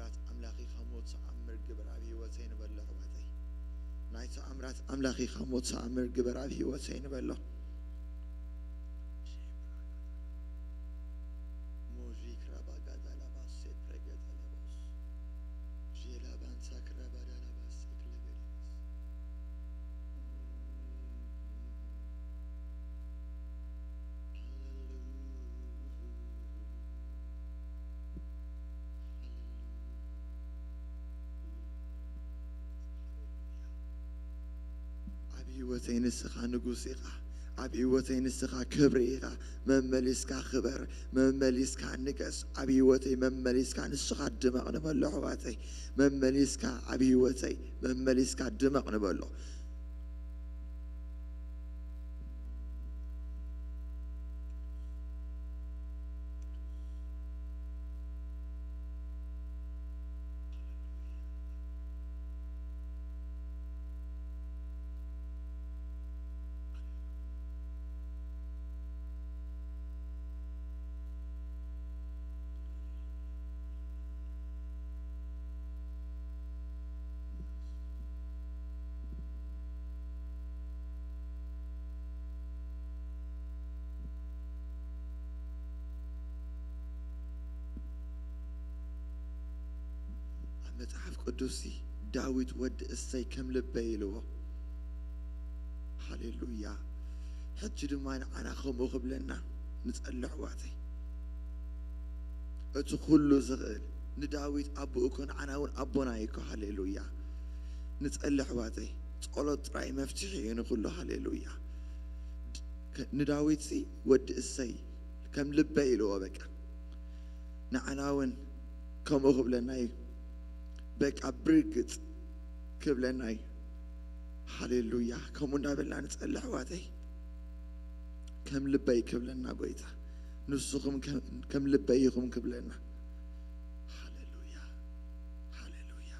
ኣምላኽ ኢኻ ሞት ተኣምር ግበር ኣብ ህይወተይ ንበሎ ኣሕዋተይ። ናይ ተኣምራት ኣምላኽ ኢኻ ሞት ተኣምር ግበር ኣብ ህይወተይ ንበሎ። ሞዚ ክራባጋዳ ላባሴ ፕረገዳ ላቦስ። ዤላ ባንሳ ክራባዳ ላባሴ ክለገዲስ። ኣብ ህይወተይ ንስኻ ንጉስ ኢኻ። ኣብ ህይወተይ ንስኻ ክብሪ ኢኻ። መመሊስካ ክበር፣ መመሊስካ ንገስ። ኣብ ህይወተይ መመሊስካ ንስኻ ድመቕ ንበሎ ኣሕዋተይ። መመሊስካ ኣብ ህይወተይ መመሊስካ ድመቕ ንበሎ። ኣብ መጽሓፍ ቅዱስ ዳዊት ወዲ እሰይ ከም ልበይ ኢልዎ። ሃሌሉያ። ሕጂ ድማ ንዓና ከምኡ ክብለና ንጸሊ ኣሕዋተይ። እቲ ኩሉ ዝኽእል ንዳዊት ኣቦኡ እኮ ንዓና እውን ኣቦና እዩ እኮ። ሃሌሉያ። ንጸሊ ኣሕዋተይ። ጸሎት ጥራይ መፍትሒ እዩ ንኩሉ። ሃሌሉያ። ድ-፣ ከ-፣ ንዳዊትሲ ወዲ እሰይ ከም ልበይ ኢልዎ በቃ። ንዓና እውን ከምኡ ክብለና እዩ። በቃ ብርግጽ ክብለና እዩ። ሃሌሉያ። ከምኡ እንዳበልና ንጸሊ ኣሕዋተይ። ከም ልበይ ክብለና ጎይታ። ንስኹም ከም፣ ከም ልበይ ኢኹም ክብለና። ሃሌሉያ። ሃሌሉያ።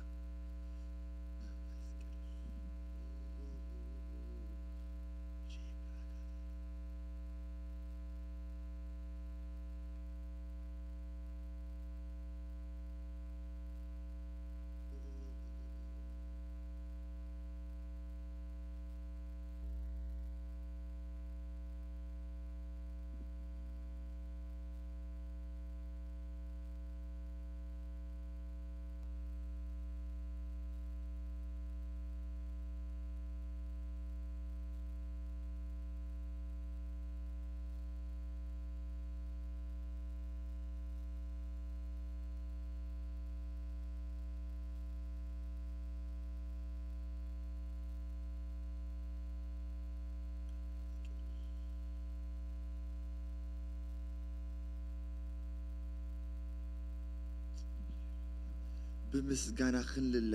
ብምስጋና ክንልለ፣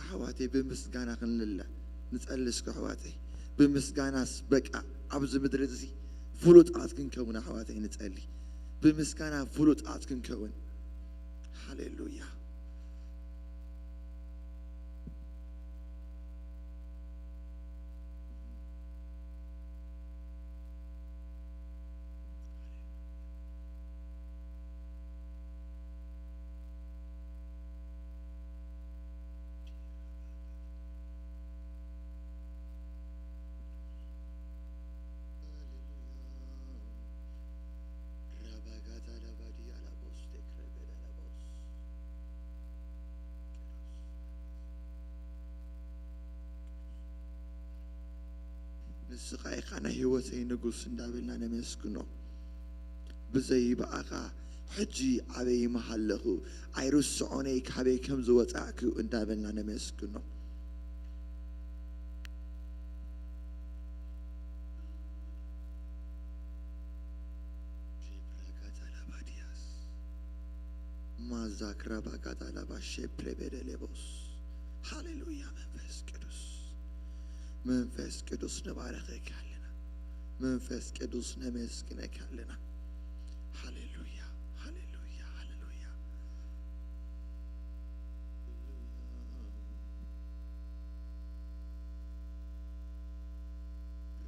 ኣሕዋተይ፣ ብምስጋና ክንልለ ንጸሊ እስከ ኣሕዋተይ። ብምስጋናስ በቃ ኣብዚ ምድሪ እዚ ፍሉጣት ክንከውን ኣሕዋተይ ንጸሊ። ብምስጋና ፍሉጣት ክንከውን። ሃሌሉያ። ንስኻ ኢኻ ናይ ህይወተይ ንጉስ እንዳበልና ነመስግኖ። ብዘይ ብኣኻ ሕጂ ኣበይ ምሃለኹ፣ ኣይርስዖን እየ ካበይ ከም ዝወጻእኩ እንዳበልና ነመስግኖ። ማዛክራ ባጋዳላ ባሼ ፕሬቤደሌቦስ። ሃሌሉያ። መንፈስ ቅዱስ፣ መንፈስ ቅዱስ ንባረኸካ ኣለና። መንፈስ ቅዱስ ነመስግነካ ኣለና። ሃሌሉያ፣ ሃሌሉያ፣ ሃሌሉያ።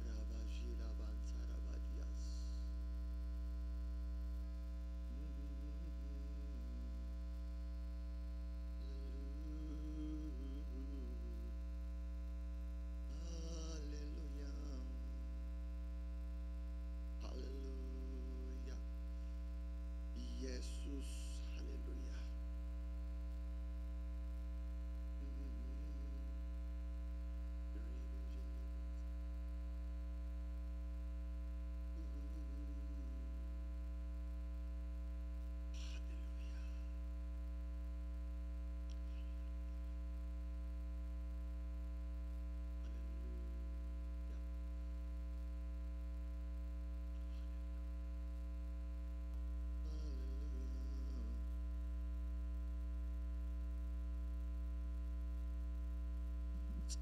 ራባሺላ ባንሳ ራባዲያስ።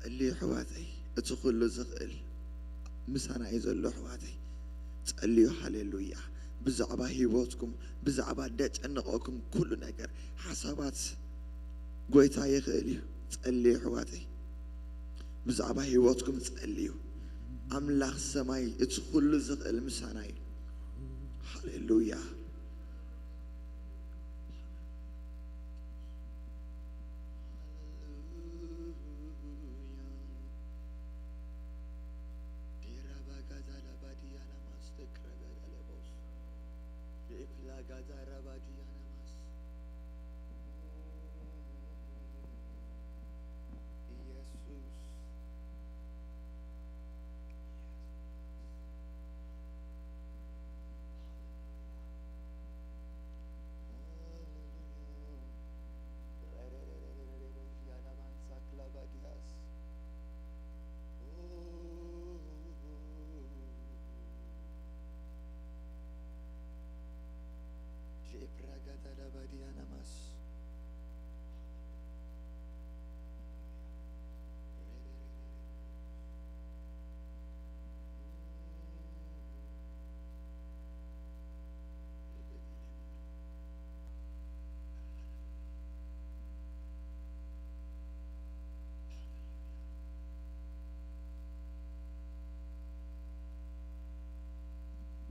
ጸልዩ ኣሕዋተይ፣ እቲ ኩሉ ዝኽእል ምሳና እዩ ዘሎ ኣሕዋተይ። ጸልዩ፣ ሃሌሉያ። ብዛዕባ ህይወትኩም፣ ብዛዕባ ደጨነቐኩም ኩሉ ነገር፣ ሓሳባት ጎይታ ይኽእል እዩ። ጸልዩ ኣሕዋተይ፣ ብዛዕባ ህይወትኩም ጸልዩ። ኣምላኽ ሰማይ እቲ ኩሉ ዝኽእል ምሳና እዩ። ሃሌሉያ።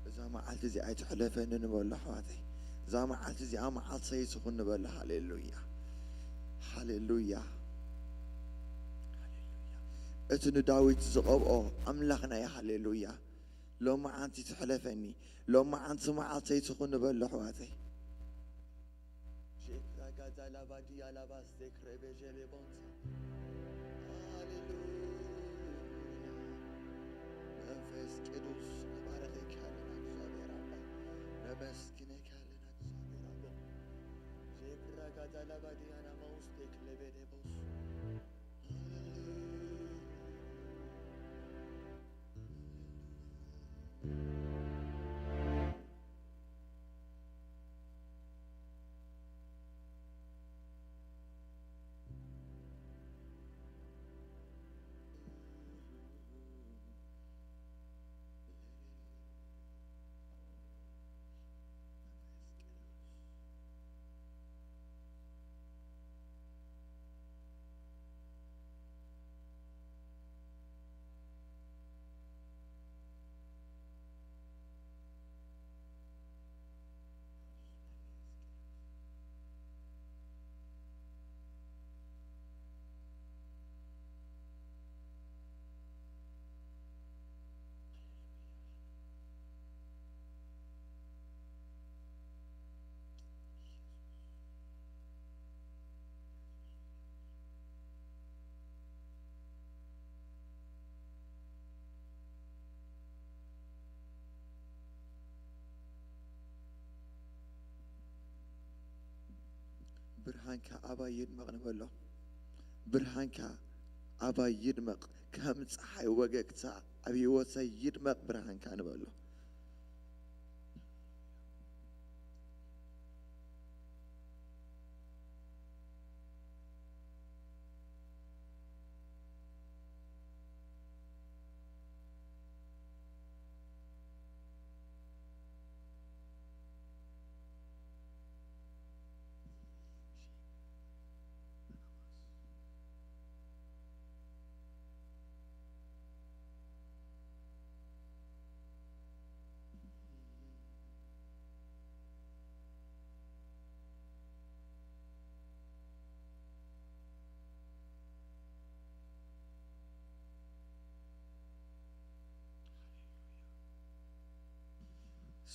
እዛ መዓልቲ እዚኣ ኣይትሕለፈኒ ንበሎ ኣሕዋተይ። እዛ መዓልቲ እዚኣ መዓልተይ ትኹን ንበሎ። ሃሌሉያ፣ ሃሌሉያ፣ ሃሌሉያ። እቲ ንዳዊት ዝቐብኦ ኣምላኽና እዩ። ሃሌሉያ። ሎማዓንቲ ትሕለፈኒ፣ ሎማዓንቲ መዓልተይ ትኹን ንበሎ ኣሕዋተይ። ሼፕራጋዛ ላባዲ ኣላባስቴ ክሬቤ ጀሌቦንሳ። ሃሌሉያ። መንፈስ ቅዱስ ንባረኸካ ኣለና እግዚኣብሔር ኣባ። ነመስግነካ ኣለና እግዚኣብሔር ኣባ። ሼፕራጋዛ ላባዲ ኣናማውስቴ ክሌቤ ዴቦስ። ሃሌሉያ። ብርሃንካ ኣባይ ይድመቕ ንበሎ። ብርሃንካ ኣባይ ይድመቕ፣ ከም ጸሓይ ወገግታ ኣብ ህይወተይ ይድመቕ ብርሃንካ ንበሎ።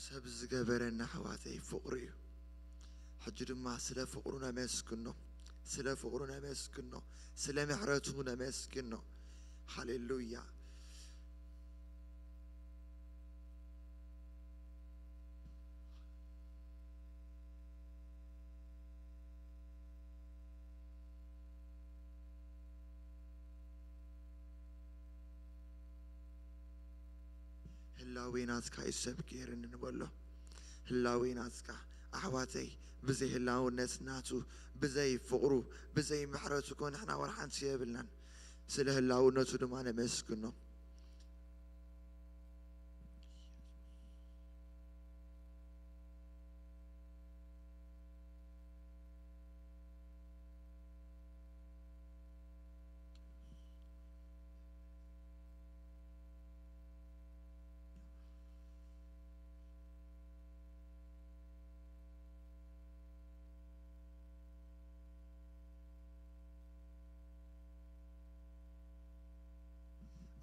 ሰብ ዝገበረና ኣሕዋተይ ፍቕሩ እዩ። ሕጂ ድማ ስለ ፍቕሩ ነመስግኖ፣ ስለ ፍቕሩ ነመስግኖ፣ ስለ ምሕረቱ ነመስግኖ። ሃሌሉያ። ህላዌ ናትካ እዩ ሰብ ገይርኒ ንበሎ። ህላዌ ናትካ ኣሕዋተይ፣ ብዘይ ህላውነት ናቱ፣ ብዘይ ፍቕሩ፣ ብዘይ ምሕረቱ እኮ ንሕና ወላ ሓንቲ የብልናን። ስለ ህላውነቱ ድማ ነመስግኖ።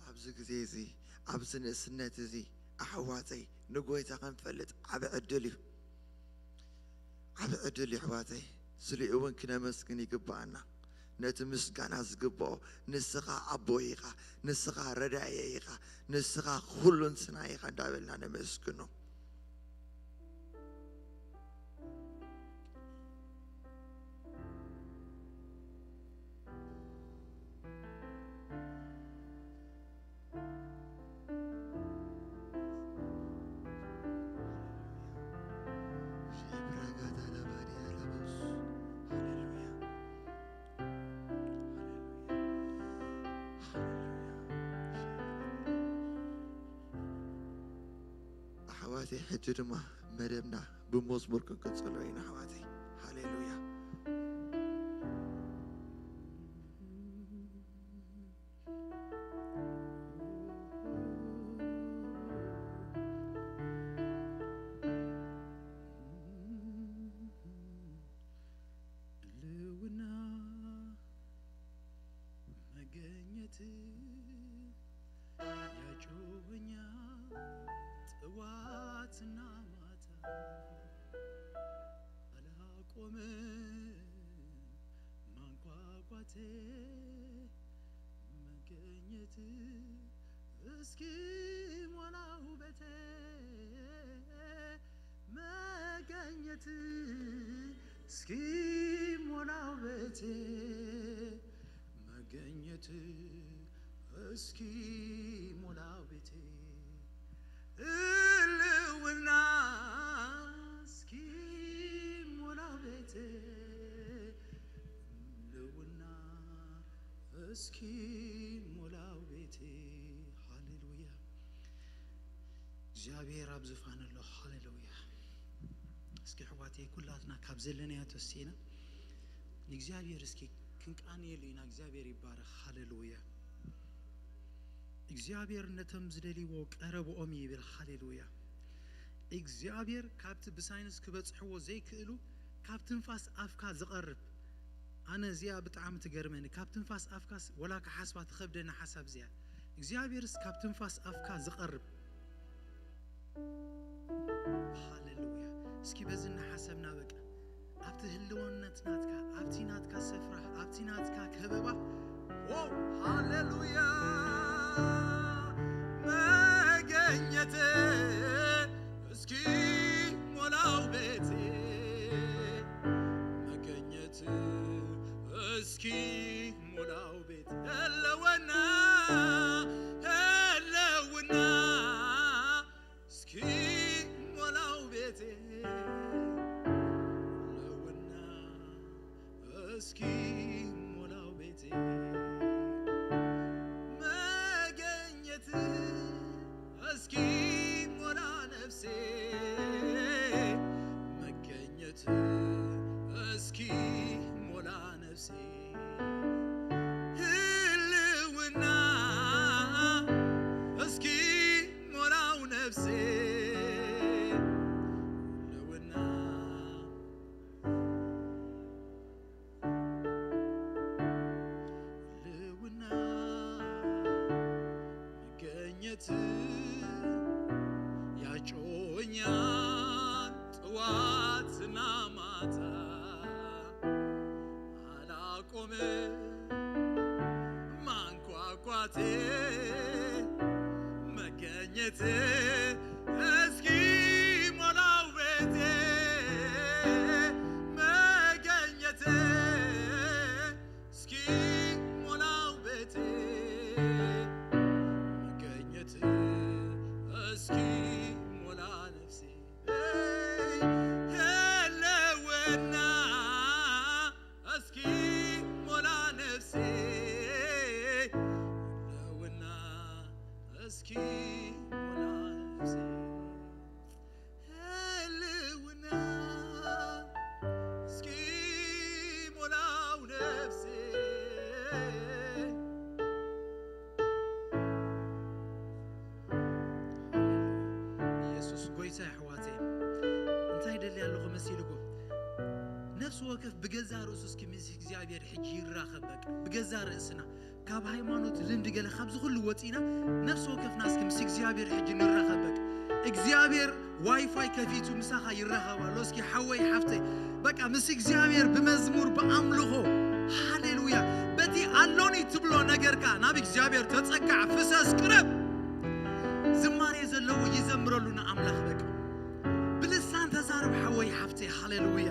ኣብዚ ግዜ እዚ፣ ኣብዚ ንእስነት እዚ ኣሕዋተይ ንጎይታ ክንፈልጥ ዓቢ ዕድል እዩ። ዓቢ ዕድል እዩ ኣሕዋተይ። ስሊኡ እውን ክነመስግን ይግብኣና። ነቲ ምስጋና ዝግብኦ ንስኻ ኣቦይ ኢኻ፣ ንስኻ ረዳኤ ኢኻ፣ ንስኻ ኩሉንትና ኢኻ እንዳበልና ነመስግኖ። ኣሕዋተይ፣ ሕጂ ድማ መደብና ብመዝሙር ክንቅጽሎ ኢና ኣሕዋተይ። ሃሌሉያ። ህልውና መገኘት ያጮኸኛል ጥዋትና ማታ፣ አላቆምም ማንኳኳቴ፣ መገኘት እስኪ ሞላው ቤቴ፣ መገኘት እስኪ ሞላው ቤቴ፣ መገኘት እስኪ ሞላው ቤቴ፣ ህልውና እስኪ ሞላው ቤቴ፣ ህልውና እስኪ ሞላው ቤቴ። ሃሌሉያ። እግዚኣብሔር ኣብ ዙፋን ኣሎ። ሃሌሉያ። እስኪ ኣሕዋተይ፣ ኩላትና ካብ ዘለናዮ ተወሲና ንእግዚኣብሔር እስኪ ክንቃንየሉ ኢና። እግዚኣብሔር ይባረኽ። ሃሌሉያ። እግዚኣብሔር ነቶም ዝደልይዎ ቀረብኦም እዩ ይብል። ሃሌሉያ። እግዚኣብሔር ካብቲ ብሳይንስ ክበጽሕዎ ዘይክእሉ፣ ካብ ትንፋስ ኣፍካ ዝቐርብ፣ ኣነ እዚኣ ብጣዕሚ ትገርመኒ። ካብ ትንፋስ ኣፍካስ ወላ ክሓስባ ትኸብደኒ ሓሳብ እዚኣ። እግዚኣብሔርስ ካብ ትንፋስ ኣፍካ ዝቐርብ። ሃሌሉያ። እስኪ በዚ እናሓሰብና በቃ ኣብቲ ህልውነት ናትካ፣ ኣብቲ ናትካ ስፍራ፣ ኣብቲ ናትካ ከበባ። ዎ፣ ሃሌሉያ። መገኘት እስኪ ሞላው ቤቴ፣ መገኘት እስኪ ሞላው ቤት፣ ህልውና፣ ህልውና እስኪ ሞላው ቤቴ፣ ህልውና እስኪ ሞላው ቤቴ፣ መገኘት እስኪ ሞላ ነፍሴ፣ መገኘት እስኪ ሞላ ነፍሴ፣ ህልውና እስኪ ሞላው ነፍሴ፣ ህልውና፣ ህልውና መገኘት ያጮኛል ጥዋትና ማታ፣ አላቆምም ማንኳኳቴ፣ መገኘት እስኪ ሞላው ቤቴ፣ መገኘት እስኪ ሞላው ቤቴ፣ መገኘት እስኪ ሞላ ነፍሴ፣ ህልውና እስኪ ሞላ ነፍሴ፣ ወከፍ ብገዛ ርእሱ እስኪ ምስ እግዚኣብሔር ሕጂ ይራኸብ። በቃ ብገዛ ርእስና ካብ ሃይማኖት ልምዲ ገለ ካብዚ ኩሉ ወፂና ነፍሲ ወከፍና እስኪ ምስ እግዚኣብሔር ሕጂ ንራኸብ። በቃ እግዚኣብሔር ዋይፋይ ከፊቱ ምሳኻ ይራኸብ ኣሎ። እስኪ ሓወይ ሓፍተይ በቃ ምስ እግዚኣብሔር ብመዝሙር ብኣምልኾ ሃሌሉያ በቲ ኣሎኒ ትብሎ ነገርካ ናብ እግዚኣብሔር ተጸጋዕ፣ ፍሰስ፣ ቅረብ። ዝማሬ ዘለዎ ይዘምረሉ ንኣምላኽ። በቃ ብልሳን ተዛረብ ሓወይ ሓፍተይ። ሃሌሉያ።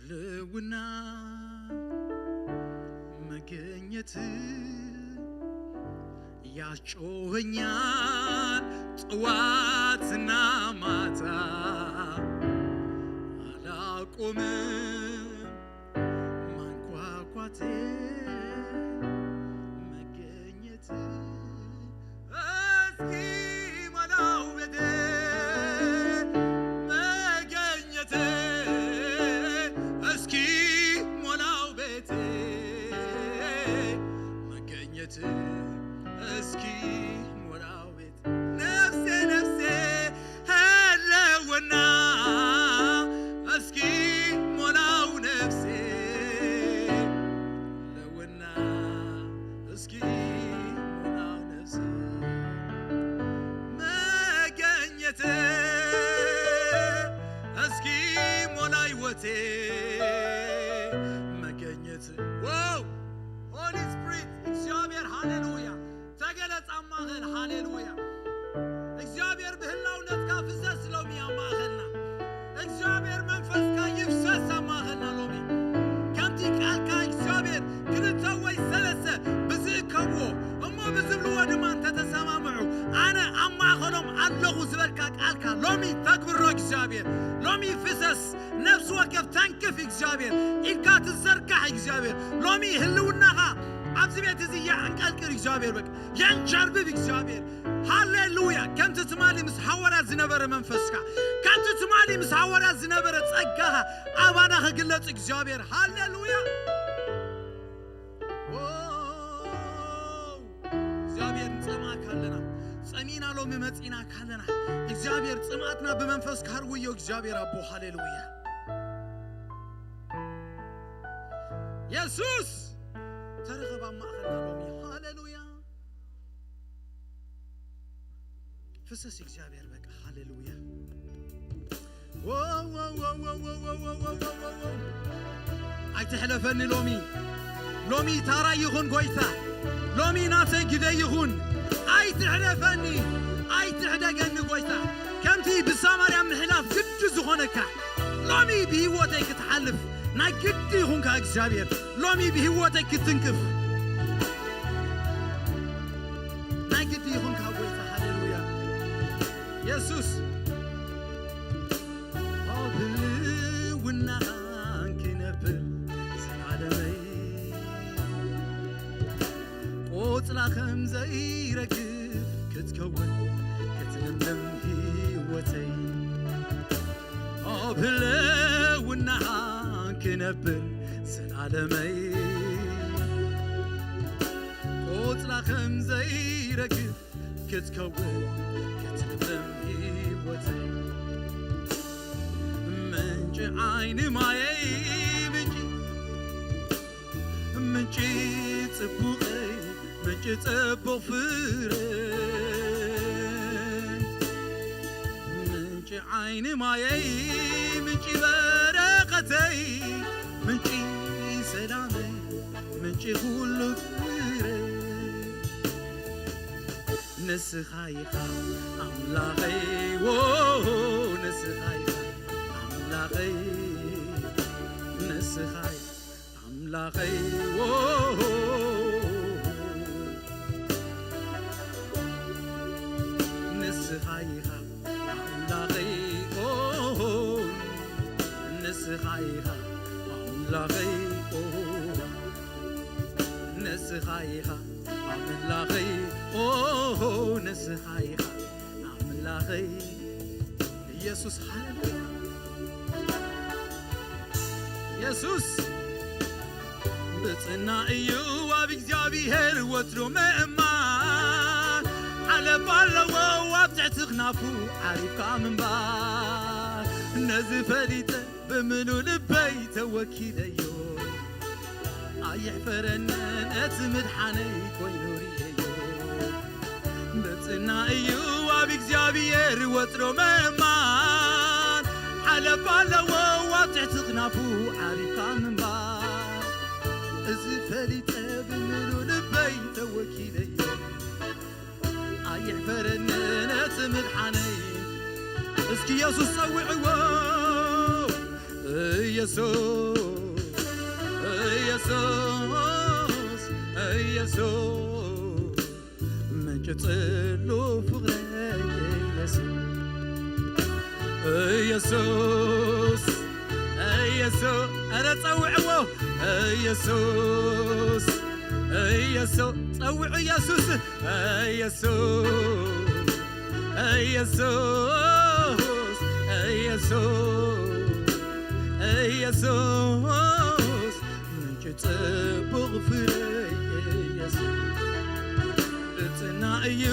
ልውና መገኘት ያስጮኸኛል ጥዋትና ማታ አላቆምም ማንኳኳቴ መገኘት እስኪ ሞላው ቤቴ መገኘት እስኪ ሞላው ቤቴ መገኘት እስኪ ሞላው ቤቴ ነፍሴ ነፍሴ ህልውና እስኪ ሞላው ነፍሴ ህልውና እስኪ ሞላው ነፍሴ መገኘት እስኪ ሞላ ህይወቴ መገኘት። ዋው! ሆሊ ስፕሪት እግዚአብሔር ሃሌሉያ ተገለጽ ኣብ ማእኸል። ሃሌሉያ። እግዚኣብሔር ብህላውነትካ ፍሰስ ሎሚ ኣብ ማእኸልና። እግዚኣብሔር መንፈስካ ይፍሰስ ኣብ ማእኸልና ሎሚ። ከምቲ ቃልካ እግዚኣብሔር ክልተ ወይ ሰለስተ ብዝእከብዎ እሞ ብዝብልዎ ድማ እንተተሰማምዑ ኣነ ኣብ ማእኸሎም ኣለኹ ዝበልካ ቃልካ ሎሚ ተግብሮ እግዚኣብሔር። ሎሚ ፍሰስ ነፍሲ ወከፍ ተንክፍ እግዚኣብሔር። ኢድካ ትዘርጋሕ እግዚኣብሔር። ሎሚ ህልውናኻ ኣብዚ ቤት እዚ የዕንቀልቅል እግዚኣብሔር። በቃ የንጀርብብ እግዚኣብሔር። ሃሌሉያ። ከምቲ ትማሊ ምስ ሃዋርያት ዝነበረ መንፈስካ፣ ከምቲ ትማሊ ምስ ሃዋርያት ዝነበረ ጸጋኻ ኣባና ክግለጽ እግዚኣብሔር። ሃሌሉያ። ኦ፣ እግዚኣብሔር ንጸምኣካ ኣለና። ጸሚና ሎሚ መጺና ካለና እግዚኣብሔር ጽምኣትና ብመንፈስ ካርውዮ እግዚኣብሔር ኣቦ። ሃሌሉያ። የሱስ ተረኸብ ኣብ ማእኸልና ሎሚ። ሃሌሉያ። ፍሰስ እግዚኣብሔር በቃ። ሃሌሉያ። ኣይትሕለፈኒ ሎሚ። ሎሚ ታራይ ይኹን ጎይታ። ሎሚ ናተይ ግደ ይኹን። ኣይትሕለፈኒ። ኣይትሕደገኒ ጎይታ። ከምቲ ብሳማርያ ምሕላፍ ግዲ ዝኾነካ ሎሚ ብህይወተይ ክትሓልፍ ናይ ግዲ ይኹንካ እግዚኣብሔር። ሎሚ ብህይወተይ ክትንክፍ ናይ ግዲ ይኹንካ ጎይታ። ሃሌሉያ። የሱስ ኣብ ህልውናኻ ክነብር ዘላለመይ ቆጽላ ከም ዘይረግፍ ክትከውን ክትልምልም ህይወተይ ኣብ ህልውናኻ ክነብር ዘላለመይ ቆጽላ ከም ዘይረግፍ ክትከውን ክትልምልም ህይወተይ ምንጪ ዓይኒ ማየይ ምንጪ ምንጪ ጽቡቐይ ምንጪ ጽቡቕ ፍረ ምንጪ ዓይኒ ማየይ ምንጪ በረኸተይ ምንጪ ሰላመይ ምንጪ ኩሉ ፍረ ንስኻ ኢኻ ኣምላኸይ ዎ ንስኻ ኢኻ ኣምላኸይ ንስኻ ኢኻ ኣምላኸይ ዎ ንስኻ ኢኻ ኣምላኸይ ኦ ንስኻ ኢኻ ኣምላኸይ ኦ ንስኻ ኢኻ ኣምላኸይ ኦ ንስኻ ኢኻ ኣምላኸይ ኢየሱስ ሃሌሉያ ኢየሱስ ብጽና እዩ ኣብ እግዚኣብሔር ወትሩ ምእማን ሓለፍ ኣለዎ ኣብቲ እቲ ክናፉ ዓሪፍካ ምንባር። ነዚ ፈሊጠ ብምሉ ልበይ ተወኪለዮ። ኣይሕፈረኒ ነቲ ምድሓነይ ኮይኑ ርእየዮ። ብጽና እዩ ኣብ እግዚኣብሔር ወትሮ ምእማን። ሓለፋ ኣለዎ ኣብ ትሕቲ ክናፉ ዓሪፍካ ምንባር። እዚ ፈሊጠ ብምሉ ልበይ ተወኪለዮ። ኣይሕፈረኒ ነቲ ምድሓነይ። እስኪ የሱስ ጸውዕዎ። ኢየሱስ፣ ኢየሱስ፣ ኢየሱስ፣ ምንጪ ጽሉ ፍቕረይ ኢየሱስ። ኢየሱስ፣ ኢየሱስ፣ ኧረ ጸውዕዎ። ኢየሱስ፣ ኢየሱስ፣ ጸውዑ ኢየሱስ። ኢየሱስ፣ ኢየሱስ፣ ኢየሱስ፣ ኢየሱስ፣ ምንጪ ጽቡቕ ፍረ ኢየሱስ። ብጽና እዩ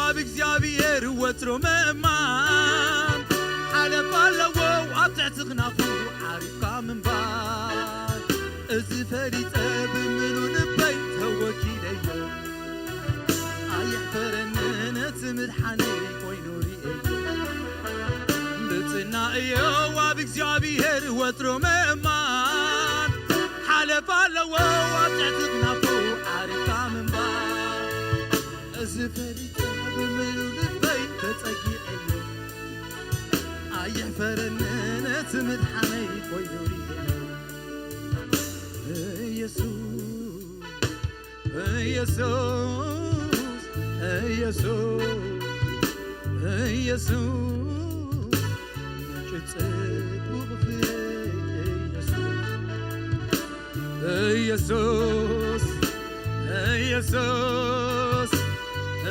ኣብ እግዚኣብሔር ወትሮ ምእማን። ሓለፋ ኣለዎ ኣብ ትሕቲ ክናፉ ዓሪፍካ ምንባር። እዚ ፈሊጠ ብምሉ ልበይ ተወኪለዮ። ኣይሕፈረኒ ነቲ ምድሓነይ ኮይኑ ርእየዮ። ብጽና እዮ ኣብ እግዚኣብሔር ወትሮ ምእማን። ሓለፋ ኣለዎ ኣብ ትሕቲ ክናፉ ዓሪፍካ ምንባር። እዚ ፈሊጠ ብምሉ ልበይ ተጸጊዐዮ። ኣይሕፈረኒ ነቲ ምድሓነይ ኮይኑ ርእየዮ። ኢየሱስ፣ ኢየሱስ፣ ኢየሱስ፣ ኢየሱስ፣ ምንጪ ጽቡቕ ፍረ ኢየሱስ። ኢየሱስ፣ ኢየሱስ፣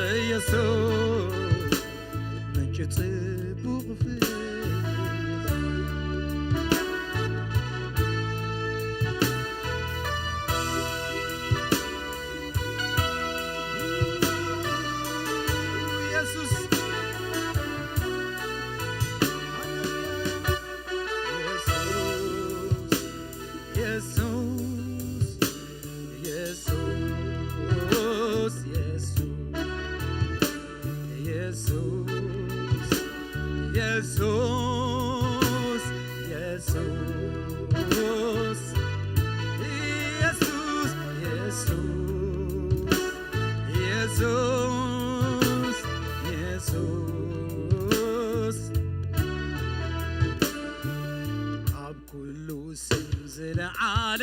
ኢየሱስ፣ ምንጪ ጽቡቕ ፍረ። ኢየሱስ፣ ኢየሱስ፣ ኢየሱስ፣ ኢየሱስ፣ ኢየሱስ፣ ኢየሱስ፣ ኢየሱስ፣ ኢየሱስ፣ ኢየሱስ፣ ኢየሱስ፣ ካብ ኩሉ ስም ዝለዓለ፣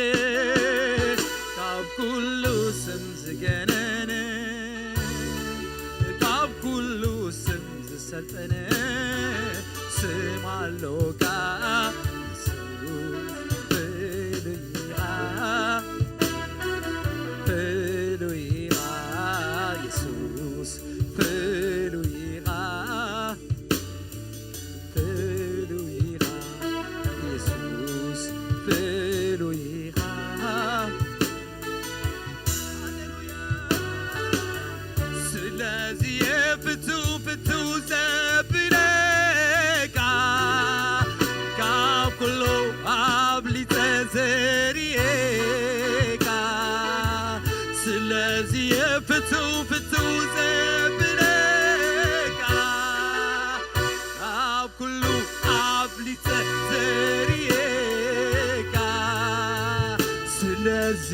ካብ ኩሉ ስም ዝገነነ፣ ካብ ኩሉ ስም ዝሰልጠነ ስም ኣሎካ። ፍሉይ ኢኻ፣ ፍሉይ ኢኻ፣ የሱስ ፍሉይ ኢኻ። ፍሉይ ኢኻ የሱስ ፍሉይ ኢኻ። ስለዚ ፍትው ፍትው ዘብለካ ካብ ኩሉ ኣብሊጸ ዘርየካ። ስለዚ ፍትው ፍትው ዘብለካ ካብ ኩሉ ኣብሊጸ ዘርየካ። ስለዚ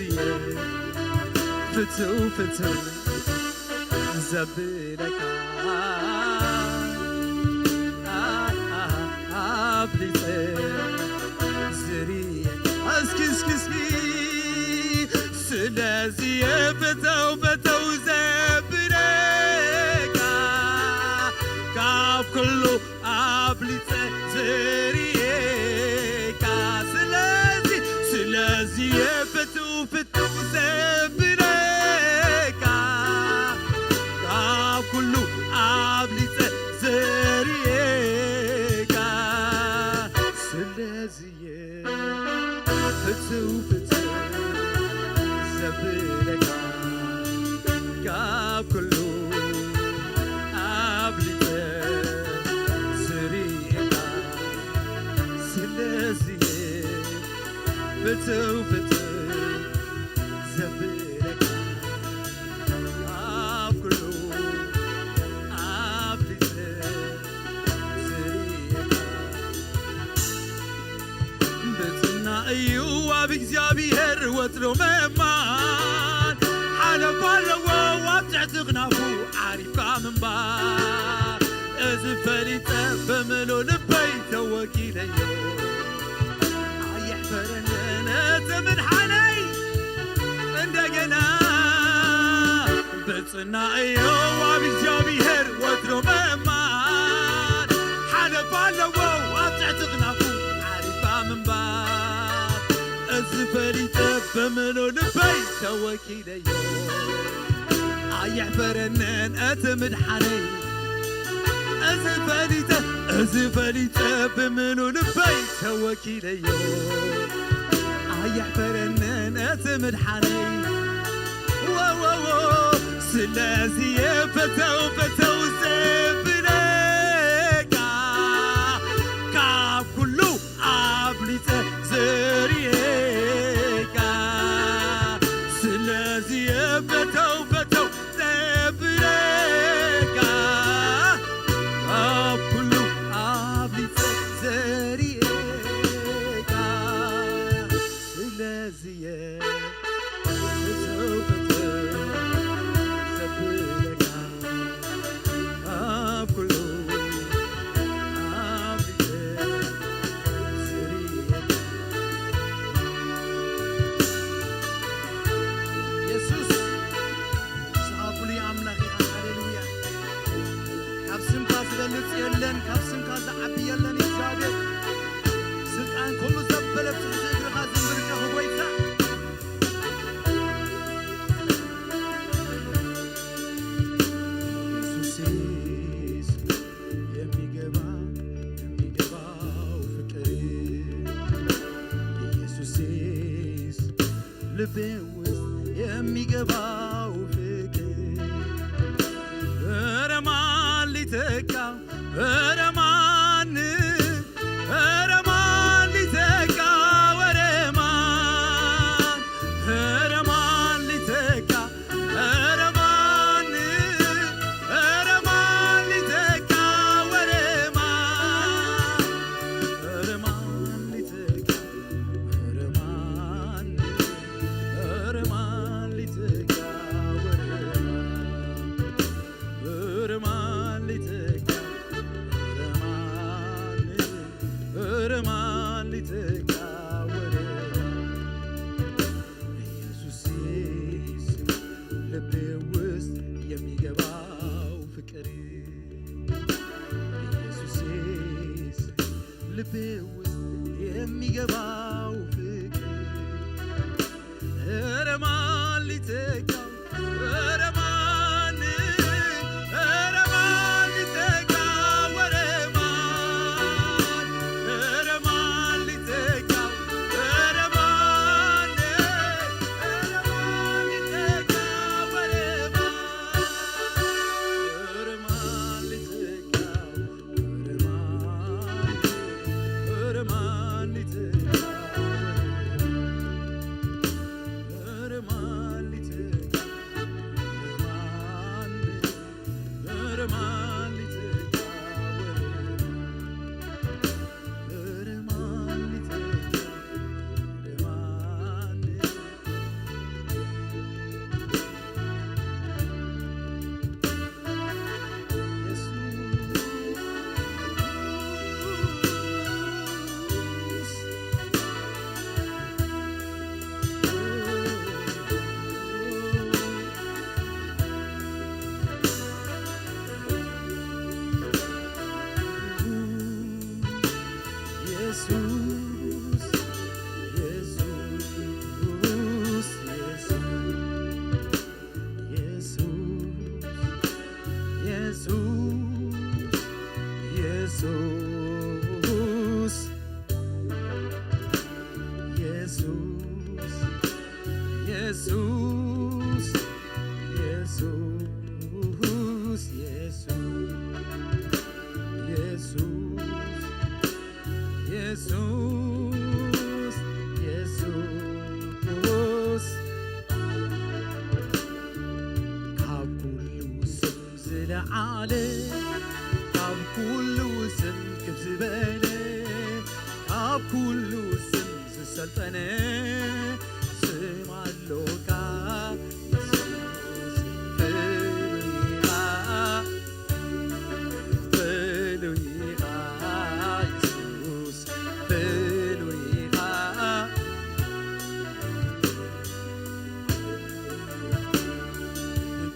ፍትው ፍትው ዘብለካ ኣብሊጸ ዝርየ። እስኪ እስኪ እስኪ ስለዚ ፍተው ፍተው ዘብለካ ካብ ኩሉ ኣብሊጸ ዝርየካ። ስለዚ ስለዚ ፍትው ፍትው ዘብለካ ካብ ኩሉ ኣብሊጸ ዝርየካ። ስለዚ ፍትው ፍትው ዘብለካ ካብ ኩሉ ኣብሊጸ ፍትው ፍትው ዘብለካ ኣብ ኩሉ ኣብሊጸ ዝርእየካ። ብጽና እዩ ኣብ እግዚኣብሔር ወትሮ ምእማን፣ ሓለፋ ኣለዎ ኣብ ትሕቲ ክናፉ ዓሪፍካ ምንባር። እዚ ፈሊጠ ብምሉእ ልበይ ተወኪለዮ። ኣየሕፈረንን እቲ ምድሓነይ እንደገና። ብጽና እዩ ኣብ እግዚኣብሔር ወትሮ ምእማን፣ ሓለፋ ኣለዎ ኣብ ትሕቲ ክናፉ ዓሪፍካ ምንባር። እዚ ፈሊጠ ብምሉእ ልበይ ተወኪለዮ። ኣየሕፈረንን እቲ ምድሓነይ። እዚ ፈሊጠ፣ እዚ ፈሊጠ ብምሉእ ልበይ ተወኪለዮ። ኣየሕፈረንን እቲ ምድሓነይ። ወወዎ ስለዚ የፈተው ፈተው ዘብለካ ካብ ኩሉ ኣብሊጸ ዝርእየካ። ስለዚ የፈተው ፈተው ዘብለካ ካብ ኩሉ ኣብሊጸ ዝርእየካ። ስለዚ የፈተው ፈተው ዘብለካ ካብ ኩሉ ኣብሊጸ ዝርእየካ። የሱስ ንስኻ ፍሉይ ኣምላኽ ኢኻ። ሃሌሉያ። ካብ ስምካ ዝበልጽ የለን፣ ካብ ስምካ ዝዓቢ የለን። እግዚኣብሔር ስልጣን ኩሉ ዘበለ ኣብ ትሕቲ እግርኻ ዝንብርከኽ ጎይታ። ኢየሱሴስ የሚገባ የሚገባው ፍቅር ኢየሱሴስ ልቤ ውስጥ የሚገባው ፍቅር ኧረ ማን ሊተካ ኧረ ማን ኧረ ማን ሊተካ ወረ ማን ኧረ ማን ሊተካ ኧረ ማን ኧረ ማን ሊተካ ወረ ማን ኧረ ማን ሊተካ ኧረ ማን ኧረ ማን ሊተካ ወረ ማን ኧረ ማን ሊተካ ኧረ ማን ኧረ ማን ሊተካ ወረ ማን ኢየሱስ ስም ልቤ ውስጥ የሚገባው ፍቅር ኢየሱስ ስም ልቤ ውስጥ የሚገባው ፍቅር ኧረ ማን ሊተካው ኧረ ማን ኧረ ማን ሊተካው ኧረ ማን ኧረ ማን ሊተካው ኧረ ማን ኧረ ማን ሊተካው ኧረ ማን ኧረ ማን ሊተካው ኢየሱስ ኢየሱስ ኢየሱስ ኢየሱስ ኢየሱስ ኢየሱስ ኢየሱስ ኢየሱስ ኢየሱስ ኢየሱስ ካብ ኩሉ ስም ክብ ዝበለ፣ ካብ ኩሉ ስም ዝሰልጠነ ስም ኣሎካ የሱስ። ፍሉይ ኢኻ፣ ፍሉይ ኢኻ የሱስ፣ ፍሉይ ኢኻ።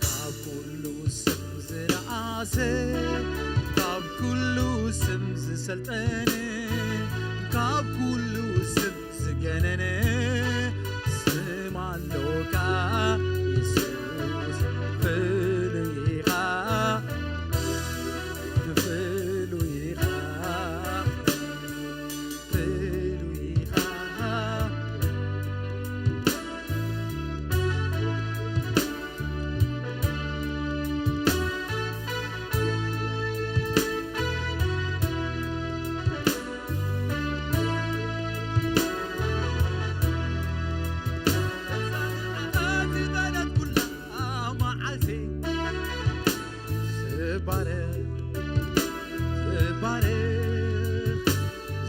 ካብ ኩሉ ስም ዝነኣሰ፣ ካብ ኩሉ ስም ዝሰልጠነ፣ ካብ ኩሉ ስም ዝገነነ ስም ኣሎካ የሱስ። ፍሉይ ኢኻ፣ ፍሉይ ኢኻ፣ ፍሉይ ኢኻ። ዝባረኽ፣ ዝባረኽ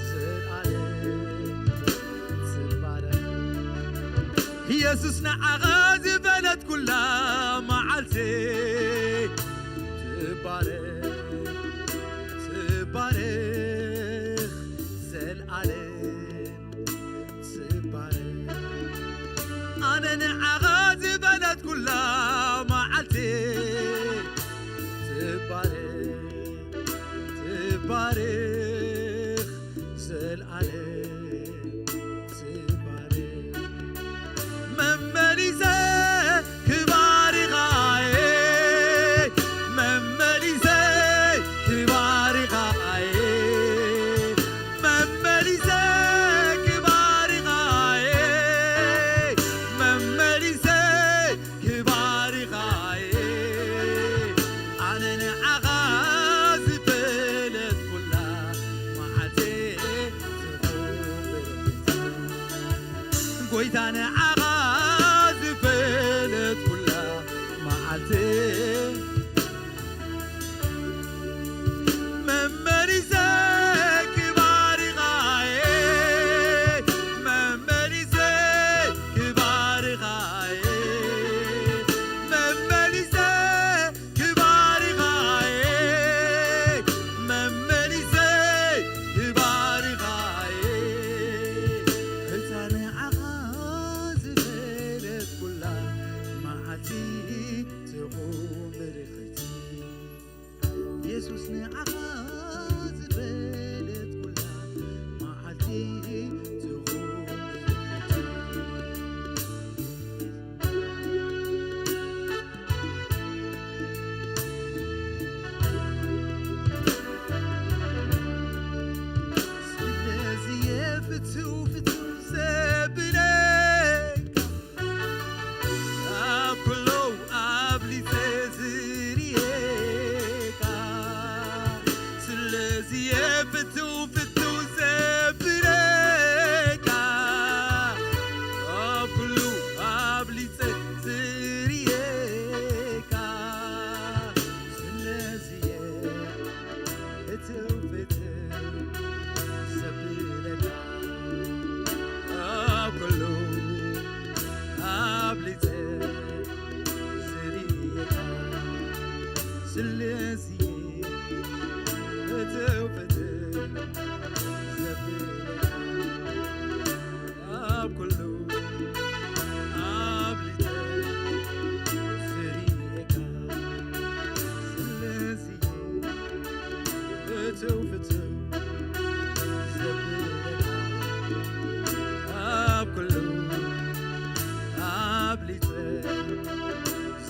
ዘልኣለም፣ ዝባረኽ። ኢየሱስ ንዓኻ ዝበለት ኩላ መዓልቲ ትባረኽ፣ ትባረኽ ዘልኣለም። ትባረኽ። ኣነ ንዓኻ ዝበለት ኩላ መዓልቲ ትባረኽ፣ ትባረኽ ዘልኣለም ትባረኽ። መመሊሰ ክባሪኻየ፣ መመሊሰ ክባሪኻየ፣ መመሊሰ ክባሪኻየ፣ መመሊሰ ክባሪኻየ። ኣነ ንዓኻ ዝበለት ኩላ መዓልቲ ትኹብር ጎይታ ንዓኻ ዝበለት ኩላ መዓልቲ መመሊሰ ክባሪኻየ፣ መመሊሰ ክባሪኻየ፣ መመሊሰ ክባሪኻየ፣ መመሊሰ ክባሪኻየ። እታ ንዓኻ ዝበለት ኩላ መዓልቲ ትኹን ብርኽቲ። የሱስ ንዓኻ ዝበለት ኩላ መዓልቲ ትኹን ብርኽቲ። ስለዚ የፍትው ፍትው ዘብለካ ኣብ ኩሉ ኣብሊፀ ዝርየካ። ስለዚ የፍትው ፍትው ዘብለካ ኣብ ኩሉ ኣብሊፀ ዝርየካ። ስለዚ እትው ፍትው ዘብለካ ኣብ ኩሉ ኣብሊፀ ዝርየካ። ስለዚ እትው ፍትው ዘብለካ ኣብ ኩሉ ኣብሊፀ ዝርየካ። ስለዚ እትው ፍትው ዘብለካ ኣብ ኩሉ ኣብሊፀ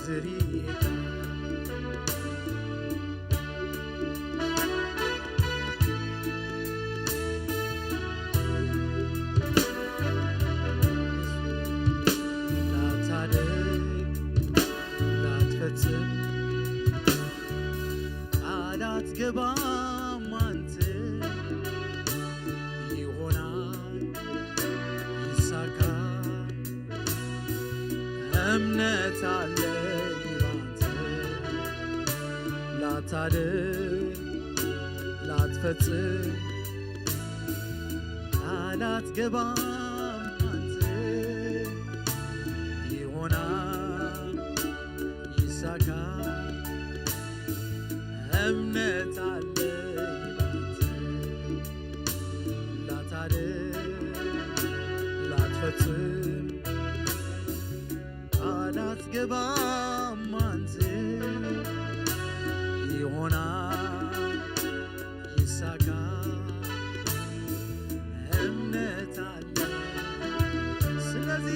ዝርየካ። ላትፈጽም ቃላት ገባም ኣንተ ይሆናል ይሳካ እምነት ኣለኝ ባንተ። ላታ ላትፈጽም ቃላት ገባም ኣንተ ይሆና ይሳካ እምነት ኣለይ ባንተ ላታደ ላትፈጽም ቃላት ገባም ኣንተ ይሆና ይሳካ እምነት ኣለ ስለዚ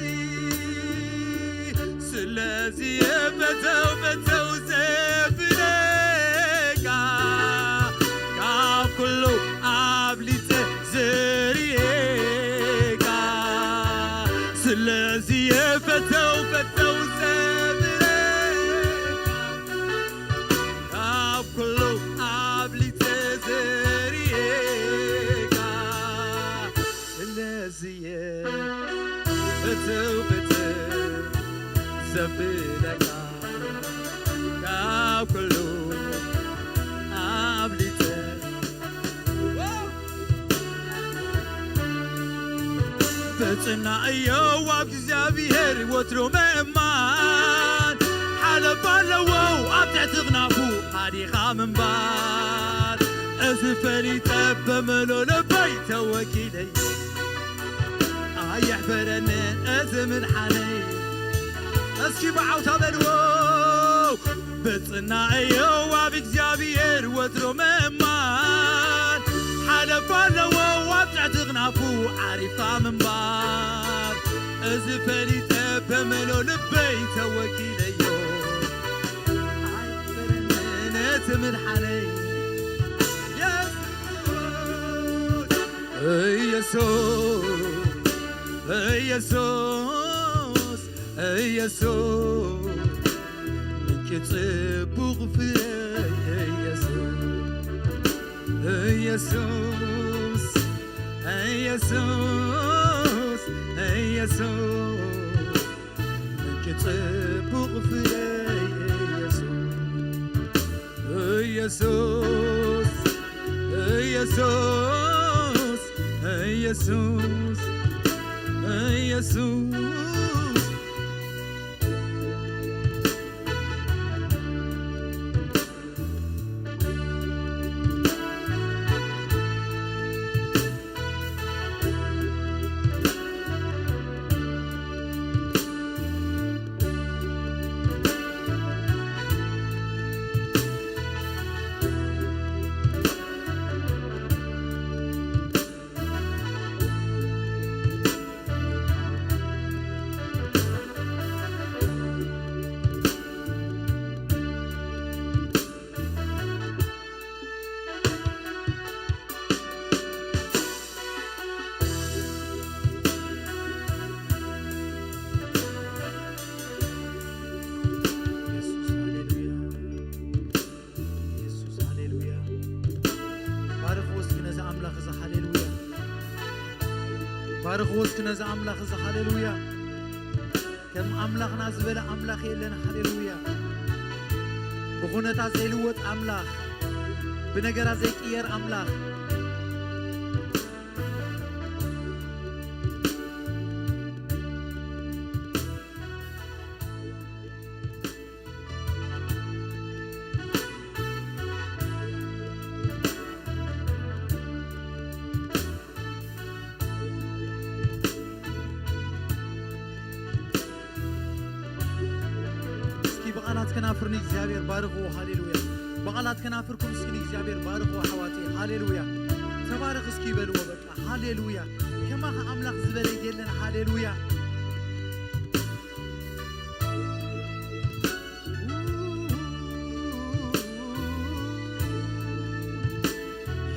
ስለዚ ፈተው ፈተው ዘብለካ ካብ ኩሉ ኣብሊፀ ዝርየካ ስለዚ ፈተው ፈተው ዘብለካ ካብ ኩሉ ኣብሊፀ ዝርየካ ስለዚየ ፍትው ፍትው ዘብለካ ካብ ኩሉ ኣብሊፀ ብፅና እዮ ኣብ እግዚኣብሔር ወትሮ ምእማን ሓለፋ ኣለዎ ኣብ ትሕቲ ክናፉ ሓዲኻ ምንባር እዚ ፈሊጠ ብምሎ ልበይ ተወኪለይ ኣየሕፈረንን እዚ ምድሓነይ እስኪ ብዓውታ በልዎ ብፅና እዮ ኣብ እግዚኣብሔር ወትሮ ምእማን ሓለፋ ኣለዎ ኣብ ትሕቲ ክናፉ ዓሪፍካ ምንባር እዚ ፈሊጠ ብምሎ ልበይ ተወኪለዮ ኣይፈረንን እቲ ምድሓነይ ኢየሱስ ኢየሱስ ኢየሱስ ምንጭ ጽቡቕ ፍረ ኢየሱስ ኢየሱስ ኢየሱስ ኢየሱስ ምንጭ ጽቡቕ ፍረ ኢየሱስ ኢየሱስ ኢየሱስ ኢየሱስ ኢየሱስ ባርኽዎ እስኪ ነዚ ኣምላኽ እዚ ሃሌሉያ። ባርኽዎ እስኪ ነዚ ኣምላኽ እዚ ሃሌሉያ። ከም ኣምላኽና ዝበለ ኣምላኽ የለን። ሃሌሉያ። ብኹነታት ዘይልወጥ ኣምላኽ፣ ብነገራት ዘይቅየር ኣምላኽ። እስኪ ብቓላት ከናፍር ንእግዚኣብሔር ባርኽዎ። ሃሌሉያ። ብቓላት ከናፍርኩም እስኪ ንእግዚኣብሔር ባርኽዎ ኣሕዋተይ። ሃሌሉያ። ተባረኽ እስኪ በልዎ በቃ። ሃሌሉያ። ከማኻ ኣምላኽ ዝበለ የለን። ሃሌሉያ።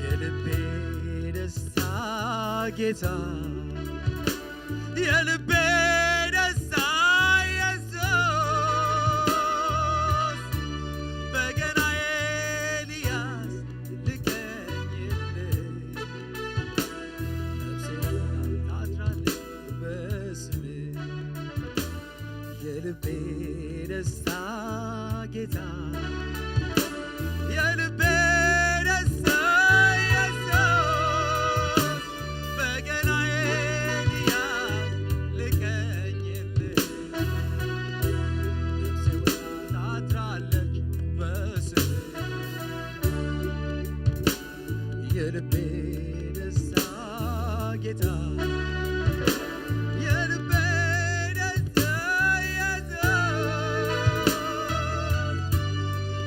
የልቤ ደስታ ጌታ የልቤ ደስታ ኢየሱስ በገናዬ ልያዝ ልቀኝልህ ነፍሴ ታድራለች በስምህ የልቤ ደስታ ጌታ የልቤ ጌታ የልቤ ደስታ ኢየሱስ፣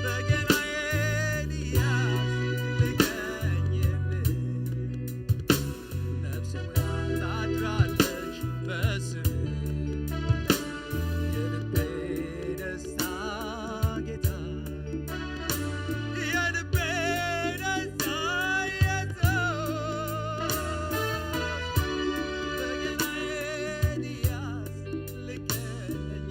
በገናዬን ያዝ ልቀኝልህ፣ ነፍሴ ውላ ታድራለች በስምህ። የልቤ ደስታ ጌታ፣ የልቤ ደስታ ኢየሱስ፣ በገናዬን ያዝ ልቀኝልህ።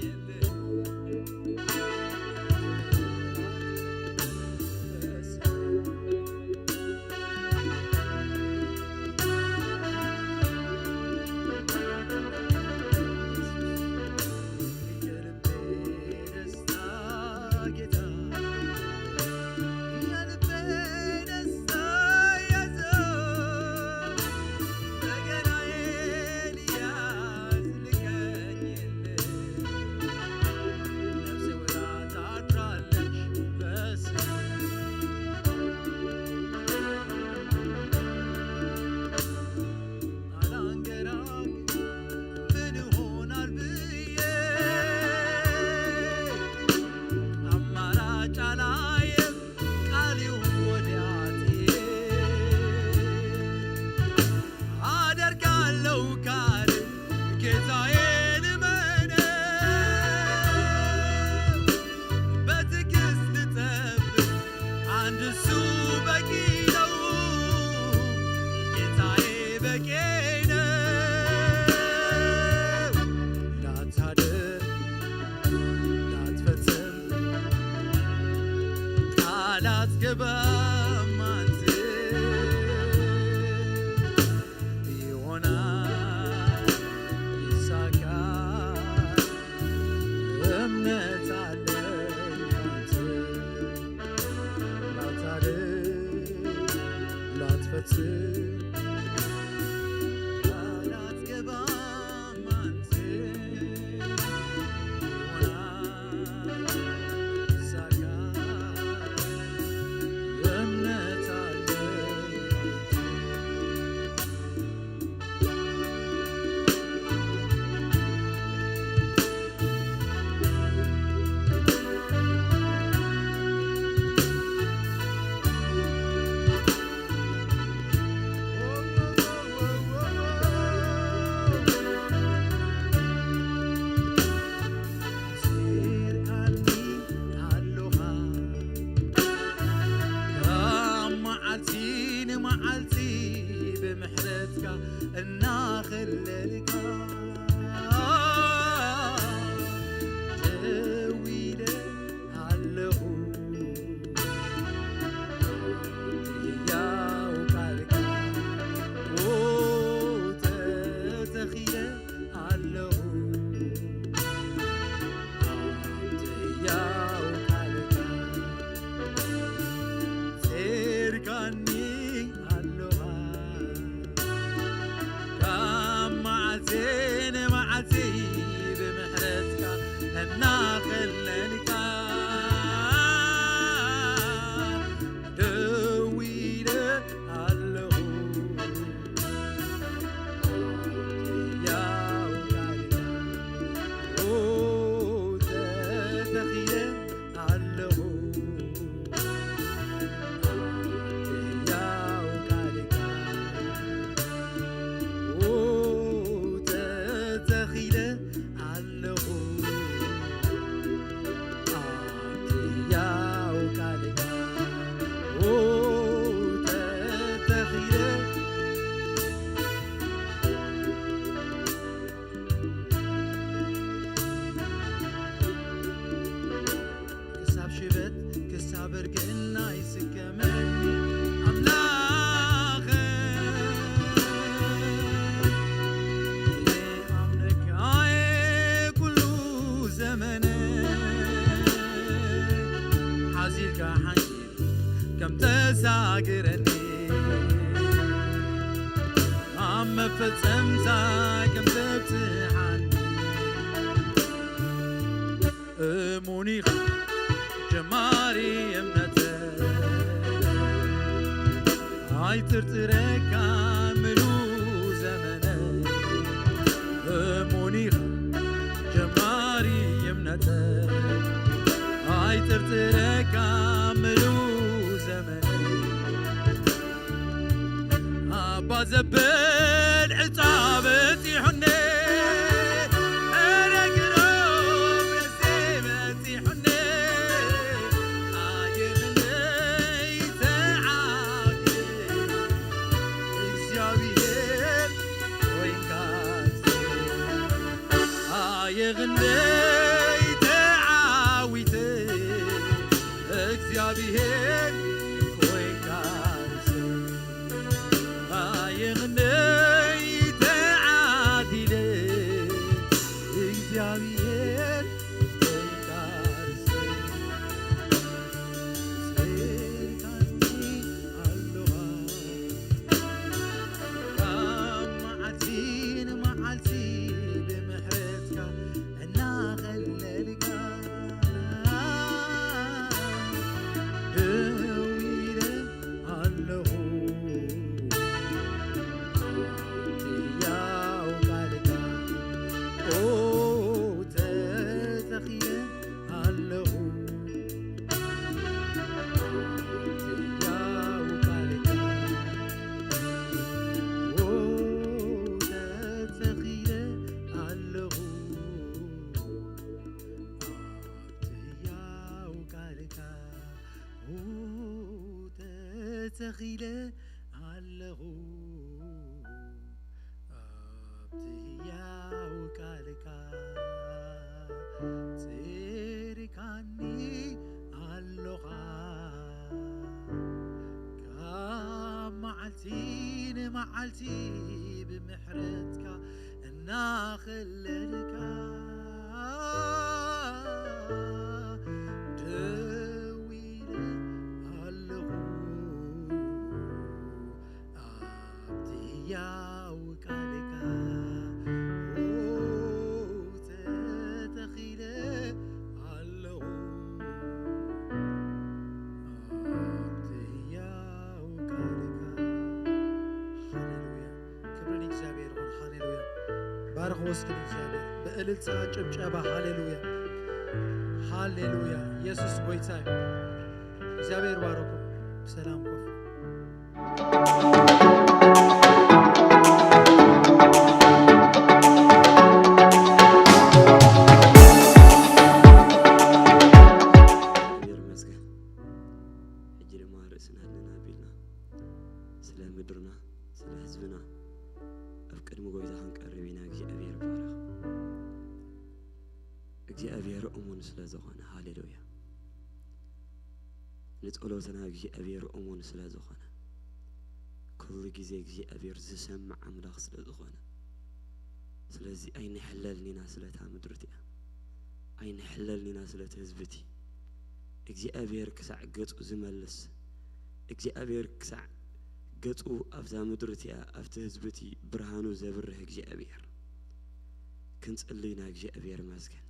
አላንገራግር ምን ይሆናል ብዬ አማራጭ አላየም ቃል ይሁን ወዲያ ጥዬ አደርጋለሁ ካለ ጌታዬ ልመነው በትዕግስት ልጠብቅ አንድ እሱ በቂ ነው፣ ጌታዬ በቂ ነው። ላታደርግ ላትፈጽም ቃል አትገባም አንተ። ይሆናል ይሳካል እምነት አለኝ ባንተ። ላታደርግ ላትፈጽም ቃል አትገባም አንተ። ይሆናል ይሳካል እምነት አለኝ ባንተ። ዜርካኒ ኣሎኻ ካብ መዓልቲ ንመዓልቲ ብምሕረትካ እናኸለልካ ደው ኢለ ኣለኹ ህያው ቃልካ ተተኺለ ኣለኹ ኣብቲ ህያው ቃልካ ዜርካኒ ኣሎኻ ካብ መዓልቲ ንመዓልቲ ብምሕረትካ እናኸለልካ ደው ኢለ ኣለኹ። ህያው ቃልካ ተተኺለ ኣለኹ። ህያው ቃልካ ተተኺለ ኣለኹ። ኣብቲ ህያው ቃልካ ተተኺለ ክሳብ ሽበት ክሳብ እርግእና ይስከመኒ ኣምላኸ ኣምልካየ ኩሉ ዘመነ ሓዚልካ ሓንኪ ከም ተሳግረኒ ኣብ መፈጸምታ ከም ተብጽሓኒ እሙን ኢኻ ጀማሪ እምነተ ኣይጥርጥረካ ምሉ ዘመ ዘብል ዕጻ በጺሑኒ፣ እረ ግሩም ደስታ በጺሑኒ፣ ኣየኽንደይ ተዓጊ እግዚኣብሔር ኮይንካ ኣየኽንደይ ተዓዊተ እግዚኣብሔር ኮይንካ ኣየኽንደይ ተዓዲለ እግዚኣብሔር ኮይንካ ጸርካኒ ኣለኻ ካብ መዓልቲ ንመዓልቲ ብምሕረትካ እናቐለልካ ደው ኢለ ኣለኹ ኣብቲ ያው ቃልካ ኦ ተተኺለ ኣለኹ ኣብቲ ያው ቃልካ ኦ ተተኺለ ኣለኹ ኣብቲ ያው ቃልካ ተተኺለ ኣለኹ ኣብቲ ህያው ቃልካ ጸሪካኒ ኣለኻ ካብ መዓልቲ ንመዓልቲ ብምሕረትካ እናኸለልካ ደው ኢለ ኣለኹ ኣብቲ ህያው ቃልካ ተተኺለ ኣለኹ ኣብቲ ህያው ቃልካ ሃሌሉያ ክብሪ ንእግዚኣብሔር ይኹን ሃሌሉያ ባርኽዎ እስኪ ንእግዚኣብሔር ብእልልታ ጭብጨባ ሃሌሉያ ሃሌሉያ ኢየሱስ ጎይታ እዩ እግዚኣብሔር ባረኩም ብሰላም ኮፍ ሕጂ ድማ ርእስና ኣለና ኣቢልና ስለ ምድርና ስለ ህዝብና ኣብ ቅድሚ ጎይታ ክንቀርብ ኢና እግዚኣብሔር ይባረኽ እግዚኣብሔር እሙን ስለ ዝኾነ ሃሌሉያ ንጸሎትና እግዚኣብሔር እሙን ስለ ዝኾነ ኩሉ ግዜ እግዚኣብሔር ዝሰምዕ ኣምላኽ ስለ ዝኾነ ስለዚ ኣይንሕለልን ኢና ስለታ ምድሪ እቲኣ ኣይንሕለልን ኢና ስለቲ ህዝቢ እቲ እግዚኣብሔር ክሳዕ ገጹ ዝመልስ እግዚኣብሔር ክሳዕ ገጹ ኣብዛ ምድሪ እቲኣ ኣብቲ ህዝቢ እቲ ብርሃኑ ዘብርህ እግዚኣብሔር ክንጽሊ ኢና እግዚኣብሔር መስገን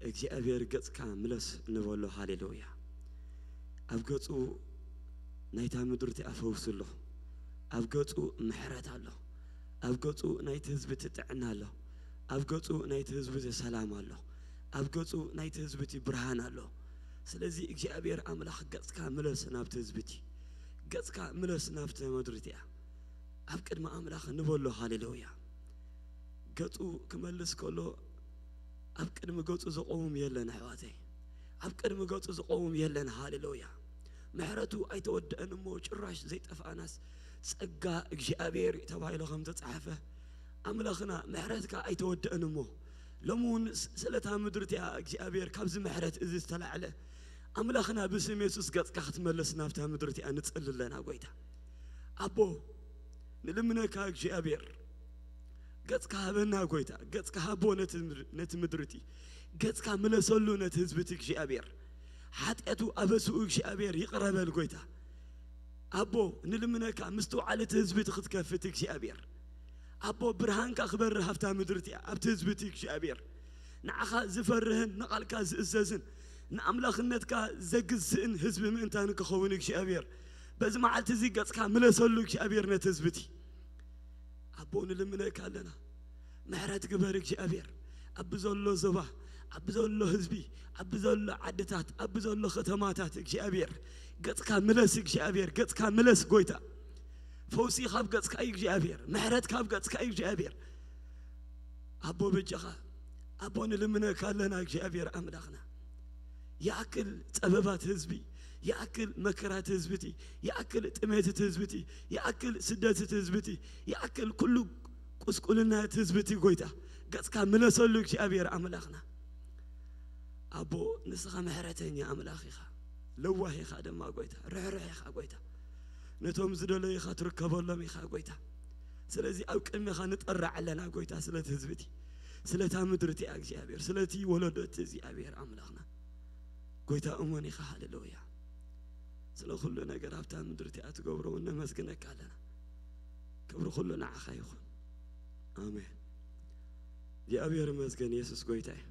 እግዚኣብሔር ገጽካ ምለስ ንበሎ ሃሌሉያ ኣብ ገጹ ናይታ ምድሪ እቲኣ ፈውሲ ኣሎ ኣብ ገጹ ምሕረት ኣሎ ኣብ ገጹ ናይቲ ህዝቢ እቲ ጥዕና ኣሎ ኣብ ገጹ ናይቲ ህዝቢ እቲ ሰላም ኣሎ ኣብ ገጹ ናይቲ ህዝቢ እቲ ብርሃን ኣሎ ስለዚ እግዚኣብሔር ኣምላኽ ገጽካ ምለስ ናብቲ ህዝቢ እቲ ገጽካ ምለስ ናብቲ ምድሪ እቲኣ ኣብ ቅድሚ ኣምላኽ ንበሎ ሃሌሉያ ገጹ ክመልስ ከሎ ኣብ ቅድሚ ገጹ ዝቆውም የለን ኣሕዋተይ ኣብ ቅድሚ ገጹ ዝቆውም የለን ሃሌሉያ ምሕረቱ ኣይተወደአን እሞ ጭራሽ ዘይጠፍኣናስ ጸጋ እግዚኣብሔር እዩ ተባሂሉ ከም ተጻሕፈ ኣምላኽና ምሕረትካ ኣይተወደአን እሞ ሎሚ እውን ስለታ ምድሪ እቲኣ እግዚኣብሔር ካብዚ ምሕረት እዚ ዝተላዕለ ኣምላኽና ብስም የሱስ ገጽካ ክትመልስ ናብታ ምድሪ እቲኣ ንጽሊ ኣለና ጎይታ ኣቦ ንልምነካ እግዚኣብሔር ገጽካ ሃበና ጎይታ ገጽካ ሃቦ ነቲ ምድሪ እቲ ገጽካ ምለሰሉ ነቲ ህዝቢ እቲ እግዚኣብሔር ሓጢኣቱ ኣበስኡ እግዚኣብሔር ይቕረ በል ጎይታ ኣቦ ንልምነካ ምስትውዓል እቲ ህዝቢ እቲ ክትከፍት እግዚኣብሔር ኣቦ ብርሃንካ ክበርህ ኣብታ ምድሪ እቲኣ ኣብቲ ህዝቢ እቲ እግዚኣብሔር ንዓኻ ዝፈርህን ንቓልካ ዝእዘዝን ንኣምላኽነትካ ዘግዝእን ህዝቢ ምእንታን ክኸውን እግዚኣብሔር በዚ መዓልቲ እዚ ገጽካ ምለሰሉ እግዚኣብሔር ነቲ ህዝቢ እቲ ኣቦ ንልምነካ ኣለና ምሕረት ግበር እግዚኣብሔር ኣብ ዘሎ ዞባ ኣብ ዘሎ ህዝቢ ኣብ ዘሎ ዓድታት ኣብ ዘሎ ከተማታት እግዚኣብሔር ገጽካ ምለስ እግዚኣብሔር ገጽካ ምለስ ጎይታ ፈውሲ ካብ ገጽካ እዩ እግዚኣብሔር፣ ምሕረት ካብ ገጽካ እዩ እግዚኣብሔር። ኣቦ በጃኻ፣ ኣቦ ንልምነካ ኣለና እግዚኣብሔር ኣምላኽና። ይኣክል ጸበባት ህዝቢ፣ ይኣክል መከራት ህዝብቲ፣ ይኣክል ጥሜትቲ ህዝብቲ፣ ይኣክል ስደትቲ ህዝብቲ፣ ይኣክል ኩሉ ቁስቁልና እቲ ህዝብቲ ጎይታ ገጽካ ምለሰሉ እግዚኣብሔር ኣምላኽና። ኣቦ ንስኻ ምሕረተኛ ኣምላኽ ኢኻ፣ ለዋህ ኢኻ ድማ ጎይታ፣ ርሕሩሕ ኢኻ ጎይታ። ነቶም ዝደለዩኻ ትርከበሎም ኢኻ ጎይታ። ስለዚ ኣብ ቅድሜኻ ንጠርዕ ኣለና ጎይታ፣ ስለቲ ህዝብቲ፣ ስለታ ምድርቲ እግዚኣብሔር፣ ስለቲ ወለዶቲ እግዚኣብሔር ኣምላኽና። ጎይታ እሞን ኢኻ፣ ሃሌሉያ። ስለ ኩሉ ነገር ኣብታ ምድርቲ ኣትገብሮ እውን ነመስግነካ ኣለና። ክብሪ ኩሉ ንዓኻ ይኹን። ኣሜን። እግዚኣብሔር ይመስገን፣ የሱስ ጎይታ እዩ።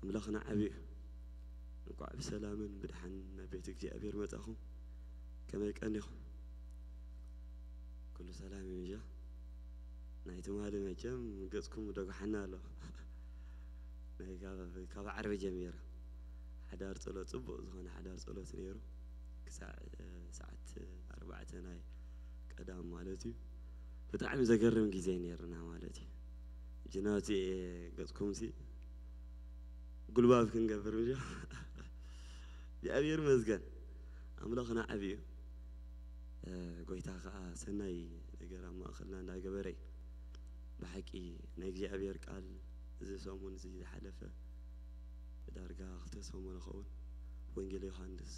ኣምላኽና ዓቢ እዩ። እንኳዕ ብሰላምን ብድሓን ናብ ቤት እግዚኣብሔር መጻኹም። ከመይ ቀኒኹም? ኩሉ ሰላም እዩ እንጃ። ናይ ትማሊ መቸም ገጽኩም ደጉሓና ኣሎ። ናይ ካብ፣ ካብ ዓርቢ ጀሚረ ሓዳር ጸሎት፣ ጽቡቕ ዝኾነ ሓዳር ጸሎት ነይሩ። ክሳዕ፣ እ፣ ሰዓት ኣርባዕተ ናይ ቀዳም ማለት እዩ። ብጣዕሚ ዘገርም ግዜ ነይርና ማለት እዩ። ጅናውቲ ገጽኩም ሲ ጉልባብ ክንገብር ምሽ እግዚኣብሔር ይመስገን። ኣምላኽና ዓቢ እዩ። እ፣ ጎይታ ከኣ ሰናይ ነገር ኣብ ማእከልና እንዳገበረ እዩ። ብሓቂ ናይ እግዚኣብሔር ቃል እዚ ሰሙን እዚ ዝሓለፈ ዳርጋ ክልተ ሰሙን ይኸውን፣ ወንጌል ዮሃንስ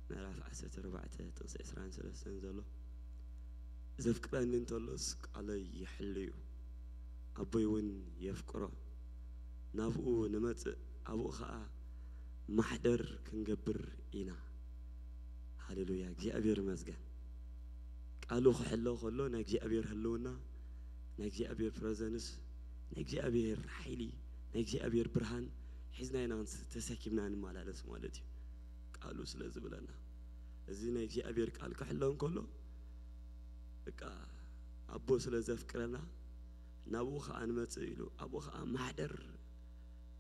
ምዕራፍ ዓሰርተ ኣርባዕተ ጥቕሲ ዕስራን ሰለስተን ዘሎ፣ "ዘፍቅረኒ እንተሎስ ቃለይ ይሕሉ እዩ፣ ኣቦይ እውን የፍቅሮ፣ ናብኡ ንመጽእ፣ ኣብኡ ኸኣ ማሕደር ክንገብር ኢና።" ሃሌሉያ፣ እግዚኣብሔር ይመስገን። ቃሉ ክሕሎ ከሎ ናይ እግዚኣብሔር ህልውና፣ ናይ እግዚኣብሔር ፕረዘንስ፣ ናይ እግዚኣብሔር ሓይሊ፣ ናይ እግዚኣብሔር ብርሃን ሒዝና ኢና ክንስ-፣ ተሰኪምና ንመላለስ ማለት እዩ። ቃሉ ስለ ዝብለና፣ እዚ ናይ እግዚኣብሔር ቃል ክሕሎ እንከሎ፣ በቃ ኣቦ ስለ ዘፍቅረና፣ ናብኡ ኸኣ ንመጽእ ኢሉ፣ ኣብኡ ኸኣ ማሕደር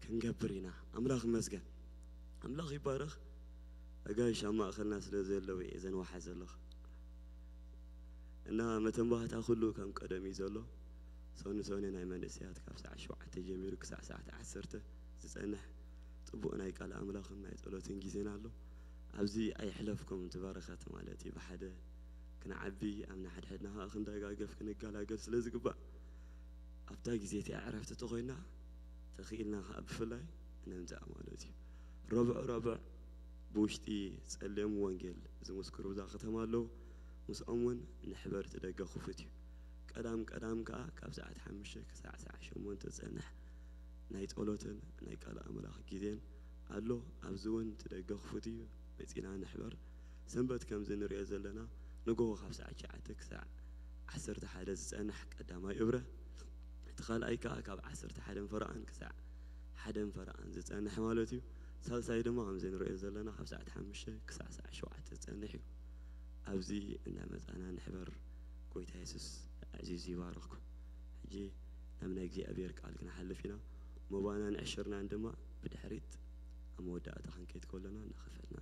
ክንገብር ኢና። ኣምላኽ ይመስገን። ኣምላኽ ይባረኽ። ኣጋይሽ ኣብ ማእከልና ስለ ዘለዉ እየ ዘንዋሓ ዘለኹ። እና መተንባህታ ኩሉ ከም ቀደም እዩ ዘሎ። ሶኒ ሶኒ ናይ መንእሰያት ካብ ሰዓት ሸውዓተ ጀሚሩ ክሳዕ ሰዓት ዓሰርተ ዝጸንሕ ጽቡቕ ናይ ቃል ኣምላኽን ናይ ጸሎትን ግዜና ኣሎ። ኣብዚ ኣይሕለፍኩም፣ እቲ በረኸት ማለት እዩ። ብሓደ ክንዓቢ፣ ኣብ ንሓድሕድና ኸኣ ክንደጋገፍ፣ ክንገላገል ስለ ዝግባእ፣ ኣብታ ግዜ እቲኣ ዕረፍቲ ተኾይና፣ ተኽኢልና ኸኣ ብፍላይ ነምጽኣ ማለት እዩ። ረቡዕ ረቡዕ ብውሽጢ ጸልዮም ወንጌል ዝምስክሩ እዛ ከተማ ኣለዉ። ምስኦም እውን ንሕበር፣ እቲ ደገ ክፉት እዩ። ቀዳም ቀዳም ከኣ ካብ ሰዓት ሓሙሽተ ክሳዕ ሰዓት ሸሞንተ ዝጸንሕ ናይ ጸሎትን ናይ ቃል ኣምላኽ ግዜን ኣሎ። ኣብዚ እውን እቲ ደገ ክፉት እዩ። መጺና ንሕበር። ሰንበት ከምዚ ንሪኦ ዘለና ንግሆ ካብ ሰዓት ትሽዓተ ክሳዕ ዓሰርተ ሓደ ዝጸንሕ ቀዳማይ እብረ፣ እቲ ካልኣይ ከኣ ካብ ዓሰርተ ሓደን ፈረቓን ክሳዕ ሓደን ፈረቓን ዝጸንሕ ማለት እዩ። ሳልሳይ ድማ ከምዚ ንሪኦ ዘለና ካብ ሰዓት ሓሙሽተ ክሳዕ ሰዓት ሸውዓተ ዝጸንሕ እዩ። ኣብዚ እናመጻና ንሕበር። ጎይታ የሱስ ኣዕዚዙ ይባርኽኩም። ሕጂ ናብ ናይ እግዚኣብሔር ቃል ክንሓልፍ ኢና። መባናን ዕሽርናን ድማ ብድሕሪት ኣብ መወዳእታ ክንከይድ ከለና እናኸፈልና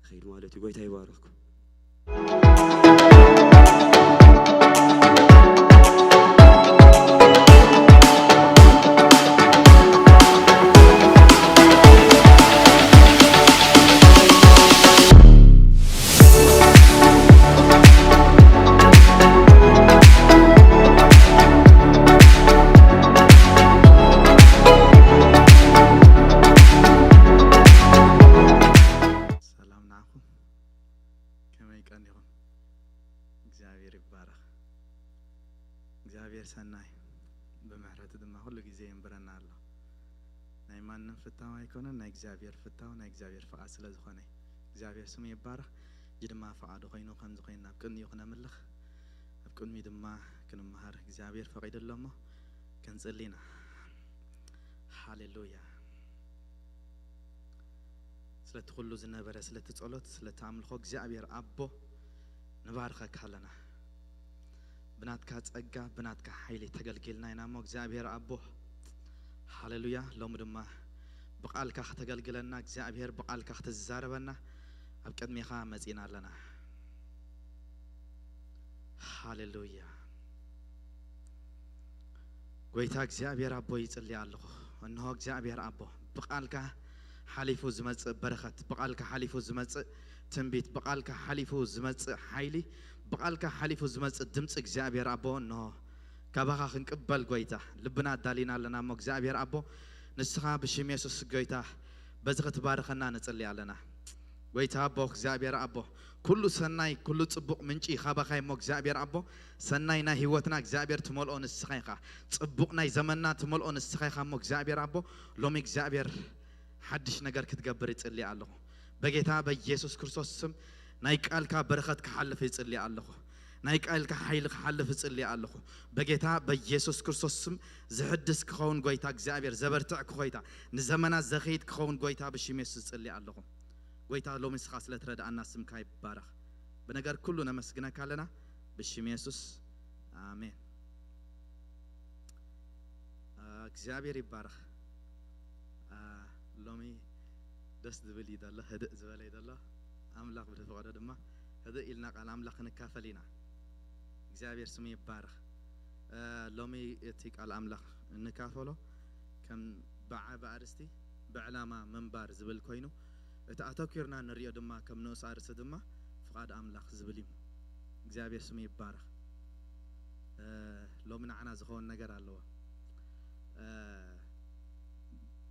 ንኸይድ ማለት እዩ። ጎይታ ይባርኽኩም። ሰላም ንዓኹም። ከመይ ቀኒኹም? እግዚኣብሔር ይባረኽ። እግዚኣብሔር ሰናይ፣ ብምሕረቱ ድማ ኩሉ ግዜ የንብረና ኣሎ። ናይ ማንም ፍታው ኣይኮነን፣ ናይ እግዚኣብሔር ፍታው፣ ናይ እግዚኣብሔር ፍቓድ ስለ ዝኾነ፣ እግዚኣብሔር ስሙ ይባረኽ። ሕጂ ድማ ፍቓዱ ኮይኑ ከምዚ ኮይንና ኣብ ቅድሚኡ ክነምልኽ፣ ኣብ ቅድሚኡ ድማ ክንመሃር እግዚኣብሔር ፈቒዱ ኣሎ እሞ፣ ክንጽሊ ኢና። ሃሌሉያ። ስለቲ ኩሉ ዝነበረ፣ ስለቲ ጸሎት፣ ስለቲ ኣምልኾ እግዚኣብሔር ኣቦ ንባርኸካ ኣለና። ብናትካ ጸጋ፣ ብናትካ ሓይሊ ተገልጊልና ኢና እሞ እግዚኣብሔር ኣቦ፣ ሃሌሉያ። ሎሚ ድማ ብቓልካ ከተገልግለና እግዚኣብሔር፣ ብቓልካ ክትዛረበና ኣብ ቅድሜኻ መጺና ኣለና። ሃሌሉያ። ጎይታ እግዚኣብሔር ኣቦ ይጽሊ ኣለኹ። እንሆ እግዚኣብሔር ኣቦ፣ ብቓልካ ሓሊፉ ዝመጽእ በረኸት፣ ብቓልካ ሓሊፉ ዝመጽእ ትንቢት፣ ብቓልካ ሓሊፉ ዝመጽእ ሓይሊ፣ ብቓልካ ሓሊፉ ዝመጽእ ድምጺ እግዚኣብሔር ኣቦ፣ እንሆ ካባኻ ክንቅበል ጎይታ፣ ልብና ኣዳሊና ኣለና እሞ እግዚኣብሔር ኣቦ፣ ንስኻ ብሽም የሱስ ጎይታ፣ በዚ ክትባርኸና ንጽሊ ኣለና። ጎይታ ኣቦ፣ እግዚኣብሔር ኣቦ፣ ኩሉ ሰናይ፣ ኩሉ ጽቡቕ ምንጪ ካባኻ እሞ እግዚኣብሔር ኣቦ፣ ሰናይ ናይ ህይወትና እግዚኣብሔር ትመልኦ ንስኻ ኢኻ። ጽቡቕ ናይ ዘመንና ትመልኦ ንስኻ ኢኻ እሞ እግዚኣብሔር ኣቦ፣ ሎሚ እግዚኣብሔር ሓድሽ ነገር ክትገብር ይጽሊ ኣለኹ። በጌታ በኢየሱስ ክርስቶስ ስም ናይ ቃልካ በረኸት ክሓልፍ ይጽሊ ኣለኹ። ናይ ቃልካ ሓይሊ ክሓልፍ ይጽሊ ኣለኹ። በጌታ በኢየሱስ ክርስቶስ ስም ዝሕድስ ክኸውን ጎይታ እግዚኣብሔር፣ ዘበርትዕ ክኾይታ፣ ንዘመናት ዘኸይድ ክኸውን ጎይታ ብሽም የሱስ ዝጽሊ ኣለኹ። ጎይታ ሎሚ ንስኻ ስለ ትረድኣና ስምካ ይባረኽ። ብነገር ኩሉ ነመስግነካ ኣለና ብሽም የሱስ ኣሜን። አ፣ እግዚኣብሔር ይባረኽ። አ፣ ሎሚ ደስ ዝብል እዩ ዘሎ፣ ህድእ ዝበለ እዩ ዘሎ። ኣምላኽ ብዝፈቐዶ ድማ ህድእ ኢልና ቃል ኣምላኽ ክንካፈል ኢና። እግዚኣብሔር ስሙ ይባረኽ። አ፣ ሎሚ እቲ ቃል ኣምላኽ እንካፈሎ ከም ብዓቢ ኣርእስቲ ብዕላማ ምንባር ዝብል ኮይኑ፣ እቲ ኣተኲርና ንሪኦ ድማ ከም ንኡስ ኣርእስቲ ድማ ፍቓድ ኣምላኽ ዝብል እዩ። እግዚኣብሔር ስሙ ይባረኽ። እ፣ ሎሚ ንዓና ዝኸውን ነገር ኣለዎ። እ፣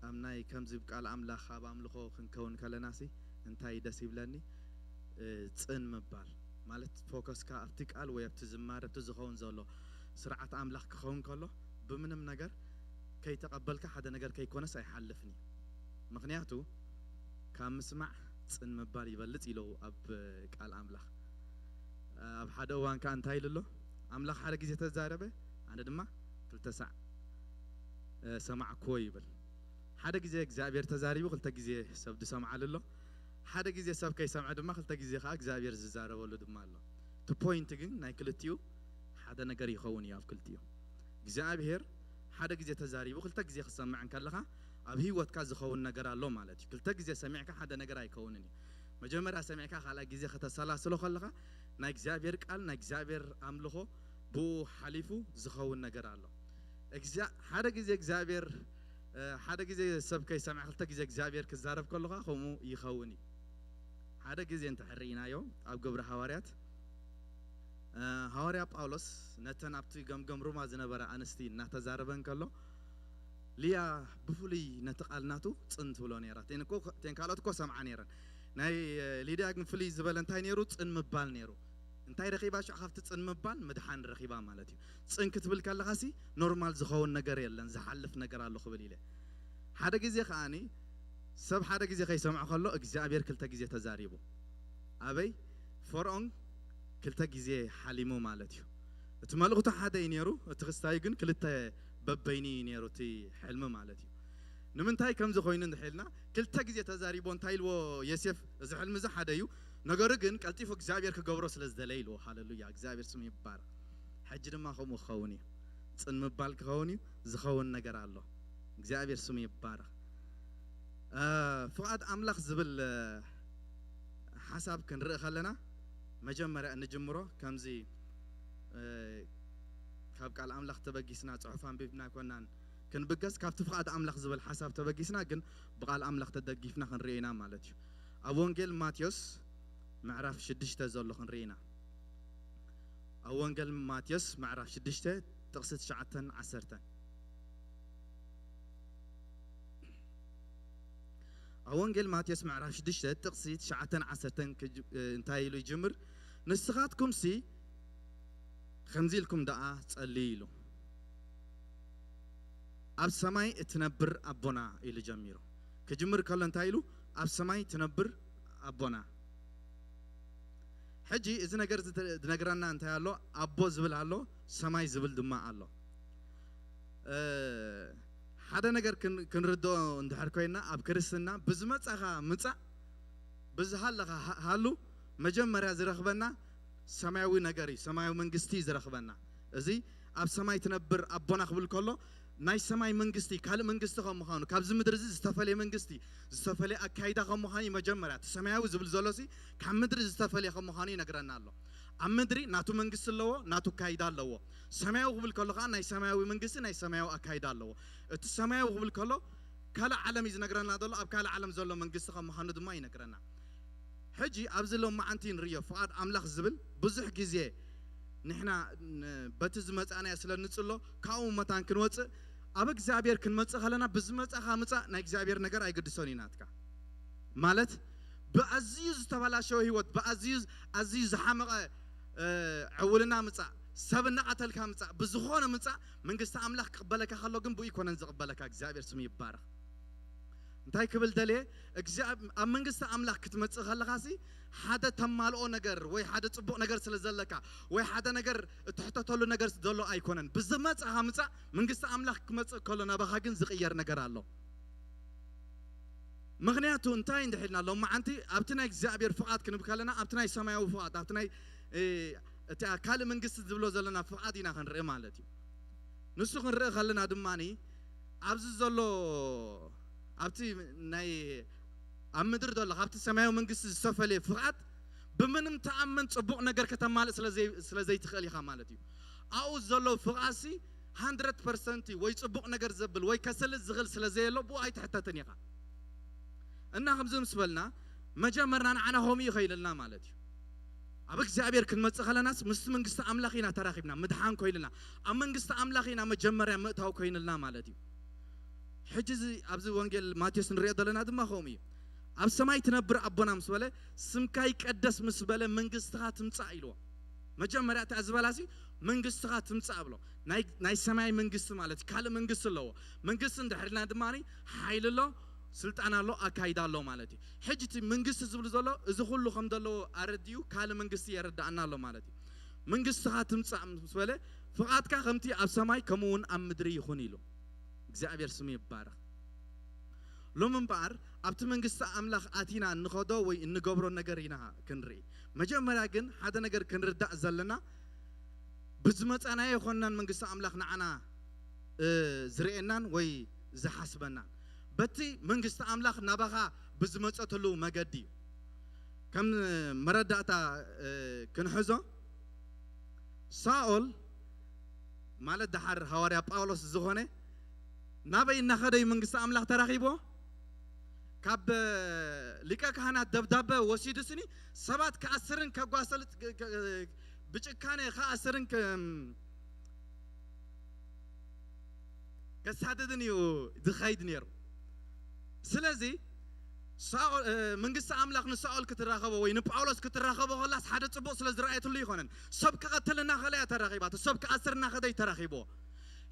ኣብ ናይ ከምዚ ቃል ኣምላኽ ኣብ ኣምልኾ ክንከውን ከለናሲ እንታይ ደስ ይብለኒ? እ፣ ጽን ምባል ማለት ፎከስካ ኣብቲ ቃል ወይ ኣብቲ ዝማረ ኣብቲ ዝኸውን ዘሎ ስርዓት ኣምላኽ ክኸውን ከሎ ብምንም ነገር ከይተቐበልካ ሓደ ነገር ከይኮነስ ኣይሓልፍን እዩ። ምኽንያቱ ካብ ምስማዕ ጽን ምባል ይበልጽ ኢሉ ኣብ ቃል ኣምላኽ። ኣብ ሓደ እዋን ከኣ እንታይ ኢሉ ኣሎ? ኣምላኽ ሓደ ግዜ ተዛረበ፣ ኣነ ድማ ክልተ ሳዕ፣ እ፣ ሰማዕክዎ ይብል። ሓደ ግዜ እግዚኣብሔር ተዛሪቡ፣ ክልተ ግዜ ሰብ ዝሰምዓሉ ኣሎ። ሓደ ግዜ ሰብ ከይሰምዐ ድማ ክልተ ግዜ ከኣ እግዚኣብሔር ዝዛረበሉ ድማ ኣሎ። እቲ ፖይንት ግን ናይ ክልቲኡ ሓደ ነገር ይኸውን እዩ ኣብ ክልቲኡ። እግዚኣብሔር ሓደ ግዜ ተዛሪቡ ክልተ ግዜ ክትሰምዕ እንከለኻ ኣብ ህይወትካ ዝኸውን ነገር ኣሎ ማለት እዩ። ክልተ ግዜ ሰሚዕካ ሓደ ነገር ኣይከውንን እዩ። መጀመርያ ሰሚዕካ ካልኣይ ግዜ ከተሰላስሎ ከለኻ ናይ እግዚኣብሔር ቃል ናይ እግዚኣብሔር ኣምልኾ ብኡ ሓሊፉ ዝኸውን ነገር ኣሎ። እግዚኣብ-፣ ሓደ ግዜ እግዚኣብሔር፣ እ፣ ሓደ ግዜ ሰብ ከይሰምዐ ክልተ ግዜ እግዚኣብሔር ክዛረብ ከለኻ ከምኡ ይኸውን እዩ። ሓደ ግዜ እንተ ሕርኢናዮ ኣብ ግብሪ ሃዋርያት፣ እ፣ ሃዋርያ ጳውሎስ ነተን ኣብቲ ገምገም ሮማ ዝነበራ ኣንስቲ እናተዛረበ እንከሎ፣ ሊያ ብፍሉይ ነቲ ቃል ናቱ ጽን ትብሎ ነይራ። እተን እኮ፣ እተን ካልኦት እኮ ሰምዓ ነይረን። ናይ፣ እ፣ ሊድያ ግን ፍልይ ዝበለ እንታይ ነይሩ? ጽን ምባል ነይሩ። እንታይ ረኺባ ሽዑ ካብቲ ጽን ምባል? ምድሓን ረኺባ ማለት እዩ። ጽን ክትብል ከለኻሲ ኖርማል ዝኸውን ነገር የለን፣ ዝሓልፍ ነገር ኣሎ ክብል ኢለ። ሓደ ግዜ ከኣኒ ሰብ ሓደ ግዜ ከይሰምዖ ከሎ እግዚኣብሔር ክልተ ግዜ ተዛሪቡ። ኣበይ? ፈርዖን ክልተ ግዜ ሓሊሙ ማለት እዩ። እቲ መልእኽቱ ሓደ እዩ ነይሩ፣ እቲ ክስታዩ ግን ክልተ በበይኑ እዩ ነይሩ እቲ ሕልሚ ማለት እዩ። ንምንታይ ከምዚ ኮይኑ እንድሕር ኢልና፣ ክልተ ግዜ ተዛሪቦ እንታይ ኢልዎ ዮሴፍ? እዚ ሕልሚ እዚ ሓደ እዩ፣ ነገሩ ግን ቀልጢፉ እግዚኣብሔር ክገብሮ ስለ ዝደለየ ኢልዎ። ሃሌሉያ፣ እግዚኣብሔር ስሙ ይባረኽ። ሕጂ ድማ ከምኡ ክኸውን እዩ፣ ጽን ምባል ክኸውን እዩ፣ ዝኸውን ነገር ኣሎ። እግዚኣብሔር ስሙ ይባረኽ። እ፣ ፍቓድ ኣምላኽ ዝብል፣ እ፣ ሓሳብ ክንርኢ ከለና መጀመርያ እንጅምሮ ከምዚ፣ እ፣ ካብ ቃል ኣምላኽ ተበጊስና ጽሑፍ ኣንቢብና ኣይኮናን ክንብገስ፣ ካብቲ ፍቓድ ኣምላኽ ዝብል ሓሳብ ተበጊስና ግን ብቃል ኣምላኽ ተደጊፍና ክንርኢ ኢና ማለት እዩ። ኣብ ወንጌል ማቴዎስ ምዕራፍ ሽዱሽተ ዘሎ ክንርኢ ኢና። ኣብ ወንጌል ማቴዎስ ምዕራፍ ሽዱሽተ ጥቕሲ ትሽዓተን ዓሰርተን። ኣብ ወንጌል ማቴዎስ ምዕራፍ ሽዱሽተ ጥቕሲ ትሽዓተን ዓሰርተን ክጅ-፣ እ፣ እንታይ ኢሉ ይጅምር? ንስኻትኩምሲ ከምዚ ኢልኩም ደኣ ጸልዩ ኢሉ። ኣብ ሰማይ እትነብር ኣቦና ኢሉ ጀሚሩ። ክጅምር ከሎ እንታይ ኢሉ? ኣብ ሰማይ ትነብር ኣቦና። ሕጂ እዚ ነገር እዚ ተ-፣ ዝነግረና እንታይ ኣሎ? ኣቦ ዝብል ኣሎ፣ ሰማይ ዝብል ድማ ኣሎ። እ፣ ሓደ ነገር ክን-፣ ክንርድኦ እንድሕር ኮይና፣ ኣብ ክርስትና ብዝመጻኻ ምጻእ፣ ብዝሃለኻ ሃ-፣ ሃሉ፣ መጀመርያ ዝረኽበና ሰማያዊ ነገር እዩ፣ ሰማያዊ መንግስቲ እዩ ዝረኽበና። እዚ ኣብ ሰማይ ትነብር ኣቦና ክብል ከሎ፣ ናይ ሰማይ መንግስቲ ካልእ መንግስቲ ከም ምዃኑ፣ ካብዚ ምድሪ እዚ ዝተፈለየ መንግስቲ፣ ዝተፈለየ ኣካይዳ ከም ምዃኑ እዩ መጀመርያ። እቲ ሰማያዊ ዝብል ዘሎሲ ካብ ምድሪ ዝተፈለየ ከም ምዃኑ ይነግረና ኣሎ። ኣብ ምድሪ ናቱ መንግስቲ ኣለዎ፣ ናቱ ኣካይዳ ኣለዎ። ሰማያዊ ክብል ከሎ ከዓ ናይ ሰማያዊ መንግስቲ፣ ናይ ሰማያዊ ኣካይዳ ኣለዎ። እቲ ሰማያዊ ክብል ከሎ ካልእ ዓለም እዩ ዝነግረና ዘሎ፣ ኣብ ካልእ ዓለም ዘሎ መንግስቲ ከም ምዃኑ ድማ ይነግረና። ሕጂ ኣብዚ ሎማዓንቲ ንርእዮ፣ ፍቓድ ኣምላኽ ዝብል ብዙሕ ግዜ ንሕና ን-፣ በቲ ዝመጻእናዮ ስለ ንጽሎ ካብኡ መታን ክንወጽእ፣ ኣብ እግዚኣብሔር ክንመጽእ ከለና ብዝመጻኻ ምጻእ ናይ እግዚኣብሔር ነገር ኣይግድሶን እዩ ናትካ። ማለት ብኣዝዩ ዝተበላሸወ ህይወት፣ ብኣዝዩ፣ ኣዝዩ ዝሓመቐ እ፣ ዕውልና ምጻእ፣ ሰብ እናቐተልካ ምጻእ፣ ብዝኾነ ምጻእ መንግስቲ ኣምላኽ ክቕበለካ ከሎ ግን ብኡ ይኮነን ዝቕበለካ። እግዚኣብሔር ስሙ ይባረኽ። እንታይ ክብል ደልየ? እግዚኣብ-፣ ኣብ መንግስቲ ኣምላኽ ክትመጽእ ከለኻሲ ሓደ ተማልኦ ነገር ወይ ሓደ ጽቡቕ ነገር ስለ ዘለካ ወይ ሓደ ነገር እትሕተተሉ ነገር ዘሎ ኣይኮነን። ብዝመጻኻ ምጻእ መንግስቲ ኣምላኽ ክመጽእ ከሎ ናባኻ ግን ዝቕየር ነገር ኣሎ። ምኽንያቱ እንታይ እንድሕልና ሎማዓንቲ ኣብቲ ናይ እግዚኣብሔር ፍቓድ ክንብል ከለና ኣብቲ ናይ ሰማያዊ ፍቓድ ኣብቲ ናይ እ፣ እቲ ካልእ መንግስቲ ዝብሎ ዘለና ፍቓድ ኢና ክንርኢ ማለት እዩ። ንሱ ክንርኢ ከለና ድማ ኣብዚ ዘሎ ኣብቲ ናይ ኣብ ምድሪ ዘሎ ካብቲ ሰማያዊ መንግስቲ ዝተፈለየ ፍቓድ ብምንም ተኣመን ጽቡቕ ነገር ከተማልእ ስለ ዘይ-፣ ስለ ዘይትኽእል ኢኻ ማለት እዩ። ኣብኡ ዘሎ ፍቓድሲ ሃንድረድ ፐርሰንት ወይ ጽቡቕ ነገር ዘብል ወይ ከስልጥ ዝኽእል ስለ ዘየሎ ብኡ ኣይትሕተትን ኢኻ። እና ከምዚ ምስ በልና መጀመርና ንዓና ከምኡ እዩ ከይልልና ማለት እዩ። ኣብ እግዚኣብሔር ክንመጽእ ከለናስ ምስቲ መንግስቲ ኣምላኽ ኢና ተራኺብና ምድሓን ኮይንልና ኣብ መንግስቲ ኣምላኽ ኢና መጀመርያ ምእታው ኮይንልና ማለት እዩ። ሕጂ እዚ ኣብዚ ወንጌል ማቴዎስ ንሪኦ ዘለና ድማ ከምኡ እዩ። ኣብ ሰማይ ትነብር ኣቦና ምስ በለ ስምካ ይቀደስ ምስ በለ መንግስትኻ ትምጻእ ኢልዎ። መጀመርያ እታ ዝበላሲ መንግስትኻ ትምጻእ ብሎ ናይ፣ ናይ ሰማይ መንግስቲ ማለት ካልእ መንግስቲ ኣለዎ። መንግስቲ እንድሕርልና ድማ ሓይሊ ኣሎ፣ ስልጣን ኣሎ፣ ኣካይዳ ኣሎ ማለት እዩ። ሕጂ እቲ መንግስቲ ዝብል ዘሎ እዚ ኩሉ ከም ዘለዎ ኣረዲኡ ካልእ መንግስቲ የረዳእና ኣሎ ማለት እዩ። መንግስትኻ ትምጻእ ምስ በለ ፍቓድካ ከምቲ ኣብ ሰማይ ከምኡ እውን ኣብ ምድሪ ይኹን ኢሉ። እግዚኣብሔር ስሙ ይባረኽ። ሎም እምበኣር ኣብቲ መንግስቲ ኣምላኽ ኣቲና እንኸዶ ወይ እንገብሮ ነገር ኢና ክንርኢ። መጀመርያ ግን ሓደ ነገር ክንርዳእ ዘለና ብዝመጻናዮ ይኮንናን መንግስቲ ኣምላኽ ንዓና እ፣ ዝርእየናን ወይ ዝሓስበናን በቲ መንግስቲ ኣምላኽ ናባኻ ብዝመጸትሉ መገዲ እዩ። ከም መረዳእታ እ፣ ክንሕዞ ሳኦል ማለት ደሓር ሃዋርያ ጳውሎስ ዝኾነ ናበይ እናኸደ እዩ መንግስቲ ኣምላኽ ተራኺብዎ? ካብ ሊቀ ካህናት ደብዳበ ወሲዱ ስኒ ሰባት ክኣስርን ከጓሰል ብጭካነ ክኣስርን ከሳድድን እዩ ዝኸይድ ነይሩ። ስለዚ መንግስቲ ኣምላኽ ንሳኦል ክትራኸቦ ወይ ንጳውሎስ ክትራኸቦ ከላስ ሓደ ፅቡቅ ስለ ዝረኣየትሉ ይኮነን። ሰብ ክቐትል እናኸለ እያ ተራኺባቶ። ሰብ ክኣስር እናኸደ እዩ ተራኺብዎ።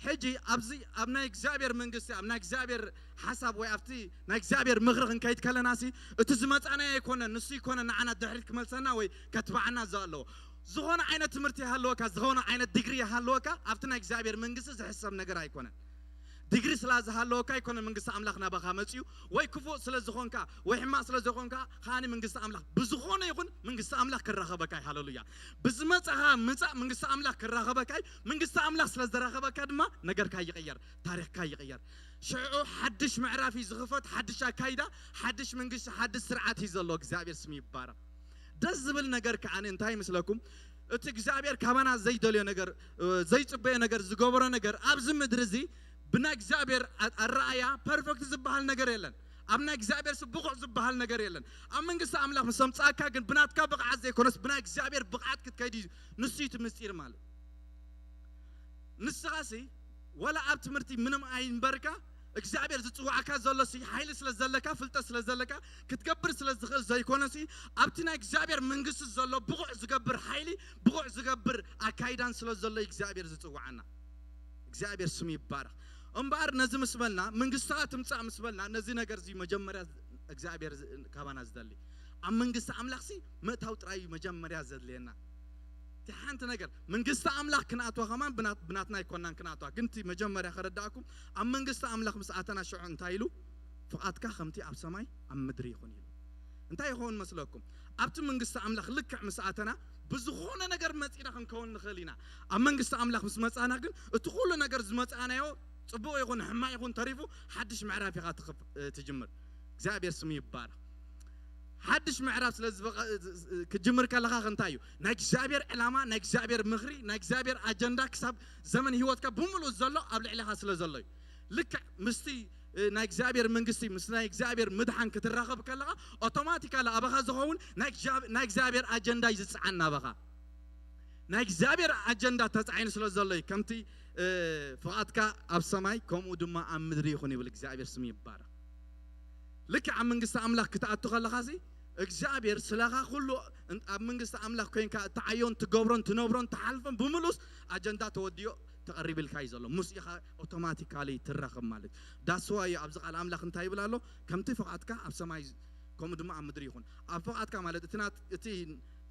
ሕጂ ኣብዚ ኣብ ናይ እግዚኣብሔር መንግስቲ ኣብ ናይ እግዚኣብሔር ሓሳብ ወይ ኣብቲ ናይ እግዚኣብሔር ምኽሪ ክንከይድ ከለና ሲ እቲ ዝመፃና ኣይኮነን ንሱ ይኮነ ንዓና ድሕሪት ክመልሰና ወይ ከትባዓና ዘሎ ዝኾነ ዓይነት ትምህርቲ ይሃለወካ ዝኾነ ዓይነት ዲግሪ ይሃለወካ ኣብቲ ናይ እግዚኣብሔር መንግስቲ ዝሕሰብ ነገር ኣይኮነን። ዲግሪ ስላ ዝሃለወካ ኣይኮነ መንግስቲ ኣምላኽ ናባኻ መፅዩ ወይ ክፉእ ስለ ዝኾንካ ወይ ሕማቅ ስለ ዝኾንካ ከዓኒ መንግስቲ ኣምላኽ ብዝኾነ ይኹን መንግስቲ ኣምላኽ ክራኸበካ እዩ። ሃለሉያ። ብዝመፃኻ ምፃእ መንግስቲ ኣምላኽ ክራኸበካ እዩ። መንግስቲ ኣምላኽ ስለ ዝራኸበካ ድማ ነገርካ ይቕየር፣ ታሪኽካ ይቕየር። ሽዑ ሓድሽ ምዕራፍ እዩ ዝኽፈት፣ ሓድሽ ኣካይዳ፣ ሓድሽ መንግስቲ፣ ሓድሽ ስርዓት እዩ ዘሎ። እግዚኣብሔር ስም ይባረክ። ደስ ዝብል ነገር ከዓኒ እንታይ ይመስለኩም? እቲ እግዚኣብሔር ካባና ዘይደልዮ ነገር ዘይፅበዮ ነገር ዝገበሮ ነገር ኣብዚ ምድሪ እዚ ብናይ እግዚኣብሔር ኣረኣያ ፐርፌክት ዝበሃል ነገር የለን። ኣብ ናይ እግዚኣብሔር ብቑዕ ዝበሃል ነገር የለን። ኣብ መንግስቲ ኣምላኽ ምስ ኣምፃእካ ግን ብናትካ ብቕዓት ዘይኮነስ ብናይ እግዚኣብሔር ብቕዓት ክትከይድ እዩ። ንሱ እቲ ምስጢር ማለት ንስኻሲ ወላ ኣብ ትምህርቲ ምንም ኣይንበርካ እግዚኣብሔር ዝፅዋዕካ ዘሎሲ ሓይሊ ስለ ዘለካ ፍልጠት ስለ ዘለካ ክትገብር ስለ ዝኽእል ዘይኮነሲ ኣብቲ ናይ እግዚኣብሔር መንግስቲ ዘሎ ብቑዕ ዝገብር ሓይሊ ብቑዕ ዝገብር ኣካይዳን ስለ ዘሎ እግዚኣብሔር ዝፅዋዓና። እግዚኣብሔር ስሙ ይባረኽ። እምበኣር ነዚ ምስ በልና መንግስትኻ ትምፃእ ምስ በልና ነዚ ነገር እዚ መጀመርያ እግዚኣብሔር ካባና ዝደሊ ኣብ መንግስቲ ኣምላኽሲ ምእታው ጥራይ እዩ መጀመርያ ዘድልየና። እቲ ሓንቲ ነገር መንግስቲ ኣምላኽ ክንኣትዋ ከማን ብናትና ኣይኮናን ክንኣትዋ ግን እቲ መጀመርያ ከረዳእኩም ኣብ መንግስቲ ኣምላኽ ምስ ኣተና ሽዑ እንታይ ኢሉ ፍቓድካ ከምቲ ኣብ ሰማይ ኣብ ምድሪ ይኹን ኢሉ። እንታይ ይኸውን መስለኩም? ኣብቲ መንግስቲ ኣምላኽ ልክዕ ምስ ኣተና ብዝኾነ ነገር መፂና ክንከውን ንኽእል ኢና። ኣብ መንግስቲ ኣምላኽ ምስ መፃና ግን እቲ ኩሉ ነገር ዝመፃናዮ ፅቡቕ ይኹን ሕማቕ ይኹን ተሪፉ ሓድሽ ምዕራፍ ኢኻ ትጅምር። እግዚኣብሔር ስሙ ይባረኽ። ሓድሽ ምዕራፍ ስለ ዝበቐ-፣ ክጅምር ከለኻ እንታይ እዩ? ናይ እግዚኣብሔር ዕላማ፣ ናይ እግዚኣብሔር ምኽሪ፣ ናይ እግዚኣብሔር ኣጀንዳ ክሳብ ዘመን ህይወትካ ብምሉእ ዘሎ ኣብ ልዕሌኻ ስለ ዘሎ እዩ። ልክዕ ምስቲ፣ እ፣ ናይ እግዚኣብሔር መንግስቲ፣ ምስ ናይ እግዚኣብሔር ምድሓን ክትራኸብ ከለኻ፣ ኣውቶማቲካሊ ኣባኻ ዝኸውን ናይ እግዚኣብ-፣ ናይ እግዚኣብሔር ኣጀንዳ እዩ ዝጸዓን ናባኻ። ናይ እግዚኣብሔር ኣጀንዳ ተጻዒኑ ስለ ዘሎ እዩ። ከምቲ፣ እ፣ ፍቓድካ ኣብ ሰማይ ከምኡ ድማ ኣብ ምድሪ ይኹን ይብል እግዚኣብሔር ስሙ ይባረኽ። ልክዕ ኣብ መንግስቲ ኣምላኽ ክትኣቱ ከለኻሲ እግዚኣብሔር ስለኻ ኩሉ እን-፣ ኣብ መንግስቲ ኣምላኽ ኮይንካ እትዓዮን ትገብሮን ትነብሮን ትሓልፎን ብምሉስ ኣጀንዳ ተወዲኦ ተቐሪብልካ እዩ ዘሎ። ምስኡ ኢኻ ኣውቶማቲካሊ ትራኸብ ማለት እዩ። ዳስዋ እዩ ኣብዚ ቃል ኣምላኽ እንታይ ይብል ኣሎ? ከምቲ ፍቓድካ ኣብ ሰማይ ከምኡ ድማ ኣብ ምድሪ ይኹን። ኣብ ፍቓድካ ማለት እቲ ናት-፣ እቲ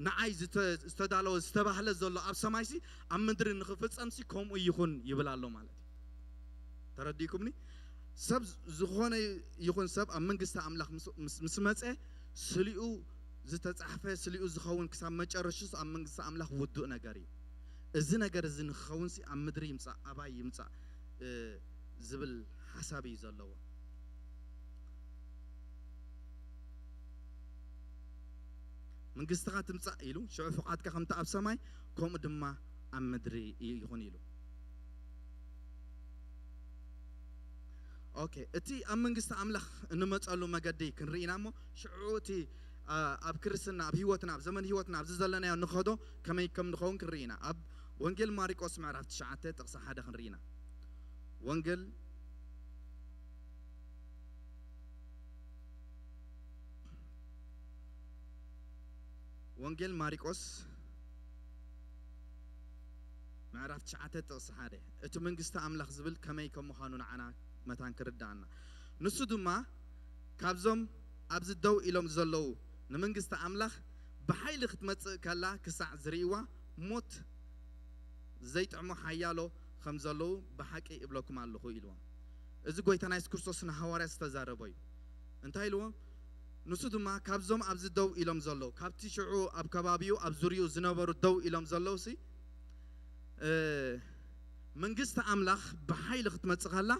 ንዓይ ዝተ-፣ ዝተዳለወ ዝተባህለ ዘሎ ኣብ ሰማይሲ ኣብ ምድሪ ንኽፍጸምሲ ከምኡ ይኹን ይብል ኣሎ ማለት እዩ። ተረዲእኩምኒ? ሰብ ዝኾነ ይኹን ሰብ ኣብ መንግስቲ ኣምላኽ ምስ፣ ምስ፣ ምስ መጸ ስሊኡ ዝተጻሕፈ ስሊኡ ዝኸውን ክሳብ መጨረሽስ ኣብ መንግስቲ ኣምላኽ ውዱእ ነገር እዩ። እዚ ነገር እዚ ንክኸውንሲ ኣብ ምድሪ ይምጻእ ኣባይ ይምጻእ፣ እ፣ ዝብል ሓሳብ እዩ ዘለዎ። መንግስትኻ ትምጻእ ኢሉ ሽዑ ፍቓድካ ከምቲ ኣብ ሰማይ ከምኡ ድማ ኣብ ምድሪ ይኹን ኢሉ። ኦኬ፣ እቲ ኣብ መንግስቲ ኣምላኽ እንመጸሉ መገዲ ክንርኢ ኢና እሞ ሽዑ እቲ፣ አ፣ ኣብ ክርስትና ኣብ ህይወትና ኣብ ዘመን ህይወትና ኣብዚ ዘለናዮ ንኸዶ ከመይ ከም ንኸውን ክንርኢ ኢና። ኣብ ወንጌል ማሪቆስ ምዕራፍ ትሽዓተ ጥቕሲ ሓደ ክንርኢ ኢና። ወንጌል ወንጌል ማሪቆስ ምዕራፍ ትሽዓተ ጥቕሲ ሓደ፣ እቲ መንግስቲ ኣምላኽ ዝብል ከመይ ከም ምዃኑ ንዓና መታን ክርድኣና። ንሱ ድማ ካብዞም ኣብዚ ደው ኢሎም ዘለዉ ንመንግስቲ ኣምላኽ ብሓይሊ ክትመጽእ ከላ ክሳዕ ዝርእይዋ ሞት ዘይጥዕሞ ሓያሎ ከም ዘለዉ ብሓቂ እብለኩም ኣለኹ ኢልዎም። እዚ ጎይታና የሱስ ክርስቶስ ንሃዋርያት ዝተዛረቦ እዩ። እንታይ ኢልዎም? ንሱ ድማ ካብዞም ኣብዚ ደው ኢሎም ዘለዉ፣ ካብቲ ሽዑ ኣብ ከባቢኡ ኣብ ዙርያኡ ዝነበሩ ደው ኢሎም ዘለዉ ሲ፣ እ፣ መንግስቲ ኣምላኽ ብሓይሊ ክትመጽእ ከላ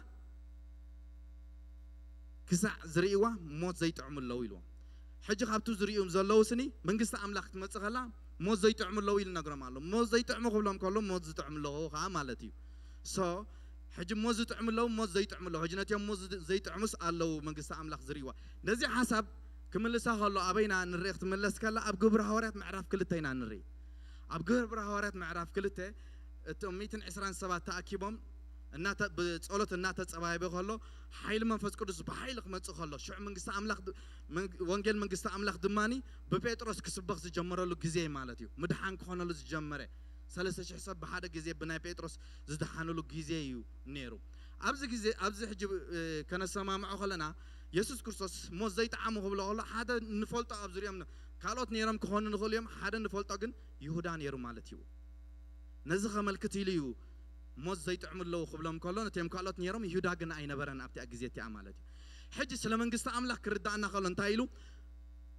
ክሳዕ ዝርእይዋ ሞት ዘይጥዕሙ ኣለዉ ኢልዎም። ሕጂ ካብቲ ዝርእዮም ዘለዉ ስኒ መንግስቲ ኣምላኽ ክትመጽእ ከላ ሞት ዘይጥዕሙ ኣለዉ ኢሉ ነግሮም ኣሎ። ሞት ዘይጥዕሙ ክብሎም ከሎ ሞት ዝጥዕሙ ኣለዉ ከኣ ማለት እዩ። ሶ ሕጂ ሞት ዝጥዕሙ ኣለዉ፣ ሞት ዘይጥዕሙ ኣለዉ። ሕጂ ነቲኦም ሞት ዝድ-፣ ዘይጥዕሙስ ኣለዉ መንግስቲ ኣምላኽ ዝርእይዋ። ነዚ ሓሳብ ክምልሳ ከሎ ኣበይና ንርኢ ክትምለስ ከላ ኣብ ግብሪ ሃዋርያት ምዕራፍ ክልተ ኢና ንርኢ። ኣብ ግብሪ ሃዋርያት ምዕራፍ ክልተ እቶም ሚእትን ዕስራን ሰባት ተኣኪቦም እናተ-፣ ብጸሎት እናተጸባየበ ከሎ ሓይሊ መንፈስ ቅዱስ ብሓይሊ ክመጽእ ከሎ ሽዑ መንግስቲ ኣምላኽ ድ-፣ መንግ-፣ ወንጌል መንግስቲ ኣምላኽ ድማኒ ብጴጥሮስ ክስበኽ ዝጀመረሉ ግዜ ማለት እዩ። ምድሓን ክኾነሉ ዝጀመረ ሰለስተ ሽሕ ሰብ ብሓደ ግዜ ብናይ ጴጥሮስ ዝደሓኑሉ ግዜ እዩ ነይሩ። ኣብዚ ግዜ፣ ኣብዚ ሕጂ፣ እ፣ ከነሰማምዖ ከለና የሱስ ክርስቶስ ሞት ዘይጠዓሙ ክብሎ ከሎ ሓደ ንፈልጦ ኣብ ዙርዮም ካልኦት ነይሮም ክኾኑ ንኽእሉ እዮም። ሓደ ንፈልጦ ግን ይሁዳ ነይሩ ማለት እዩ። ነዚ ከመልክት ኢሉ እዩ ሞት ዘይጥዕሙ ኣለዉ ክብሎም ከሎ ነቲኦም ካልኦት ነይሮም፣ ይሁዳ ግን ኣይነበረን ኣብቲኣ ግዜ እቲኣ ማለት እዩ። ሕጂ ስለ መንግስቲ ኣምላኽ ክርዳእና ከሎ እንታይ ኢሉ?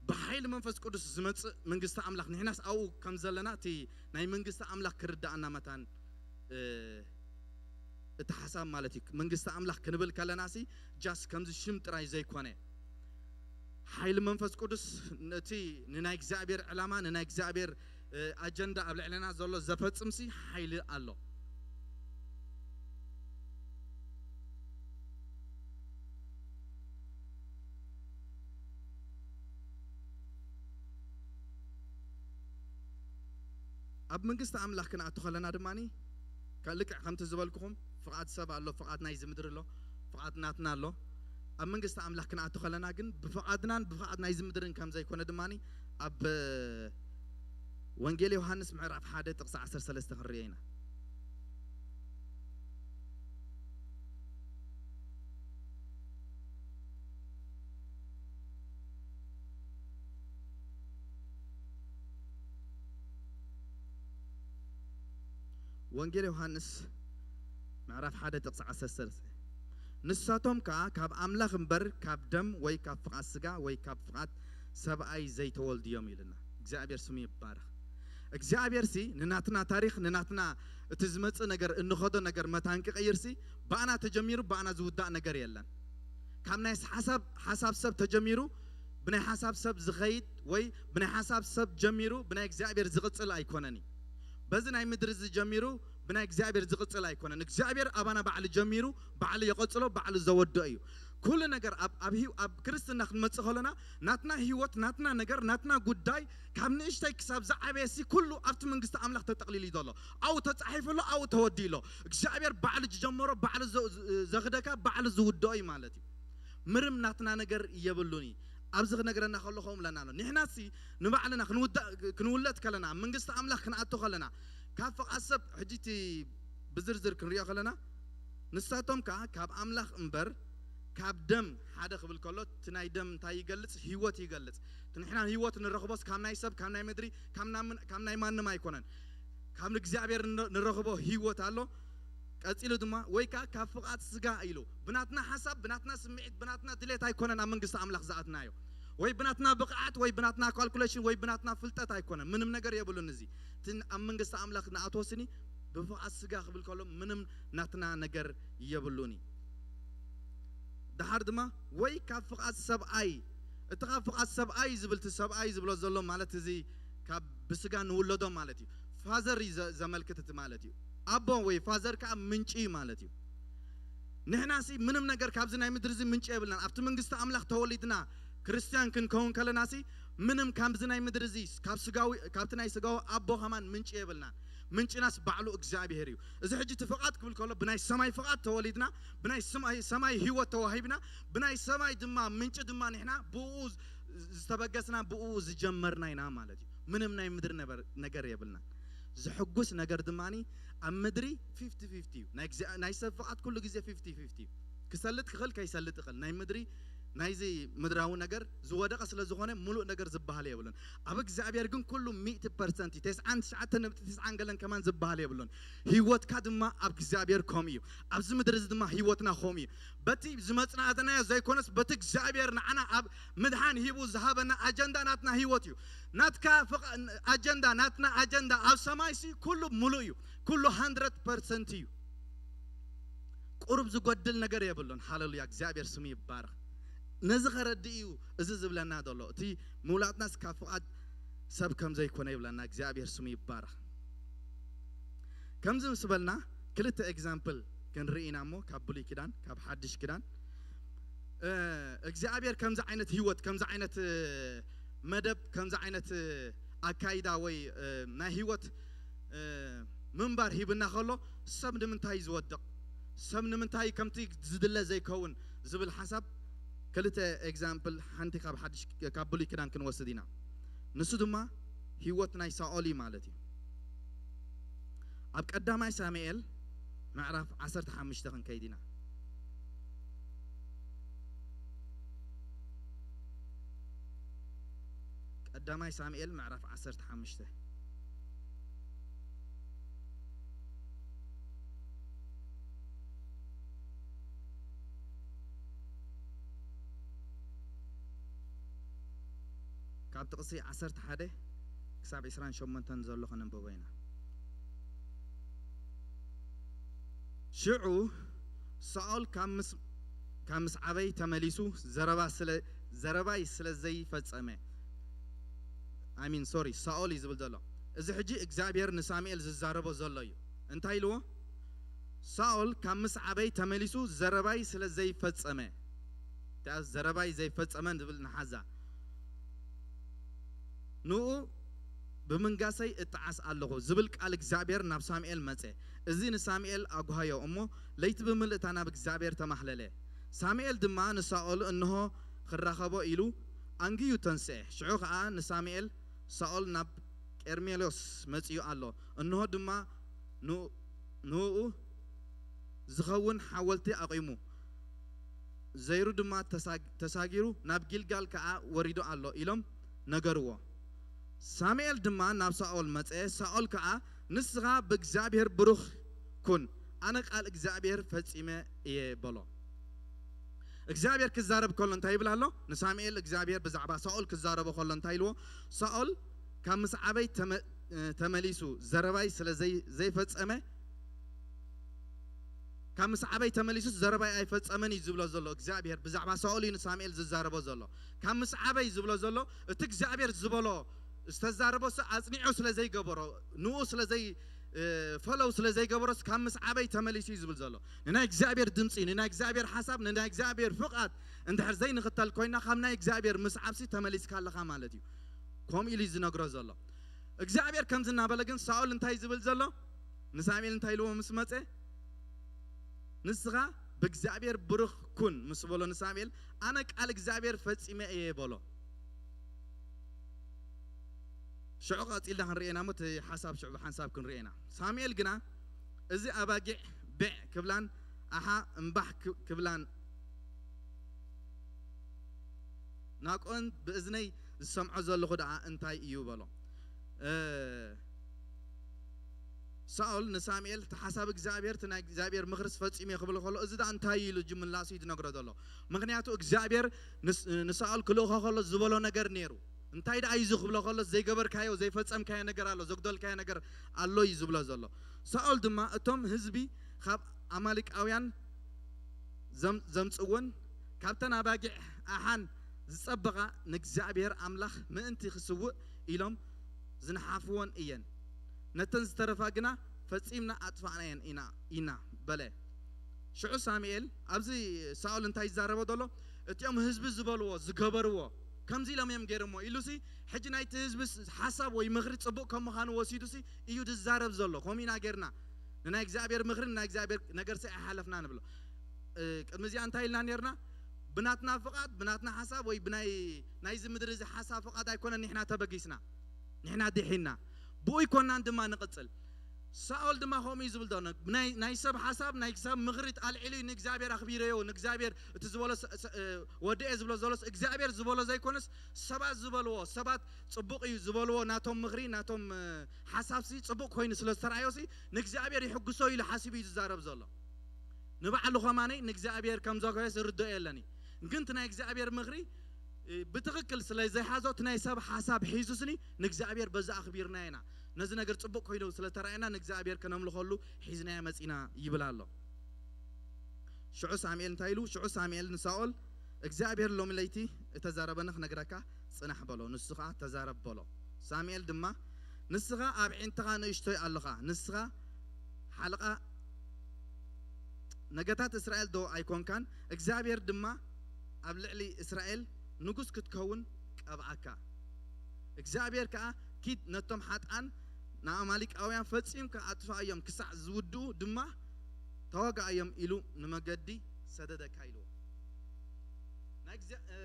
ብሓይሊ መንፈስ ቅዱስ ዝመጽእ መንግስቲ ኣምላኽ ንሕናስ ኣብኡ ከም ዘለና እቲ ናይ መንግስቲ ኣምላኽ ክርዳእና መታን፣ እ፣ እቲ ሓሳብ ማለት እዩ። መንግስቲ ኣምላኽ ክንብል ከለናሲ ጃስ ከምዚ ሽም ጥራይ ዘይኮነ ሓይሊ መንፈስ ቅዱስ ነቲ ንናይ እግዚኣብሔር ዕላማ ንናይ እግዚኣብሔር፣ እ፣ ኣጀንዳ ኣብ ልዕለና ዘሎ ዘፈጽምሲ ሓይሊ ኣሎ። ኣብ መንግስቲ ኣምላኽ ክንኣቱ ከለና ድማኒ ከ-፣ ልክዕ ከምቲ ዝበልኩኹም ፍቓድ ሰብ ኣሎ፣ ፍቓድ ናይዚ ምድሪ ኣሎ፣ ፍቓድ ናትና ኣሎ። ኣብ መንግስቲ ኣምላኽ ክንኣቱ ከለና ግን ብፍቓድናን ብፍቓድ ናይዚ ምድርን ከም ዘይኮነ ድማኒ ኣብ ወንጌል ዮሃንስ ምዕራፍ ሓደ ጥቕሲ ዓሰርተ ሰለስተ ክንርእዮ ኢና። ወንጌል ዮሃንስ ምዕራፍ ሓደ ጥቕሲ ዓሰርተ ሰለስተ፣ ንሳቶም ከኣ ካብ ኣምላኽ እምበር ካብ ደም ወይ ካብ ፍቓድ ስጋ ወይ ካብ ፍቓድ ሰብኣይ ዘይተወልዱ እዮም ኢሉና። እግዚኣብሔር ስሙ ይባረኽ። እግዚኣብሔርሲ ንናትና ታሪኽ፣ ንናትና እቲ ዝመጽእ ነገር፣ እንኸዶ ነገር መታን ክቐይርሲ፣ ብኣና ተጀሚሩ ብኣና ዝውዳእ ነገር የለን። ካብ ናይ ሓሳብ፣ ሓሳብ ሰብ ተጀሚሩ ብናይ ሓሳብ ሰብ ዝኸይድ ወይ ብናይ ሓሳብ ሰብ ጀሚሩ ብናይ እግዚኣብሔር ዝቕጽል ኣይኮነን እዩ። በዚ ናይ ምድሪ እዚ ጀሚሩ ብናይ እግዚኣብሔር ዝቕጽል ኣይኮነን። እግዚኣብሔር ኣባና ባዕሉ ጀሚሩ ባዕሉ የቐጽሎ፣ ባዕሉ ዘወድኦ እዩ። ኩሉ ነገር ኣብ ኣብ ህይወ- ኣብ ክርስትና ክንመጽእ ከለና ናትና ህይወት፣ ናትና ነገር፣ ናትና ጉዳይ ካብ ንእሽተይ ክሳብ ዝዓበየሲ ኩሉ ኣብቲ መንግስቲ ኣምላኽ ተጠቕሊሉ እዩ ዘሎ። ኣብኡ ተጻሒፉ ኣሎ፣ ኣብኡ ተወዲኡ ኣሎ። እግዚኣብሔር ባዕሉ ዝጀመሮ፣ ባዕሉ ዘ- ዘኽደካ፣ ባዕሉ ዝውድኦ እዩ ማለት እዩ። ምንም ናትና ነገር የብሉን እዩ። ኣብዚ ክነግረና ከሎ ከምኡ ብለና ኣሎ። ንሕናሲ ንባዕልና ክንውዳእ ክንውለድ ከለና፣ ኣብ መንግስቲ ኣምላኽ ክንኣቱ ከለና፣ ካብ ፍቓድ ሰብ ሕጂ እቲ ብዝርዝር ክንሪኦ ከለና፣ ንሳቶም ከኣ ካብ ኣምላኽ እምበር ካብ ደም ሓደ ክብል ከሎ፣ እቲ ናይ ደም እንታይ ይገልጽ? ህይወት ይገልጽ። እቲ ንሕና ህይወት ንረኽቦስ ካብ ናይ ሰብ፣ ካብ ናይ ምድሪ፣ ካብ ናይ ምን- ካብ ናይ ማንም ኣይኮነን። ካብ እግዚኣብሔር ንረ- ንረኽቦ ህይወት ኣሎ። ቀጺሉ ድማ ወይ ከኣ ካብ ፍቓድ ስጋ ኢሉ፣ ብናትና ሓሳብ፣ ብናትና ስምዒት፣ ብናትና ድሌት ኣይኮነን ኣብ መንግስቲ ኣምላኽ ዝኣትናዮ፣ ወይ ብናትና ብቕዓት ወይ ብናትና ካልኩሌሽን ወይ ብናትና ፍልጠት ኣይኮነን። ምንም ነገር የብሉን። እዚ እቲ ኣብ መንግስቲ ኣምላኽ ንኣትዎ ስኒ ብፍቓድ ስጋ ክብል ከሎ ምንም ናትና ነገር የብሉን እዩ። ደሓር ድማ ወይ ካብ ፍቓድ ሰብኣይ፣ እቲ ካብ ፍቓድ ሰብኣይ ዝብል፣ እቲ ሰብኣይ ዝብሎ ዘሎ ማለት እዚ ካብ ብስጋ ንውለዶ ማለት እዩ። ፋዘር እዩ ዘ- ዘመልክት እቲ ማለት እዩ። ኣቦ ወይ ፋዘር ከዓ ምንጪ እዩ ማለት እዩ። ንሕናሲ ምንም ነገር ካብዚ ናይ ምድሪ እዚ ምንጪ የብልናን። ኣብቲ መንግስቲ ኣምላኽ ተወሊድና ክርስትያን ክንከውን ከለናሲ ምንም ካብዚ ናይ ምድሪ እዚ ካብ ስጋዊ ካብቲ ናይ ስጋዊ ኣቦ ከማን ምንጪ የብልናን። ምንጭናስ ባዕሉ እግዚኣብሔር እዩ። እዚ ሕጂ እቲ ፍቓድ ክብል ከሎ ብናይ ሰማይ ፍቓድ ተወሊድና፣ ብናይ ሰማይ ሰማይ ህይወት ተዋሂብና፣ ብናይ ሰማይ ድማ ምንጪ ድማ ንሕና ብኡ ዝተበገስና ብኡ ዝጀመርና ኢና ማለት እዩ። ምንም ናይ ምድሪ ነበር- ነገር የብልናን። ዝሕጉስ ነገር ድማ ኣብ ምድሪ ፊፍቲ ፊፍቲ እዩ። ናይ እግዚኣብ- ናይ ሰብ ፍቓድ ኩሉ ግዜ ፊፍቲ ፊፍቲ እዩ። ክሰልጥ ክኽእል ከይሰልጥ ይኽእል። ናይ ምድሪ ናይዚ ምድራዊ ነገር ዝወደቐ ስለ ዝኾነ ሙሉእ ነገር ዝበሃል የብሉን። ኣብ እግዚኣብሔር ግን ኩሉ ሚእቲ ፐርሰንት እዩ። ተስዓን ትሽዓተ ነጥቢ ተስዓን ገለን ከማን ዝበሃል የብሉን። ህይወትካ ድማ ኣብ እግዚኣብሔር ከምኡ እዩ። ኣብዚ ምድሪ እዚ ድማ ህይወትና ከምኡ እዩ። በቲ ዝመጽናእተናዮ ዘይኮነስ በቲ እግዚኣብሔር ንዓና ኣብ ምድሓን ሂቡ ዝሃበና ኣጀንዳ ናትና ህይወት እዩ። ናትካ ፍቓ- ኣጀንዳ ናትና ኣጀንዳ ኣብ ሰማይሲ ኩሉ ሙሉእ እዩ። ኩሉ ሃንድረድ ፐርሰንት እዩ። ቁሩብ ዝጎድል ነገር የብሉን። ሃለሉያ፣ እግዚኣብሔር ስሙ ይባረኽ። ነዚ ከረድእ እዩ እዚ ዝብለና ዘሎ። እቲ ምውላጥናስ ካብ ፍቓድ ሰብ ከም ዘይኮነ ይብለና። እግዚኣብሔር ስሙ ይባረኽ። ከምዚ ምስ በልና ክልተ ኤግዛምፕል ክንርኢ ኢና እሞ ካብ ብሉይ ኪዳን ካብ ሓድሽ ኪዳን እ፣ እግዚኣብሔር ከምዚ ዓይነት ህይወት ከምዚ ዓይነት እ፣ መደብ ከምዚ ዓይነት እ፣ ኣካይዳ ወይ እ፣ ናይ ህይወት እ፣ ምንባር ሂብና ከሎ ሰብ ንምንታይ ዝወድቕ ሰብ ንምንታይ ከምቲ ዝድለ ዘይከውን ዝብል ሓሳብ ክልተ ኤግዛምፕል ሓንቲ ካብ ሓድሽ ካብ ብሉይ ኪዳን ክንወስድ ኢና። ንሱ ድማ ህይወት ናይ ሳኦል እዩ ማለት እዩ። ኣብ ቀዳማይ ሳሙኤል ምዕራፍ ዓሰርተ ሓሙሽተ ክንከይድ ኢና። ቀዳማይ ሳሙኤል ምዕራፍ ዓሰርተ ሓሙሽተ ካብ ጥቕሲ ዓሰርተ ሓደ ክሳብ ዕስራን ሸሞንተን ዘሎ ከነንብቦ ኢና። ሽዑ ሳኦል ካብ ምስ ካብ ምስ ዓበይ ተመሊሱ ዘረባ ስለ ዘረባይ ስለ ዘይፈጸመ፣ I mean sorry፣ ሳኦል እዩ ዝብል ዘሎ። እዚ ሕጂ እግዚኣብሔር ንሳሙኤል ዝዛረቦ ዘሎ እዩ። እንታይ ኢልዎ? ሳኦል ካብ ምስ ዓበይ ተመሊሱ ዘረባይ ስለ ዘይፈጸመ፣ እታ ዘረባይ ዘይፈጸመ ዝብል ንሓዛ፣ ንኡ ብምንጋሰይ እጠዓስ ኣለኹ ዝብል ቃል እግዚኣብሔር ናብ ሳሙኤል መጸ። እዚ ንሳሙኤል ኣጉሃዮ እሞ ለይቲ ብምልእታ ናብ እግዚኣብሔር ተማህለለ። ሳሙኤል ድማ ንሳኦል እንሆ ክራኸቦ ኢሉ ኣንግዩ ተንስኤ። ሽዑ ኸዓ ንሳሙኤል ሳኦል ናብ ቀርሜሎስ መጺኡ ኣሎ። እንሆ ድማ ንኡ- ንኡ ዝኸውን ሓወልቲ ኣቑሙ፣ ዘይሩ ድማ ተሳግ- ተሳጊሩ ናብ ጊልጋል ከኣ ወሪዱ ኣሎ ኢሎም ነገርዎ። ሳሙኤል ድማ ናብ ሳኦል መጸ። ሳኦል ከኣ ንስኻ ብእግዚኣብሔር ብሩኽ ኩን፣ ኣነ ቃል እግዚኣብሔር ፈጺመ እየ በሎ። እግዚኣብሔር ክዛረብ ከሎ እንታይ ይብል ኣሎ? ንሳሙኤል እግዚኣብሔር ብዛዕባ ሳኦል ክዛረቦ ከሎ እንታይ ኢልዎ? ሳኦል ካብ ምስ ዓበይ ተመ- ተመሊሱ ዘረባይ ስለ ዘይ- ዘይፈጸመ ካብ ምስ ዓበይ ተመሊሱስ ዘረባይ ኣይፈጸመን እዩ ዝብሎ ዘሎ እግዚኣብሔር። ብዛዕባ ሳኦል እዩ ንሳሙኤል ዝዛረቦ ዘሎ። ካብ ምስ ዓበይ ዝብሎ ዘሎ፣ እቲ እግዚኣብሔር ዝበሎ ዝተዛረቦ ሲ ኣጽኒዑ ስለ ዘይገበሮ፣ ንኡ ስለ ዘይ እ፣ ፈለው ስለ ዘይገበሮስ ካብ ምስ ዓበይ ተመሊሱ እዩ ዝብል ዘሎ። ንናይ እግዚኣብሔር ድምፂ፣ ንናይ እግዚኣብሔር ሓሳብ፣ ንናይ እግዚኣብሔር ፍቓድ እንድሕር ዘይንኽተል ኮይና፣ ካብ ናይ እግዚኣብሔር ምስዓብሲ ተመሊስካ ኣለኻ ማለት እዩ። ከምኡ ኢሉ እዩ ዝነግሮ ዘሎ እግዚኣብሔር። ከምዚ እናበለ ግን ሳኦል እንታይ እዩ ዝብል ዘሎ? ንሳሙኤል እንታይ ኢልዎ ምስ መፀ? ንስኻ ብእግዚኣብሔር ብሩኽ ኩን ምስ በሎ ንሳሙኤል፣ ኣነ ቃል እግዚኣብሔር ፈጺመ እየ በሎ። ሽዑ ቀጺልና ክንርኢ ኢና እሞ እቲ ሓሳብ ሽዑ ብሓንሳብ ክንርኢ ኢና። ሳሙኤል ግና፣ እዚ ኣባጊዕ ብዕ ክብላን ኣሓ እምባሕ ክ-፣ ክብላን ናቆን ብእዝነይ ዝሰምዖ ዘለኹ ደኣ እንታይ እዩ በሎ። እ፣ ሳኦል ንሳሙኤል፣ እቲ ሓሳብ እግዚኣብሔር፣ እቲ ናይ እግዚኣብሔር ምኽርስ ፈጺመ ክብል ከሎ፣ እዚ ደኣ እንታይ እዩ ኢሉ እጂ ምላሱ እዩ ዝነግሮ ዘሎ። ምኽንያቱ እግዚኣብሔር ንስ-፣ ንሳኦል ክልእኾ ከሎ ዝበሎ ነገር ነይሩ። እንታይ ደኣ እዩ እዚ ክብሎ ከሎ፣ ዘይገበርካዮ፣ ዘይፈጸምካዮ ነገር ኣሎ፣ ዘጉደልካዮ ነገር ኣሎ እዩ ዝብሎ ዘሎ። ሳኦል ድማ፣ እቶም ህዝቢ ካብ ኣማሊቃውያን ዘም-፣ ዘምጽእዎን ካብተን ኣባጊዕ ኣሓን ዝጸበቓ ንእግዚኣብሔር ኣምላኽ ምእንቲ ክስውእ ኢሎም ዝነሓፍወን እየን። ነተን ዝተረፋ ግና ፈጺምና ኣጥፋእናየን ኢና፣ ኢና በለ። ሽዑ ሳሙኤል፣ ኣብዚ ሳኦል እንታይ ይዛረቦ ዘሎ? እቲኦም ህዝቢ ዝበልዎ፣ ዝገበርዎ፣ ከምዚ ኢሎም እዮም ገይሮሞ ኢሉሲ፣ ሕጂ ናይቲ ህዝቢ ስ-፣ ሓሳብ ወይ ምኽሪ ጽቡቕ ከም ምዃኑ ወሲዱሲ እዩ ዝዛረብ ዘሎ። ከምኡ ኢና ጌርና። ንናይ እግዚኣብሔር ምኽሪ፣ ንናይ እግዚኣብሔር ነገርሲ ኣይሓለፍና ንብሎ። እ፣ ቅድሚ እዚኣ እንታይ ኢልና ኔርና? ብናትና ፍቓድ፣ ብናትና ሓሳብ ወይ ብናይ፣ ናይዚ ምድሪ እዚ ሓሳብ ፍቓድ ኣይኮነን ንሕና ተበጊስና። ንሕና ድሒና። ብኡ ኣይኮናን ድማ ንቕጽል። ሳኦል ድማ ከምኡ እዩ ዝብል ዘሎ። ናይ፣ ናይ ሰብ ሓሳብ፣ ናይ ሰብ ምኽሪ ኣልዒሉ እዩ ንእግዚኣብሔር ኣኽቢረዮ፣ ንእግዚኣብሔር እቲ ዝበሎ ስ-፣ ስ-፣ እ፣ ወድኤ ዝብሎ ዘሎስ እግዚኣብሔር ዝበሎ ዘይኮነስ ሰባት ዝበልዎ፣ ሰባት ጽቡቕ እዩ ዝበልዎ ናቶም ምኽሪ፣ ናቶም፣ እ፣ ሓሳብሲ ጽቡቕ ኮይኑ ስለ ዝተረኣዮሲ ንእግዚኣብሔር ይሕጉሶ ኢሉ ሓሲቡ እዩ ዝዛረብ ዘሎ። ንባዕሉ ኸማነይ ንእግዚኣብሔር ከም ዘውከሰ ዝርድኦ የለን እዩ። ግን እቲ ናይ እግዚኣብሔር ምኽሪ፣ እ፣ ብትኽክል ስለ ዘይሓዞ እቲ ናይ ሰብ ሓሳብ ሒዙስኒ ንእግዚኣብሔር በዚ ኣኽቢርና ኢና። ነዚ ነገር ጽቡቕ ኮይኑ ስለ ተራእየና ንእግዚኣብሔር ከነምልኸሉ ሒዝናዮ መጺና ይብል ኣሎ። ሽዑ ሳሙኤል እንታይ ኢሉ? ሽዑ ሳሙኤል ንሳኦል እግዚኣብሔር ሎሚ ለይቲ እተዛረበኒ ክነግረካ ጽናሕ በሎ። ንሱ ኸኣ ተዛረብ በሎ። ሳሙኤል ድማ ንስኻ ኣብ ዒንትኻ ንእሽቶይ ኣለኻ። ንስኻ ሓለቓ ነገታት እስራኤል ዶ ኣይኮንካን? እግዚኣብሔር ድማ ኣብ ልዕሊ እስራኤል ንጉስ ክትከውን ቀብኣካ። እግዚኣብሔር ከኣ ኪድ ነቶም ሓጥኣን ንኣማሊቃውያን ፈጺምካ ኣጥፍኣዮም፣ ክሳዕ ዝውድኡ ድማ ተዋጋኣዮም ኢሉ ንመገዲ ሰደደካ ኢልዎ። ናይ እግዚኣብ-፣ እ፣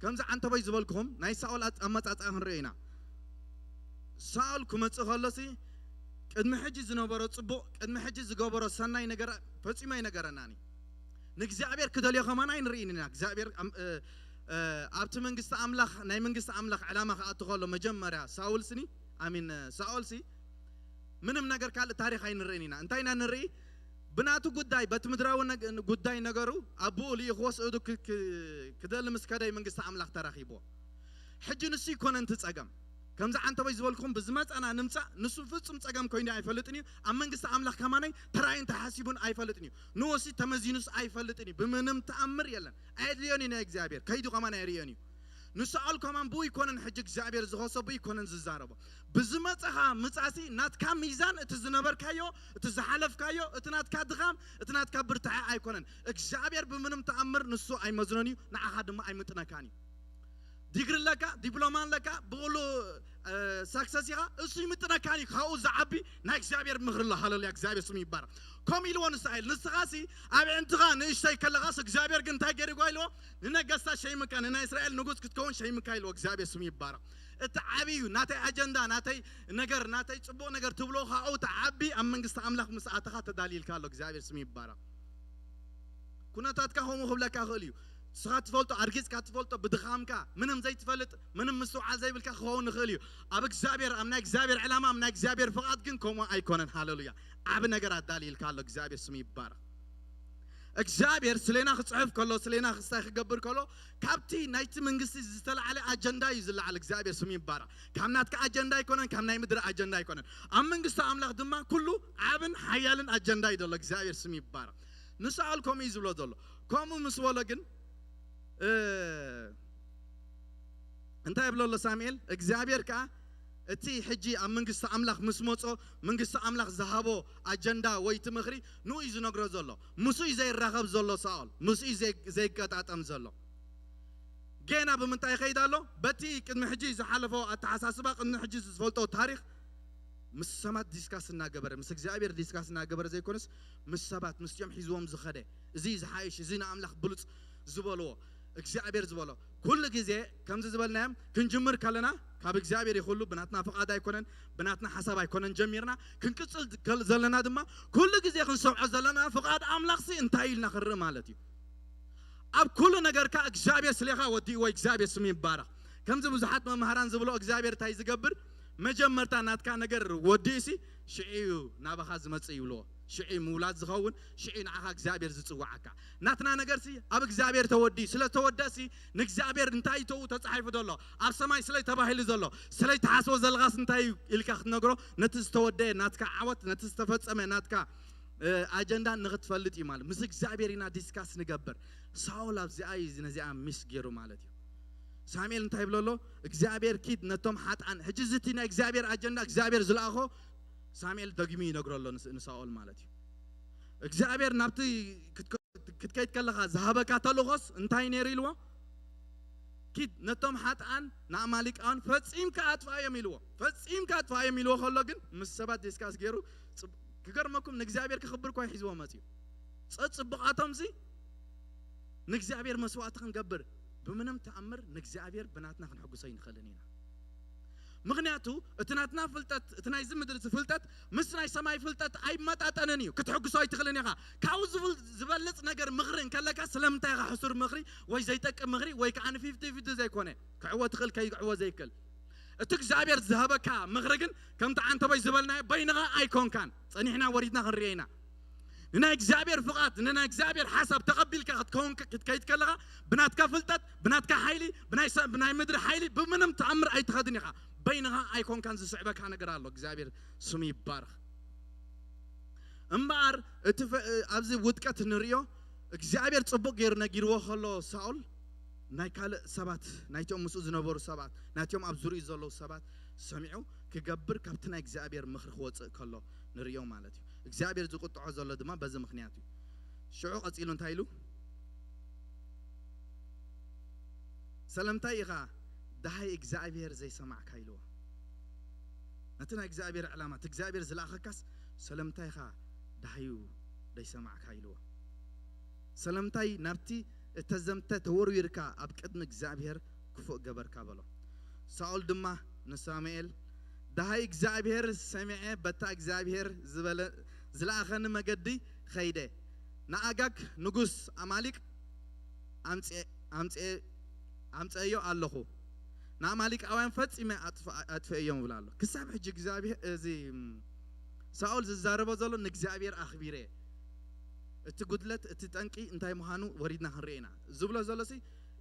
ከምዚ ዓንተቦይ ዝበልኩኹም ናይ ሳኦል ኣመጻጽኣ ክንርኢ ኢና። ሳኦል ክመጽእ ከሎሲ ቅድሚ ሕጂ ዝነበሮ ጽቡቕ፣ ቅድሚ ሕጂ ዝገበሮ ሰናይ ነገር ፈጺሙ ኣይነገረናን እዩ። ንእግዚኣብሔር ክደልዮ ከማን ኣይንርእይን ኢና። እግዚኣብሔር ኣም-፣ እ፣ እ፣ ኣብቲ መንግስቲ ኣምላኽ፣ ናይ መንግስቲ ኣምላኽ ዕላማ ክኣቱ ከሎ መጀመርያ ሳውል ስኒ፣ ኣሚን፣ እ፣ ሳኦል ሲ ምንም ነገር ካልእ ታሪኽ ኣይንርእን ኢና። እንታይ ኢና ንርኢ? ብናቱ ጉዳይ፣ በቲ ምድራዊ ነግ-፣ ጉዳይ ነገሩ ኣቦኡ ልኢኽዎ ስእዱ ክ-፣ ክ-፣ ክደሊ ምስ ከደይ መንግስቲ ኣምላኽ ተራኺብዎ። ሕጂ ንሱ ይኮነንቲ ጸገም። ከምዚ ዓንተቦይ ዝበልኩም ብዝመጻና ንምጻእ ንሱ ፍጹም ጸገም ኮይኑ ኣይፈልጥን እዩ። ኣብ መንግስቲ ኣምላኽ ከማነይ ተራእዩን ተሓሲቡን ኣይፈልጥን እዩ። ንወሲ ተመዚኑስ ኣይፈልጥን እዩ። ብምንም ተኣምር የለን። ኣየድልዮን እዩ ናይ እግዚኣብሔር። ከይዱ ከማን ኣይርእዮን እዩ። ንሳኦል ከማን ብኡ ይኮነን ሕጂ እግዚኣብሔር ዝኸሶ፣ ብኡ ይኮነን ዝዛረቦ። ብዝመጸኻ ምጻሲ ናትካ ሚዛን፣ እቲ ዝነበርካዮ፣ እቲ ዝሓለፍካዮ፣ እቲ ናትካ ድኻም፣ እቲ ናትካ ብርታዐ ኣይኮነን። እግዚኣብሔር ብምንም ተኣምር ንሱ ኣይመዝኖን እዩ፣ ንዓኻ ድማ ኣይምጥነካን እዩ። ዲግሪ ኣለካ፣ ዲፕሎማ ኣለካ፣ ብቑሉ፣ እ፣ ሳክሰስ ኢኻ፣ እሱ ይምጥነካን እዩ። ካብኡ ዝዓቢ ናይ እግዚኣብሔር ምኽሪ ኣሎ። ሃሌሉያ፣ እግዚኣብሔር ስሙ ይባረክ። ከምኡ ኢልዎ ንሳኦል፣ ንስኻሲ ኣብ ኣዒንትኻ ንእሽተይ ከለኻስ እግዚኣብሔር ግን እንታይ ገይርዋ ኢልዎ? ንነገስታት ሸይምካ፣ ንናይ እስራኤል ንጉስ ክትከውን ሸይምካ ኢልዎ። እግዚኣብሔር ስሙ ይባረክ። እቲ ዓቢ እዩ፣ ናተይ ኣጀንዳ፣ ናተይ ነገር፣ ናተይ ጽቡቕ ነገር ትብሎ፣ ካብኡ እቲ ዓቢ ኣብ መንግስቲ ኣምላኽ ምስ ኣተኻ ተዳልይልካ ኣሎ። እግዚኣብሔር ስሙ ይባረክ። ኩነታትካ ከምኡ ክብለካ ይኽእል እዩ። ንስኻ ትፈልጦ፣ ኣርጊጽካ ትፈልጦ፣ ብድኻምካ፣ ምንም ዘይትፈልጥ፣ ምንም ምስትውዓል ዘይብልካ ክኸውን ይኽእል እዩ። ኣብ እግዚኣብሔር፣ ኣብ ናይ እግዚኣብሔር ዕላማ፣ ኣብ ናይ እግዚኣብሔር ፍቓድ ግን ከምኡ ኣይኮነን። ሃሌሉያ። ዓቢ ነገር ኣዳልይልካ ኣሎ። እግዚኣብሔር ስሙ ይባረክ። እግዚኣብሔር ስሌና ክጽሕፍ ከሎ፣ ስሌና ክስታይ ክገብር ከሎ፣ ካብቲ ናይቲ መንግስቲ ዝተላዕለ ኣጀንዳ እዩ ዝለዓል። እግዚኣብሔር ስሙ ይባረኽ። ካብ ናትካ ኣጀንዳ ኣይኮነን፣ ካብ ናይ ምድሪ ኣጀንዳ ኣይኮነን። ኣብ መንግስቲ ኣምላኽ ድማ ኩሉ ዓብን ሓያልን ኣጀንዳ እዩ ዘሎ። እግዚኣብሔር ስሙ ይባረኽ። ንሳኦል ከምኡ እዩ ዝብሎ ዘሎ። ከምኡ ምስ በሎ ግን፣ እ፣ እንታይ ይብሎ ኣሎ ሳሙኤል? እግዚኣብሔር ከኣ እቲ ሕጂ ኣብ መንግስቲ ኣምላኽ ምስ መጾ፣ መንግስቲ ኣምላኽ ዝሃቦ ኣጀንዳ ወይ እቲ ምኽሪ ንኡ እዩ ዝነግሮ ዘሎ። ምስኡ እዩ ዘይራኸብ ዘሎ ሳኦል፣ ምስኡ እዩ ዘይ-፣ ዘይገጣጠም ዘሎ። ጌና ብምንታይ ይኸይድ ኣሎ? በቲ ቅድሚ ሕጂ ዝሓለፎ ኣተሓሳስባ፣ ቅድሚ ሕጂ ዝፈልጦ ታሪኽ ምስ ሰባት ዲስካስ እናገበረ፣ ምስ እግዚኣብሔር ዲስካስ እናገበረ ዘይኮነስ፣ ምስ ሰባት፣ ምስቲኦም ሒዝዎም ዝኸደ፣ እዚ ዝሓይሽ፣ እዚ ንኣምላኽ ብሉጽ ዝበልዎ፣ እግዚኣብሔር ዝበሎ። ኩሉ ግዜ ከምዚ ዝበልናዮም ክንጅምር ከለና ካብ እግዚኣብሔር እዩ። ኩሉ ብናትና ፍቓድ ኣይኮነን፣ ብናትና ሓሳብ ኣይኮነን ጀሚርና። ክንቅጽል ከል-፣ ዘለና ድማ ኩሉ ግዜ ክንሰምዖ ዘለና ፍቓድ ኣምላኽሲ እንታይ ኢልና ክንርኢ ማለት እዩ። ኣብ ኩሉ ነገርካ እግዚኣብሔር ስሌኻ ወዲእዎ፣ እግዚኣብሔር ስሙ ይባረኽ። ከምዚ ብዙሓት መምሃራን ዝብሎ እግዚኣብሔር እንታይ ዝገብር? መጀመርታ ናትካ ነገር ወዲእሲ ሽዑ እዩ ናባኻ ዝመጽእ ይብልዎ። ሽዑ እዩ ምውላድ ዝኸውን፣ ሽዑ እዩ ንዓኻ እግዚኣብሔር ዝጽውዓካ። ናትና ነገርሲ ኣብ እግዚኣብሔር ተወዲኡ፣ ስለ ተወደእሲ ንእግዚኣብሔር እንታይ ተው ተጻሒፉ ዘሎ? ኣብ ሰማይ ስለ ተባሂሉ ዘሎ? ስለ ትሓስቦ ዘለኻስ እንታይ እዩ ኢልካ ክትነግሮ? ነቲ ዝተወደየ ናትካ ዓወት፣ ነቲ ዝተፈጸመ ናትካ፣ እ፣ ኣጀንዳ ንኽትፈልጥ እዩ ማለት። ምስ እግዚኣብሔር ኢና ዲስካስ ንገብር። ሳኦል ኣብዚኣ እዩ ነዚኣ ሚስ ገይሩ ማለት እዩ። ሳሙኤል እንታይ ይብሎ ኣሎ? እግዚኣብሔር ኪድ ነቶም ሓጥኣን። ሕጂ እዚ እቲ ናይ እግዚኣብሔር ኣጀንዳ እግዚኣብሔር ዝለኣኾ ሳሙኤል ደግሚ ይነግሮ ኣሎ ንስ-፣ ንሳኦል ማለት እዩ። እግዚኣብሔር ናብቲ ክትከ-፣ ክትከይድ ከለኻ ዝሃበካ ተልእኾስ እንታይ ነይሩ ኢልዎ? ኪድ ነቶም ሓጥኣን ንኣማሊቃውያን ፈጺምካ ኣጥፍኣዮም ኢልዎ። ፈጺምካ ኣጥፍኣዮም ኢልዎ ከሎ ግን ምስ ሰባት ዲስካስ ገይሩ ጽብ-፣ ክገርመኩም ንእግዚኣብሔር ክኽብር እኳ ሒዝዎ መጽዩ። ጸጽቡቓቶምሲ ንእግዚኣብሔር መስዋዕቲ ክንገብር ብምንም ተኣምር ንእግዚኣብሔር ብናትና ክንሕጉሶ ኣይንኽእልን ኢና። ምኽንያቱ እቲ ናትና ፍልጠት፣ እቲ ናይዚ ምድሪ ፍልጠት ምስ ናይ ሰማይ ፍልጠት ኣይመጣጠንን እዩ። ክትሕጉሶ ኣይትኽእልን ኢኻ። ካብኡ ዝብል-፣ ዝበልጽ ነገር ምኽሪ እንከለካ ስለምንታይ ኢኻ ሕሱር ምኽሪ ወይ ዘይጠቅም ምኽሪ ወይ ከዓ ንፊፍቲ ፊፍቲ ዘይኮነ ክዕወ ትኽእል ከይዕወ ዘይክእል? እቲ እግዚኣብሔር ዝሃበካ ምኽሪ ግን ከምቲ ዓንተቦይ ዝበልናዮ በይንኻ ኣይኮንካን። ጸኒሕና ወሪድና ክንሪኦ ኢና። ንናይ እግዚኣብሔር ፍቓድ፣ ንናይ እግዚኣብሔር ሓሳብ ተቐቢልካ ክትከውን፣ ክትከይድ ከለኻ ብናትካ ፍልጠት፣ ብናትካ ሓይሊ፣ ብናይ ሰ-፣ ብናይ ምድሪ ሓይሊ ብምንም ተኣምር ኣይትኸድን ኢኻ። በይንኻ ኣይኮንካን፣ ዝስዕበካ ነገር ኣሎ። እግዚኣብሔር ስሙ ይባረኽ። እምበኣር እቲ ፈ-፣ ኣብዚ ውድቀት ንርእዮ እግዚኣብሔር ጽቡቕ ገይሩ ነጊርዎ ከሎ ሳኦል ናይ ካልእ ሰባት፣ ናይቶም ምስኡ ዝነበሩ ሰባት፣ ናይቶም ኣብ ዙርኡ ዘለዉ ሰባት ሰሚዑ ክገብር ካብቲ ናይ እግዚኣብሔር ምኽሪ ክወጽእ ከሎ ንርእዮ ማለት እዩ። እግዚኣብሔር ዝቁጥዖ ዘሎ ድማ በዚ ምኽንያት እዩ። ሽዑ ቀጺሉ እንታይ ኢሉ? ሰለምታይ ኢኻ ደሃይ እግዚኣብሔር ዘይሰማዕካ ኢልዎ። ነቲ ናይ እግዚኣብሔር ዕላማ፣ እቲ እግዚኣብሔር ዝለኣኸካስ ሰለምታይ ኢኻ ደሃዩ ዘይሰማዕካ ኢልዎ። ሰለምታይ ናብቲ እተዘምተ ተወርዊርካ ኣብ ቅድሚ እግዚኣብሔር ክፉእ ገበርካ በሎ። ሳኦል ድማ ንሳሙኤል፣ ደሃይ እግዚኣብሔር ሰሚዐ፣ በታ እግዚኣብሔር ዝበለ-፣ ዝለኣኸኒ መገዲ ኸይደ፣ ንኣጋግ ንጉስ ኣማሊቅ ኣምጽኤ-፣ ኣምጽኤ-፣ ኣምጽኤዮ ኣለኹ፣ ንኣማሊቃውያን ፈጺመ ኣጥፍ-፣ ኣጥፍኤዮም ይብል ኣሎ። ክሳብ ሕጂ እግዚኣብሔር፣ እዚ፣ እም፣ ሳኦል ዝዛረቦ ዘሎ ንእግዚኣብሔር ኣኽቢረ፣ እቲ ጉድለት፣ እቲ ጠንቂ እንታይ ምዃኑ ወሪድና ክንርኢ ኢና ዝብሎ ዘሎሲ፣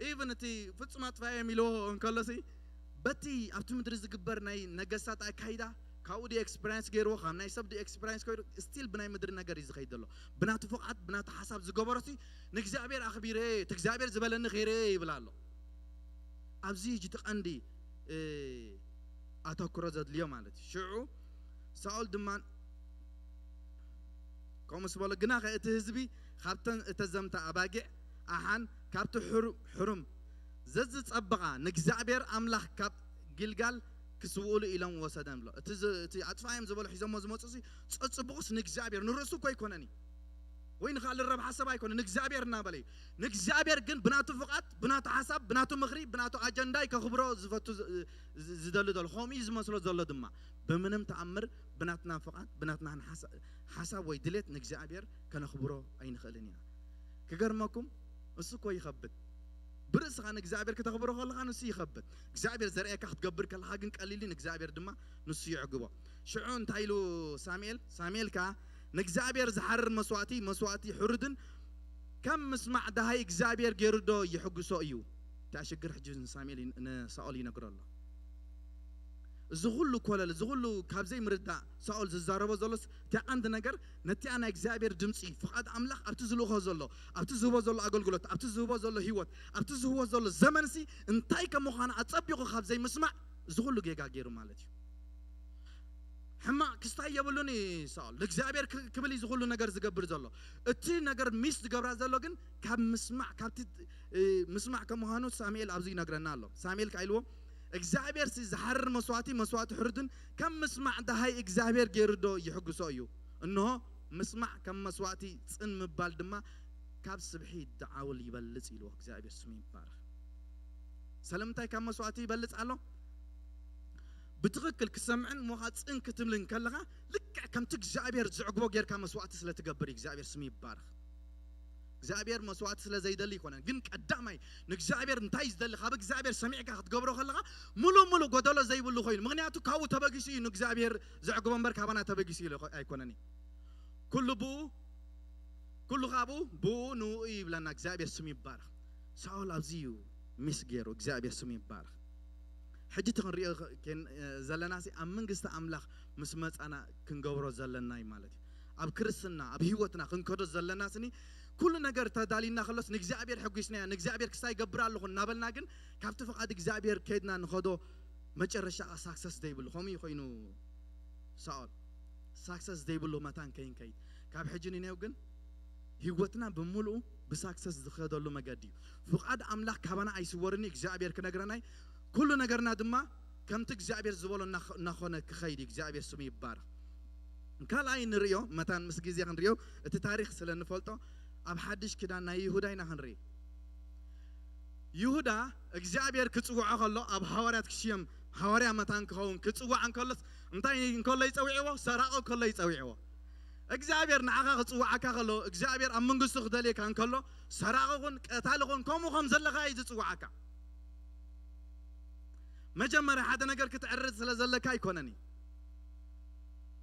ኢቭን እቲ ፍጹም ኣጥፋዮም ኢልዎ እንከሎሲ፣ በቲ ኣብቲ ምድሪ ዝግበር ናይ ነገስታት ኣካይዳ፣ ካብኡ ድዩ ኤክስፐሪንስ ገይርዎ፣ ካብ ናይ ሰብ ድዩ ኤክስፐሪንስ ከይዱ፣ ስቲል ብናይ ምድሪ ነገር እዩ ዝኸይድ ዘሎ። ብናቱ ፍቓድ፣ ብናቱ ሓሳብ ዝገበሮሲ፣ ንእግዚኣብሔር ኣኽቢረ፣ እቲ እግዚኣብሔር ዝበለኒ ኸይረ ይብል ኣሎ። ኣብዚ ሕጂ እቲ ቀንዲ፣ እ፣ ኣተኩሮ ዘድልዮ ማለት እዩ። ሽዑ ሳኦል ድማ ከምኡ ምስ በሎ፣ ግናኸ እቲ ህዝቢ ካብተን እተዘምታ ኣባጊዕ ኣሓን ካብቲ ሕሩ-፣ ሕሩም ዘዝጸበቓ ንእግዚኣብሔር ኣምላኽ ካብ ጊልጋል ክስውኡሉ ኢሎም ወሰደን ብሎ። እቲ ዝ-፣ እቲ ኣጥፋዮም ዝበሎ ሒዞሞ ዝመጹ ሲ ጸጽብቑስ ንእግዚኣብሔር፣ ንርእሱ እኮ ኣይኮነን እዩ። ወይ ንኻልእ ረብሓ ሰብ ኣይኮነን፣ ንእግዚኣብሔር እናበለ እዩ። ንእግዚኣብሔር ግን ብናቱ ፍቓድ፣ ብናቱ ሓሳብ፣ ብናቱ ምኽሪ፣ ብናቱ ኣጀንዳ እዩ ከኽብሮ ዝፈቱ ዝ-፣ ዝ-፣ ዝደሊ ዘሎ። ከምኡ እዩ ዝመስሎ ዘሎ ድማ። ብምንም ተኣምር ብናትና ፍቓድ፣ ብናትና ሓሳ-፣ ሓሳብ ወይ ድሌት ንእግዚኣብሔር ከነኽብሮ ኣይንኽእልን ኢና። ክገርመኩም፣ እሱ እኮ ይኸብድ። ብርእስኻ ንእግዚኣብሔር ክተኽብሮ ከለኻ ንሱ ይኸብድ። እግዚኣብሔር ዘርእየካ ክትገብር ከለኻ ግን ቀሊል እዩ፣ ንእግዚኣብሔር ድማ ንሱ ይዕግቦ። ሽዑ እንታይ ኢሉ ሳሙኤል? ሳሙኤል ከኣ ንእግዚኣብሔር ዝሓርር መስዋእቲ፣ መስዋእቲ ሕሩድን ካብ ምስማዕ ደሃይ እግዚኣብሔር ገይሩ ዶ ይሕግሶ እዩ? እታ ሽግር ሕጂ ንሳሙኤል ይን-፣ ንሳኦል ይነግሮ ኣሎ። እዚ ኩሉ ኮለል፣ እዚ ኩሉ ካብ ዘይምርዳእ ሳኦል ዝዛረቦ ዘሎስ፣ እቲ ቀንዲ ነገር ነቲኣ ናይ እግዚኣብሔር ድምፂ፣ ፍቓድ ኣምላኽ ኣብቲ ዝልእኾ ዘሎ፣ ኣብቲ ዝህቦ ዘሎ ኣገልግሎት፣ ኣብቲ ዝህቦ ዘሎ ህይወት፣ ኣብቲ ዝህቦ ዘሎ ዘመንሲ እንታይ ከም ምዃኑ ኣጸቢቑ ካብ ዘይምስማዕ እዚ ኩሉ ጌጋ ገይሩ ማለት እዩ። ሕማቕ ክስታይ የብሉን እዩ ሳኦል። ንእግዚኣብሔር ክ-፣ ክብል እዩ እዚ ኩሉ ነገር ዝገብር ዘሎ። እቲ ነገር ሚስ ዝገብራ ዘሎ ግን ካብ ምስማዕ፣ ካብቲ፣ እ፣ ምስማዕ ከም ምዃኑ ሳሙኤል ኣብዚ ይነግረና ኣሎ። ሳሙኤል ከኣ ኢልዎ፣ "እግዚኣብሔር ሲ ዝሓርር መስዋዕቲ፣ መስዋዕቲ ሕሩድን ከም ምስማዕ ደሃይ እግዚኣብሔር ገይሩ ዶ ይሕግሶ እዩ? እንሆ ምስማዕ ከም መስዋዕቲ፣ ጽን ምባል ድማ ካብ ስብሒ ደዓውል ይበልጽ" ኢልዎ። እግዚኣብሔር ስሙ ይባረኽ። ስለምንታይ ካብ መስዋዕቲ ይበልጽ ኣሎ? ብትኽክል ክሰምዕን ሞኻ ጽን ክትብልን ከለኻ ልክዕ ከምቲ እግዚኣብሔር ዘዕግቦ ጌርካ መስዋዕቲ ስለ ትገብር እዩ። እግዚኣብሔር ስሙ ይባረኽ። እግዚኣብሔር መስዋዕቲ ስለ ዘይደሊ ኣይኮነን፣ ግን ቀዳማይ ንእግዚኣብሔር እንታይ እዩ ዝደሊ ካብ እግዚኣብሔር ሰሚዕካ ክትገብሮ ከለኻ ሙሉእ ሙሉእ ጎደሎ ዘይብሉ ኮይኑ፣ ምኽንያቱ ካብኡ ተበጊሱ እዩ ንእግዚኣብሔር ዘዕግቦ እምበር ካባና ተበጊሱ ኢሉ ኣይኮነን እዩ። ኩሉ ብኡ፣ ኩሉ ካብኡ ብኡ ንኡ እዩ ይብለና። እግዚኣብሔር ስሙ ይባረኽ። ሳኦል ኣብዚ እዩ ሚስ ገይሩ። እግዚኣብሔር ስሙ ይባረኽ። ሕጂ እቲ ክንሪኦ ከ-፣ ከን-፣ እ፣ ዘለና ሲ ኣብ መንግስቲ ኣምላኽ ምስ መጻና ክንገብሮ ዘለና እዩ ማለት እዩ። ኣብ ክርስትና፣ ኣብ ህይወትና ክንከዶ ዘለና ስኒ ኩሉ ነገር ተዳሊና ከሎስ ንእግዚኣብሔር ሕጒስናዮ፣ ንእግዚኣብሔር ክስታይ ይገብር ኣለኹ እናበልና ግን ካብቲ ፍቓድ እግዚኣብሔር ከይድና ንኸዶ መጨረሻ ሳክሰስ ዘይብሉ። ከምኡ እዩ ኮይኑ ሳኦል። ሳክሰስ ዘይብሉ መታን ከይንከይድ። ካብ ሕጂ ንኔው ግን ህይወትና ብምሉኡ ብሳክሰስ ዝኸደሉ መገዲ እዩ። ፍቓድ ኣምላኽ ካባና ኣይስወርኒ እግዚኣብሔር ክነግረናይ ኩሉ ነገርና ድማ ከምቲ እግዚኣብሔር ዝበሎ እናኸ-፣ እናኾነ ክኸይድ እዩ። እግዚኣብሔር ስሙ ይባረኽ። ካልኣይ ንርእዮ መታን ምስ ግዜ ክንርእዮ እቲ ታሪኽ ስለ ንፈልጦ ኣብ ሓድሽ ኪዳን ናይ ይሁዳ ኢና ክንርኢ። ይሁዳ እግዚኣብሔር ክጽውዖ ከሎ ኣብ ሃዋርያት ክሽየም ሃዋርያ መታን ክኸውን ክጽዋዕ እንከሎስ እንታይ እንከሎ ይጸውዕዎ? ሰራቒ ከሎ ይጸውዕዎ። እግዚኣብሔር ንዓኻ ክጽውዓካ ከሎ እግዚኣብሔር ኣብ መንግስቱ ክደልየካ እንከሎ ሰራቒ ኹን ቀታሊ ኹን ከምኡ ከም ዘለኻ እዩ ዝጽውዓካ። መጀመርያ ሓደ ነገር ክትዕርድ ስለ ዘለካ ኣይኮነን እዩ።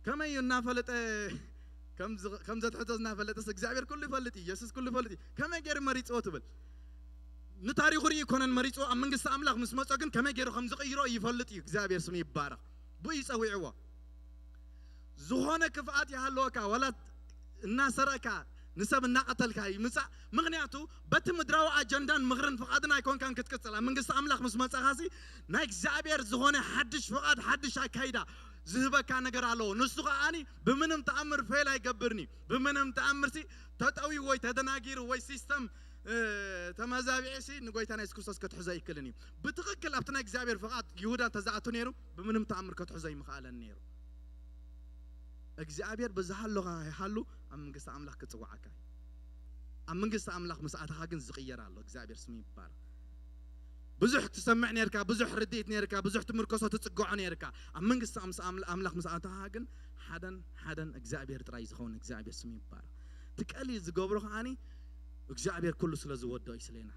ከመይ እዩ እናፈለጠ ከም ዝ-፣ ከም ዘትሕቶ እናፈለጠስ እግዚኣብሔር ኩሉ ይፈልጥ እዩ፣ የሱስ ኩሉ ይፈልጥ እዩ። ከመይ ገይሩ መሪፅዎ ትብል? ንታሪኹ ርኢ ይኮነን መሪፅዎ፣ ኣብ መንግስቲ ኣምላኽ ምስ መጾ ግን ከመይ ገይሩ ከም ዝቕይሮ ይፈልጥ እዩ። እግዚኣብሔር ስሙ ይባረኽ። ብኡ ይጸዊዕዎ። ዝኾነ ክፍኣት ይሃለወካ፣ ዋላ እናሰረቕካ ንሰብ እናቐተልካ ይምጻእ። ምኽንያቱ በቲ ምድራዊ ኣጀንዳን ምኽርን ፍቓድን ኣይኮንካን ክትቅጽል። ኣብ መንግስቲ ኣምላኽ ምስ መጻኻሲ ናይ እግዚኣብሔር ዝኾነ ሓድሽ ፍቓድ፣ ሓድሽ ኣካይዳ ዝህበካ ነገር ኣለዎ። ንሱ ከኣኒ ብምንም ተኣምር ፌል ኣይገብርኒ። ብምንም ተኣምርሲ ተጠውዩ ወይ ተደናጊሩ ወይ ሲስተም፣ እ፣ ተመዛቢዒሲ ንጎይታ ናይ የሱስ ክርስቶስ ከትሕዞ ኣይክልን እዩ። ብትኽክል ኣብቲ ናይ እግዚኣብሔር ፍቓድ ይሁዳ እንተዝኣቱ ነይሩ ብምንም ተኣምር ከትሕዞ ኣይምኽኣለን ነይሩ። እግዚኣብሔር ብዝሃለኻ ይሃሉ ኣብ መንግስቲ ኣምላኽ ክጽውዓካ እዩ። ኣብ መንግስቲ ኣምላኽ ምስ ኣተኻ ግን ዝቕየር ኣሎ። እግዚኣብሔር ስሙ ይባረኽ። ብዙሕ ትሰምዕ ነርካ፣ ብዙሕ ርድኢት ነርካ፣ ብዙሕ ትምርኮሶ ትጽግዖ ነርካ። ኣብ መንግስቲ ኣምስ-፣ ኣምላ-፣ ኣምላኽ ምስ ኣተኻ ግን ሓደን ሓደን እግዚኣብሔር ጥራይ ዝኸውን። እግዚኣብሔር ስሙ ይባረኽ። እቲ ቀሊል ዝገብሮ ከኣኒ እግዚኣብሔር ኩሉ ስለ ዝወዶ እዩ ስሌና።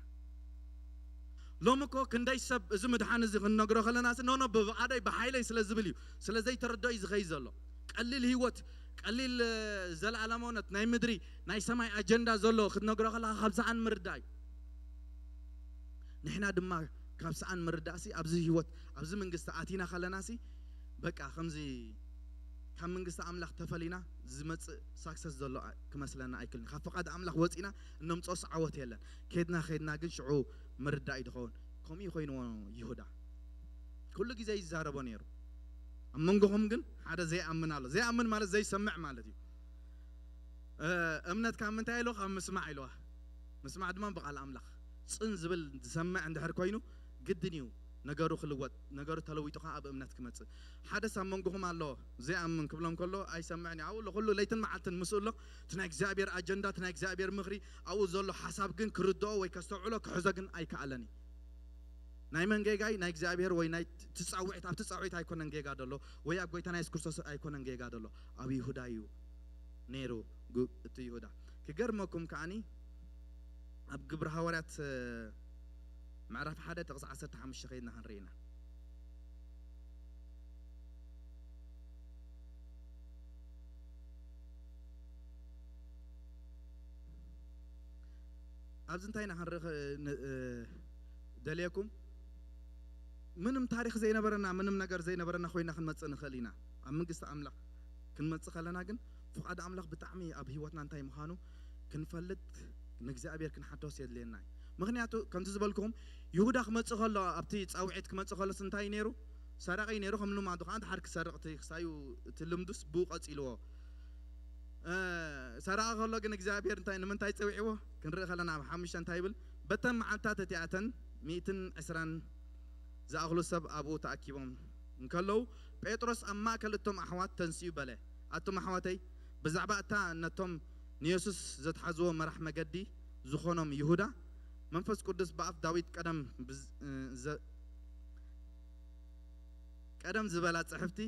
ሎሚ እኮ ክንደይ ሰብ እዚ ምድሓን እዚ ክንነግሮ ከለና ሲ፣ ኖ፣ ኖ፣ ብብኣደይ ብሓይለይ ስለ ዝብል እዩ፣ ስለ ዘይተረድኦ እዩ ዝኸይድ ዘሎ። ቀሊል ህይወት፣ ቀሊል፣ እ፣ ዘለኣለማውነት፣ ናይ ምድሪ ናይ ሰማይ ኣጀንዳ ዘሎ ክትነግሮ ከለኻ ካብ ሰኣን ምርዳእ እዩ። ንሕና ድማ ካብ ሰኣን ምርዳእሲ ኣብዚ ህይወት፣ ኣብዚ መንግስቲ ኣቲና ከለናሲ በቃ ከምዚ ካብ መንግስቲ ኣምላኽ ተፈሊና ዝመጽእ ሳክሰስ ዘሎ ኣ-፣ ክመስለና ኣይክልን። ካብ ፍቓድ ኣምላኽ ወጺና እነምጽኦስ ዓወት የለን። ከድና ከድና ግን ሽዑ ምርዳእ እዩ ዝኸውን። ከምኡ እዩ ኮይንዎ ይሁዳ። ኩሉ ግዜ ይዛረቦ ነይሩ። ኣብ መንጎኹም ግን ሓደ ዘይኣምን ኣሎ። ዘይኣምን ማለት ዘይሰምዕ ማለት እዩ። እ፣ እምነት ካብ ምንታይ ኢልዋ? ካብ ምስማዕ ኢልዋ። ምስማዕ ድማ ብቓል ኣምላኽ። ጽን ዝብል ዝሰምዕ እንድሕር ኮይኑ ግድን እዩ ነገሩ ክልወጥ፣ ነገሩ ተለዊጡ ከዓ ኣብ እምነት ክመጽእ። ሓደስ ኣብ መንጎኹም ኣሎ ዘይኣምን ክብሎም ከሎ ኣይሰምዕን እዩ። ኣብኡ ኣሎ ኩሉ ለይትን መዓልትን ምስኡ ኣሎ። እቲ ናይ እግዚኣብሔር ኣጀንዳ፣ እቲ ናይ እግዚኣብሔር ምኽሪ፣ ኣብኡ ዘሎ ሓሳብ ግን ክርድኦ ወይ ከስተውዕሎ ክሕዞ ግን ኣይከኣለን እዩ። ናይ መን ጌጋ እዩ? ናይ እግዚኣብሔር ወይ ናይ ትጻውዒት፣ ኣብቲ ጻውዒት ኣይኮነን ጌጋ ደሎ፣ ወይ ኣብ ጎይታና የሱስ ክርስቶስ ኣይኮነን ጌጋ ደሎ፣ ኣብ ይሁዳ እዩ ነይሩ። ጉ-፣ እቲ ይሁዳ ክገርመኩም ከኣኒ ኣብ ግብሪ ሃዋርያት፣ እ፣ ምዕራፍ ሓደ ጥቕሲ ዓሰርተ ሓሙሽተ ከይድና ክንርኢ ኢና። ኣብዚ እንታይ ኢና ክንርኢ ኽ- ን- እ፣ ደልየኩም? ምንም ታሪኽ ዘይነበረና፣ ምንም ነገር ዘይነበረና ኮይና ክንመጽእ ንኽእል ኢና። ኣብ መንግስቲ ኣምላኽ ክንመጽእ ከለና ግን ፍቓድ ኣምላኽ ብጣዕሚ ኣብ ህይወትና እንታይ ምዃኑ ክንፈልጥ ንእግዚኣብሔር ክንሓተስ የድልየና እዩ። ምኽንያቱ ከምቲ ዝበልኩም ይሁዳ ክመጽእ ከሎ፣ ኣብቲ ጻውዒት ክመጽእ ከሎስ እንታይ እዩ ነይሩ? ሰራቒ እዩ ነይሩ። ከም ልማዱ ከዓ ድሓር ክሰርቕ እቲ ክሳዩ እቲ ልምዱስ ብኡ ቀጺልዎ። እ፣ ሰራቒ ከሎ ግን እግዚኣብሔር እንታይ ንምንታይ ጸዊዕዎ ክንርኢ ከለና ኣብ ሓሙሽተ እንታይ ይብል? በተን መዓልታት እቲኣተን ሚእትን ዕስራን ዝኣኽሉ ሰብ ኣብኡ ተኣኪቦም እንከለዉ ጴጥሮስ ኣብ ማእከል እቶም ኣሕዋት ተንሲኡ በለ፣ ኣቱም ኣሕዋተይ፣ ብዛዕባ እታ ነቶም ንየሱስ ዘትሓዝዎ መራሕ መገዲ ዝኾኖም ይሁዳ መንፈስ ቅዱስ ብኣፍ ዳዊት ቀደም ብዝ- እ፣ ዘ- ቀደም ዝበላ ጽሕፍቲ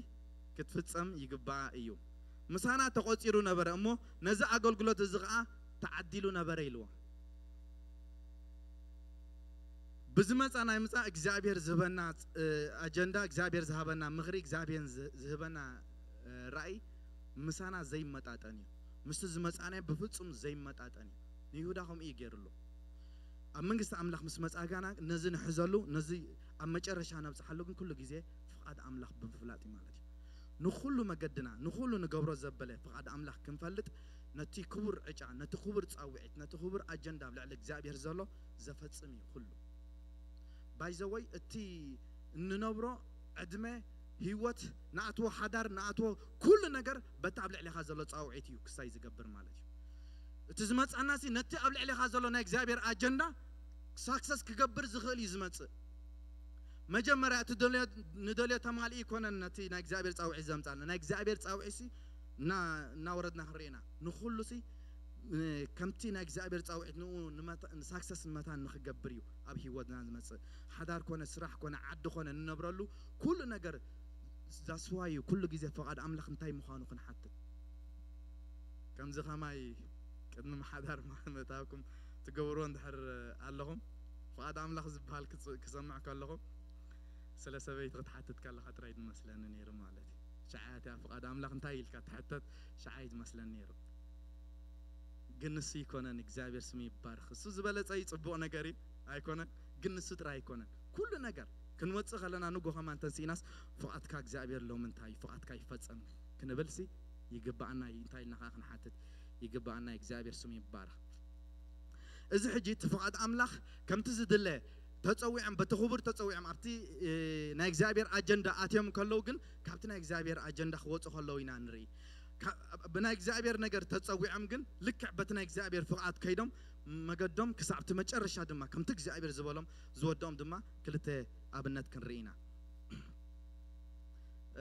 ክትፍጸም ይግባኣ እዩ። ምሳና ተቖጺሩ ነበረ እሞ ነዚ ኣገልግሎት እዚ ኸኣ ተዓዲሉ ነበረ ኢልዎ። ብዝመጻ ናይ ምጻ እግዚኣብሔር ዝህበና እ፣ ኣጀንዳ፣ እግዚኣብሔር ዝሃበና ምኽሪ፣ እግዚኣብሔር ዝ- ዝህበና እ፣ ራእይ ምሳና ዘይመጣጠን እዩ። ምስቲ ዝመጻናዮ ብፍጹም ዘይመጣጠን እዩ። ንይሁዳ ከምኡ እዩ ገይርሉ። ኣብ መንግስቲ ኣምላኽ ምስ መጻጋና ነዚ ንሕዘሉ፣ ነዚ ኣብ መጨረሻ ነብጽሓሉ ግን ኩሉ ግዜ ፍቓድ ኣምላኽ ብምፍላጥ እዩ ማለት እዩ። ንኹሉ መገድና፣ ንኹሉ ንገብሮ ዘበለ ፍቓድ ኣምላኽ ክንፈልጥ ነቲ ክቡር ዕጫ፣ ነቲ ክቡር ጻውዒት፣ ነቲ ክቡር ኣጀንዳ ኣብ ልዕሊ እግዚኣብሔር ዘሎ ዘፈጽም እዩ ኩሉ። ባይዘወይ እቲ እንነብሮ ዕድመ፣ ህይወት፣ ንኣትዎ ሓዳር፣ ንኣትዎ ኩሉ ነገር በቲ ኣብ ልዕሊኻ ዘሎ ጻውዒት እዩ ክሳይ ዝገብር ማለት እዩ። እቲ ዝመጻና ሲ ነቲ ኣብ ልዕሊኻ ዘሎ ናይ እግዚኣብሔር ኣጀንዳ ሳክሰስ ክገብር ዝኽእል እዩ ዝመጽእ። መጀመርያ እቲ ደልዮ- ንደልዮ ተማልኢ ይኮነን ነቲ ናይ እግዚኣብሔር ጻውዒት ዘምጻልና። ናይ እግዚኣብሔር ጻውዒት ሲ እና- እናወረድና ክንርኢ ኢና። ንኹሉ ሲ እ፣ ከምቲ ናይ እግዚኣብሔር ጻውዒት ንኡ ንመታ- ንሳክሰስ ንመታን ንክገብር እዩ ኣብ ህይወትና ዝመጽእ። ሓዳር ኮነ፣ ስራሕ ኮነ፣ ዓዲ ኮነ፣ ንነብረሉ ኩሉ ነገር ዛስዋዩ ኩሉ ግዜ ፍቓድ ኣምላኽ እንታይ ምዃኑ ክንሓትት። ከምዚ ከማይ ቅድሚ ምሓዳር ማ- ምእታውኩም ትገብርዎ እንድሕር ኣለኹም፣ ፍቓድ ኣምላኽ ዝበሃል ክጽ- ክሰምዕ ከለኹም ስለ ሰበይቲ ክትሓትት ከለኻ ጥራይ ዝመስለኒ ነይሩ ማለት እዩ። ሸዓ እቲኣ ፍቓድ ኣምላኽ እንታይ ኢልካ ትሕተት ሸዓ እዩ ዝመስለኒ ነይሩ። ግን ንሱ ይኮነን፣ እግዚኣብሔር ስሙ ይባርኽ። እሱ ዝበለጸ እዩ፣ ጽቡቕ ነገር እዩ ኣይኮነን? ግን ንሱ ጥራይ ኣይኮነን። ኩሉ ነገር ክንወጽእ ከለና ንጎ ከማን ተንሲእናስ ፍቓድካ እግዚኣብሔር ሎም እንታይ እዩ፣ ፍቓድካ ይፈጸም ክንብል ሲ ይግባኣና እዩ። እንታይ ኢልና ከዓ ክንሓትት ይግባኣና እዩ። እግዚኣብሔር ስሙ ይባረኽ። እዚ ሕጂ እቲ ፍቓድ ኣምላኽ ከምቲ ዝድለ ተጸዊዖም፣ በቲ ክቡር ተጸዊዖም ኣብቲ እ፣ ናይ እግዚኣብሔር ኣጀንዳ ኣትዮም ከለዉ ግን ካብቲ ናይ እግዚኣብሔር ኣጀንዳ ክወፁ ከለዉ ኢና ንርኢ። ካ- ብናይ እግዚኣብሔር ነገር ተጸዊዖም ግን ልክዕ በቲ ናይ እግዚኣብሔር ፍቓድ ከይዶም መገዶም ክሳብ እቲ መጨረሻ ድማ ከምቲ እግዚኣብሔር ዝበሎም ዝወደኦም ድማ ክልተ ኣብነት ክንርኢ ኢና።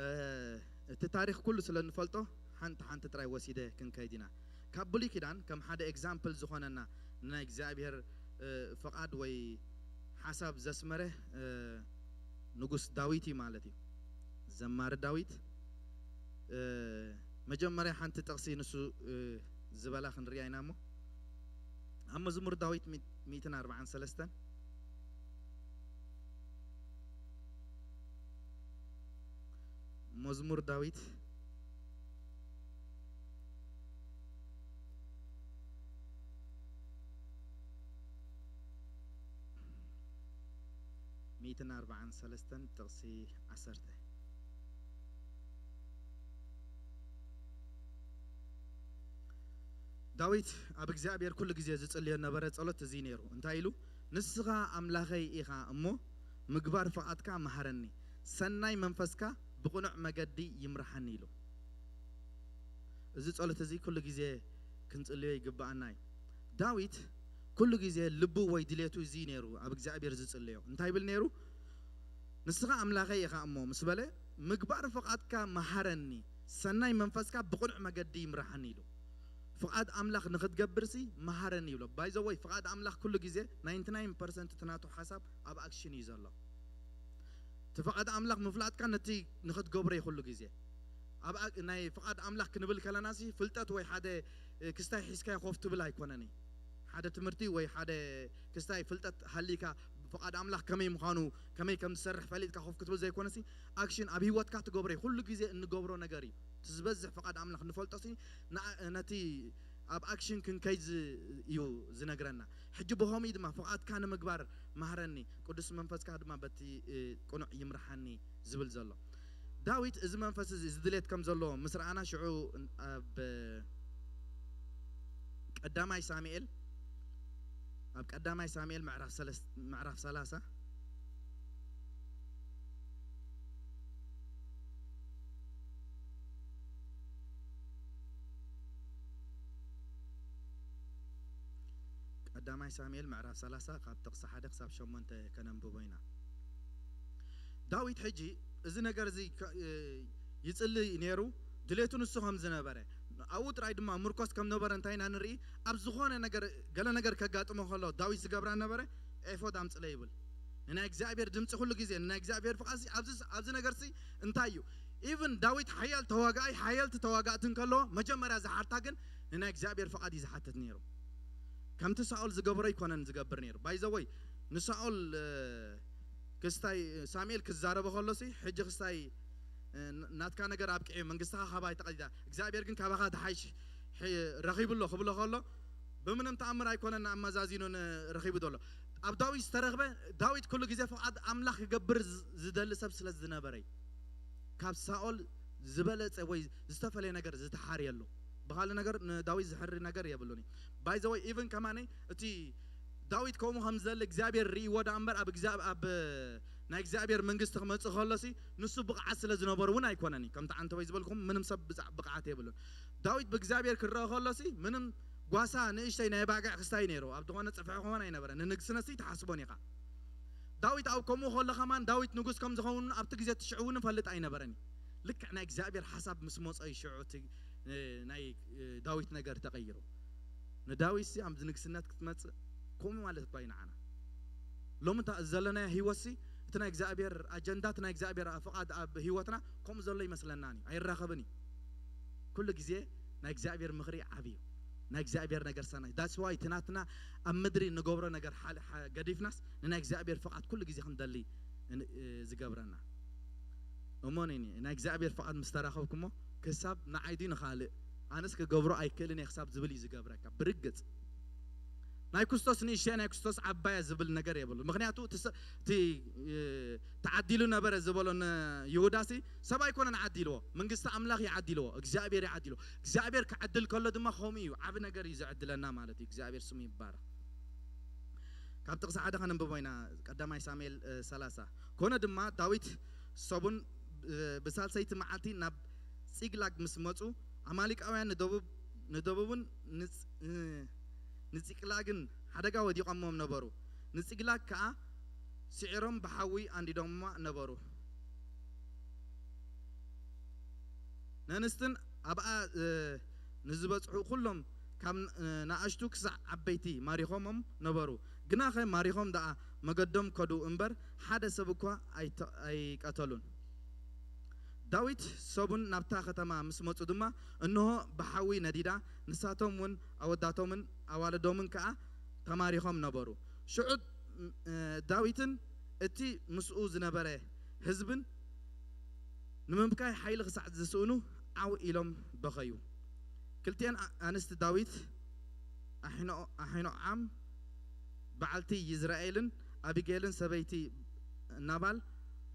እ፣ እቲ ታሪኽ ኩሉ ስለ እንፈልጦ ሓንቲ ሓንቲ ጥራይ ወሲደ ክንከይድ ኢና። ካብ ብሉይ ኪዳን ከም ሓደ ኤግዛምፕል ዝኾነና ናይ እግዚኣብሔር እ፣ ፍቓድ ወይ ሓሳብ ዘስመረ እ፣ ንጉስ ዳዊት እዩ ማለት እዩ። ዘማሪ ዳዊት እ፣ መጀመርያ ሓንቲ ጥቕሲ ንሱ እ፣ ዝበላ ክንሪኣ ኢና እሞ ኣብ መዝሙር ዳዊት ሚእትን ኣርባዓን ሰለስተን መዝሙር ዳዊት ሚእትን ኣርባዓን ሰለስተን ጥቕሲ ዓሰርተ። ዳዊት ኣብ እግዚኣብሔር ኩሉ ግዜ ዝጽልዮ ነበረ ጸሎት እዚ ነይሩ። እንታይ ኢሉ? "ንስኻ ኣምላኸይ ኢኻ እሞ ምግባር ፍቓድካ መሃረኒ፣ ሰናይ መንፈስካ ብቕኑዕ መገዲ ይምርሓኒ" ኢሉ። እዚ ጸሎት እዚ ኩሉ ግዜ ክንጽልዮ ይግብኣና እዩ። ዳዊት ኩሉ ግዜ ልቡ ወይ ድሌቱ እዚ ነይሩ ኣብ እግዚኣብሔር ዝጽልዮ። እንታይ ይብል ነይሩ? "ንስኻ ኣምላኸይ ኢኻ እሞ" ምስ በለ፣ "ምግባር ፍቓድካ መሃረኒ፣ ሰናይ መንፈስካ ብቕኑዕ መገዲ ይምርሓኒ" ኢሉ። ፍቓድ ኣምላኽ ንኽትገብርሲ መሃረኒ ይብሎ። ባይዘወይ ፍቓድ ኣምላኽ ኩሉ ግዜ ናይንቲ ናይን ፐርሰንት እቲ ናቱ ሓሳብ ኣብ ኣክሽን እዩ ዘሎ። እቲ ፍቓድ ኣምላኽ ምፍላጥካ ነቲ ንኽትገብሮ እዩ ኩሉ ግዜ። ኣብ ኣ- ናይ ፍቓድ ኣምላኽ ክንብል ከለና ሲ ፍልጠት ወይ ሓደ እ፣ ክስታይ ሒዝካዮ ኮፍ ትብል ኣይኮነን እዩ። ሓደ ትምህርቲ ወይ ሓደ ክስታይ ፍልጠት ሃሊካ ፍቓድ ኣምላኽ ከመይ ምዃኑ፣ ከመይ ከም ዝሰርሕ ፈሊጥካ ኮፍ ክትብል ዘይኮነሲ፣ ኣክሽን ኣብ ህይወትካ ትገብሮ እዩ። ኩሉ ግዜ እንገብሮ ነገር እዩ። እቲ ዝበዝሕ ፍቓድ ኣምላኽ ንፈልጦሲ ንኣ- ነቲ ኣብ ኣክሽን ክንከይድ ዝ- እዩ ዝነግረና። ሕጂ ብኸምኡ ድማ ፍቓድካ ንምግባር መሃረኒ፣ ቅዱስ መንፈስካ ድማ በቲ እ፣ ቅኑዕ ይምርሓኒ ዝብል ዘሎ። ዳዊት እዚ መንፈስ እዚ፣ እዚ ድሌት ከም ዘለዎ ምስ ረኣና፣ ሽዑ ኣብ ቀዳማይ ሳሙኤል፣ ኣብ ቀዳማይ ሳሙኤል ምዕራፍ ሰለስተ፣ ምዕራፍ ሰላሳ፣ ቀዳማይ ሳሙኤል ምዕራፍ ሰላሳ ካብ ጥቕሲ ሓደ ክሳብ ሸሞንተ ከነንብቦ ኢና። ዳዊት ሕጂ እዚ ነገር እዚ ከ- እ፣ ይጽሊ ነይሩ፣ ድሌቱ ንሱ ከም ዝነበረ፣ ኣብኡ ጥራይ ድማ ምርኮስ ከም ነበረ እንታይ ኢና ንርኢ? ኣብ ዝኾነ ነገር፣ ገለ ነገር ከጋጥሞ ከሎ ዳዊት ዝገብራ ነበረ፣ ኤፎድ ኣምጽለ ይብል። ንናይ እግዚኣብሔር ድምፂ ኩሉ ግዜ፣ ንናይ እግዚኣብሔር ፍቓድ ሲ ኣብዚ ኣብዚ ነገር ሲ እንታይ እዩ? ኢቭን ዳዊት ሓያል ተዋጋኣይ፣ ሓያልቲ ተዋጋእቲ እንከለዎ፣ መጀመርያ ዝሓርታ ግን ንናይ እግዚኣብሔር ፍቓድ እዩ ዝሓትት ነይሩ። ከምቲ ሳኦል ዝገበሮ ኣይኮነን ዝገብር ነይሩ። ባይዘወይ ንሳኦል እ፣ ክስታይ ሳሙኤል ክዛረበ ከሎሲ፣ ሕጂ ክስታይ እ፣ ናትካ ነገር ኣብቂዑ፣ መንግስትኻ ካባይ ተቐዲዳ፣ እግዚኣብሔር ግን ካባኻ ዝሓይሽ ሕ- ረኺቡ ኣሎ ክብሎ ከሎ፣ ብምንም ተኣምር ኣይኮነን ኣመዛዚኑ ን- ረኺቡ ዘሎ። ኣብ ዳዊት ዝተረኽበ፣ ዳዊት ኩሉ ግዜ ፍቓድ ኣምላኽ ክገብር ዝ- ዝደሊ ሰብ ስለ ዝነበረ እዩ። ካብ ሳኦል ዝበለጸ ወይ ዝተፈለየ ነገር ዝተሓርየሉ። ብኻልእ ነገር ንዳዊት ዝሕሪ ነገር የብሉን እዩ። ባይዘወይ ኢቭን ከማነይ እቲ ዳዊት ከምኡ ከም ዝደሊ እግዚኣብሔር ርእይዎ ደኣ እምበር፣ ኣብ እግዚኣብ- ኣብ ናይ እግዚኣብሔር መንግስቲ ክመጽእ ከሎሲ ንሱ ብቕዓት ስለ ዝነበሩ እውን ኣይኮነን እዩ። ከምቲ ዓንተወይ ዝበልኩም ምንም ሰብ ብዛዕ ብቕዓት የብሉን። ዳዊት ብእግዚኣብሔር ክረአ ከሎሲ ምንም ጓሳ ንእሽተይ ናይ ባግዕ ክስታይ ነይሩ። ኣብ ዝኾነ ጽፍሒ ክኾን ኣይነበረ። ንንግስነትሲ ትሓስቦን ኢኻ። ዳዊት ኣብ ከምኡ ከሎ ከማን ዳዊት ንጉስ ከም ዝኸውን ኣብቲ ግዜ እቲ ሽዑ እውን እፈልጥ ኣይነበረን እዩ። ልክዕ ናይ እግዚኣብሔር ሓሳብ ምስ መጾ እዩ ሽዑ እቲ እ፣ ናይ እ፣ ዳዊት ነገር ተቐይሩ። ንዳዊት ሲ ኣብ ንግስነት ክትመጽእ ከምኡ ማለት እኳ እዩ ንዓና። ሎሚ እንታ ዘለናዮ ህይወት ሲ እቲ ናይ እግዚኣብሔር ኣጀንዳ፣ እቲ ናይ እግዚኣብሔር ፍቓድ ኣብ ህይወትና ከምኡ ዘሎ ይመስለናን እዩ። ኣይራኸብን እዩ። ኩሉ ግዜ ናይ እግዚኣብሔር ምኽሪ ዓብዩ። ናይ እግዚኣብሔር ነገር ሰናይ። That's why እቲ ናትና ኣብ ምድሪ ንገብሮ ነገር ሓ- ሓ- ገዲፍናስ ንናይ እግዚኣብሔር ፍቓድ ኩሉ ግዜ ክንደሊ ን- እ፣ ዝገብረና። እሞንኒ፣ ናይ እግዚኣብሔር ፍቓድ ምስ ተራኸብኩሞ ክሳብ ንዓይ ድዩ ንኻልእ? ኣነስ ክገብሮ ኣይክእልን እየ ክሳብ ዝብል እዩ ዝገብረካ። ብርግጽ ናይ ክርስቶስ ንእሽተያ ናይ ክርስቶስ ዓባያ ዝብል ነገር የብሉ። ምኽንያቱ እቲ ሰ- እቲ እ፣ ተዓዲሉ ነበረ ዝበሎ ንይሁዳሲ ሰብ ኣይኮነን ዓዲልዎ፣ መንግስቲ ኣምላኽ ይዓዲልዎ፣ እግዚኣብሔር ይዓዲልዎ። እግዚኣብሔር ክዕድል ከሎ ድማ ከምኡ እዩ፣ ዓቢ ነገር እዩ ዝዕድለና ማለት እዩ። እግዚኣብሔር ስሙ ይባረኽ። ካብ ጥቕሲ ሓደ ከነንብቦ ኢና። ቀዳማይ ሳሙኤል እ፣ ሰላሳ። ኮነ ድማ ዳዊት ሰቡን እ፣ ብሳልሰይቲ መዓልቲ ናብ ጺግላግ ምስ መጹ፣ ኣማሊቃውያን ንደቡብ ንደቡብን ንጽ- ን- ንጺቅላግን ሓደጋ ወዲቖሞም ነበሩ። ንጺግላግ ከኣ ስዒሮም ብሓዊ ኣንዲዶማ ነበሩ። ነንስትን ኣብኣ እ፣ ንዝበጽሑ ኩሎም ካብ ን- ንኣሽቱ ክሳዕ ዓበይቲ ማሪኾሞም ነበሩ። ግናኸ ማሪኾም ደኣ መገዶም ከዱ እምበር ሓደ ሰብ እኳ ኣይተ- ኣይቀተሉን። ዳዊት ሰቡን ናብታ ከተማ ምስ መጹ ድማ፣ እንሆ ብሓዊ ነዲዳ፣ ንሳቶም እውን ኣወዳቶምን ኣዋልዶምን ከኣ ተማሪኾም ነበሩ። ሽዑ እ፣ ዳዊትን እቲ ምስኡ ዝነበረ ህዝብን ንምብካይ ሓይሊ ክሳዕ ዝስእኑ ዓው ኢሎም በኸዩ። ክልቲኤን ኣ- ኣንስቲ ዳዊት ኣሒኖ- ኣሒኖዓም በዓልቲ ይዝራኤልን ኣቢጌልን ሰበይቲ ናባል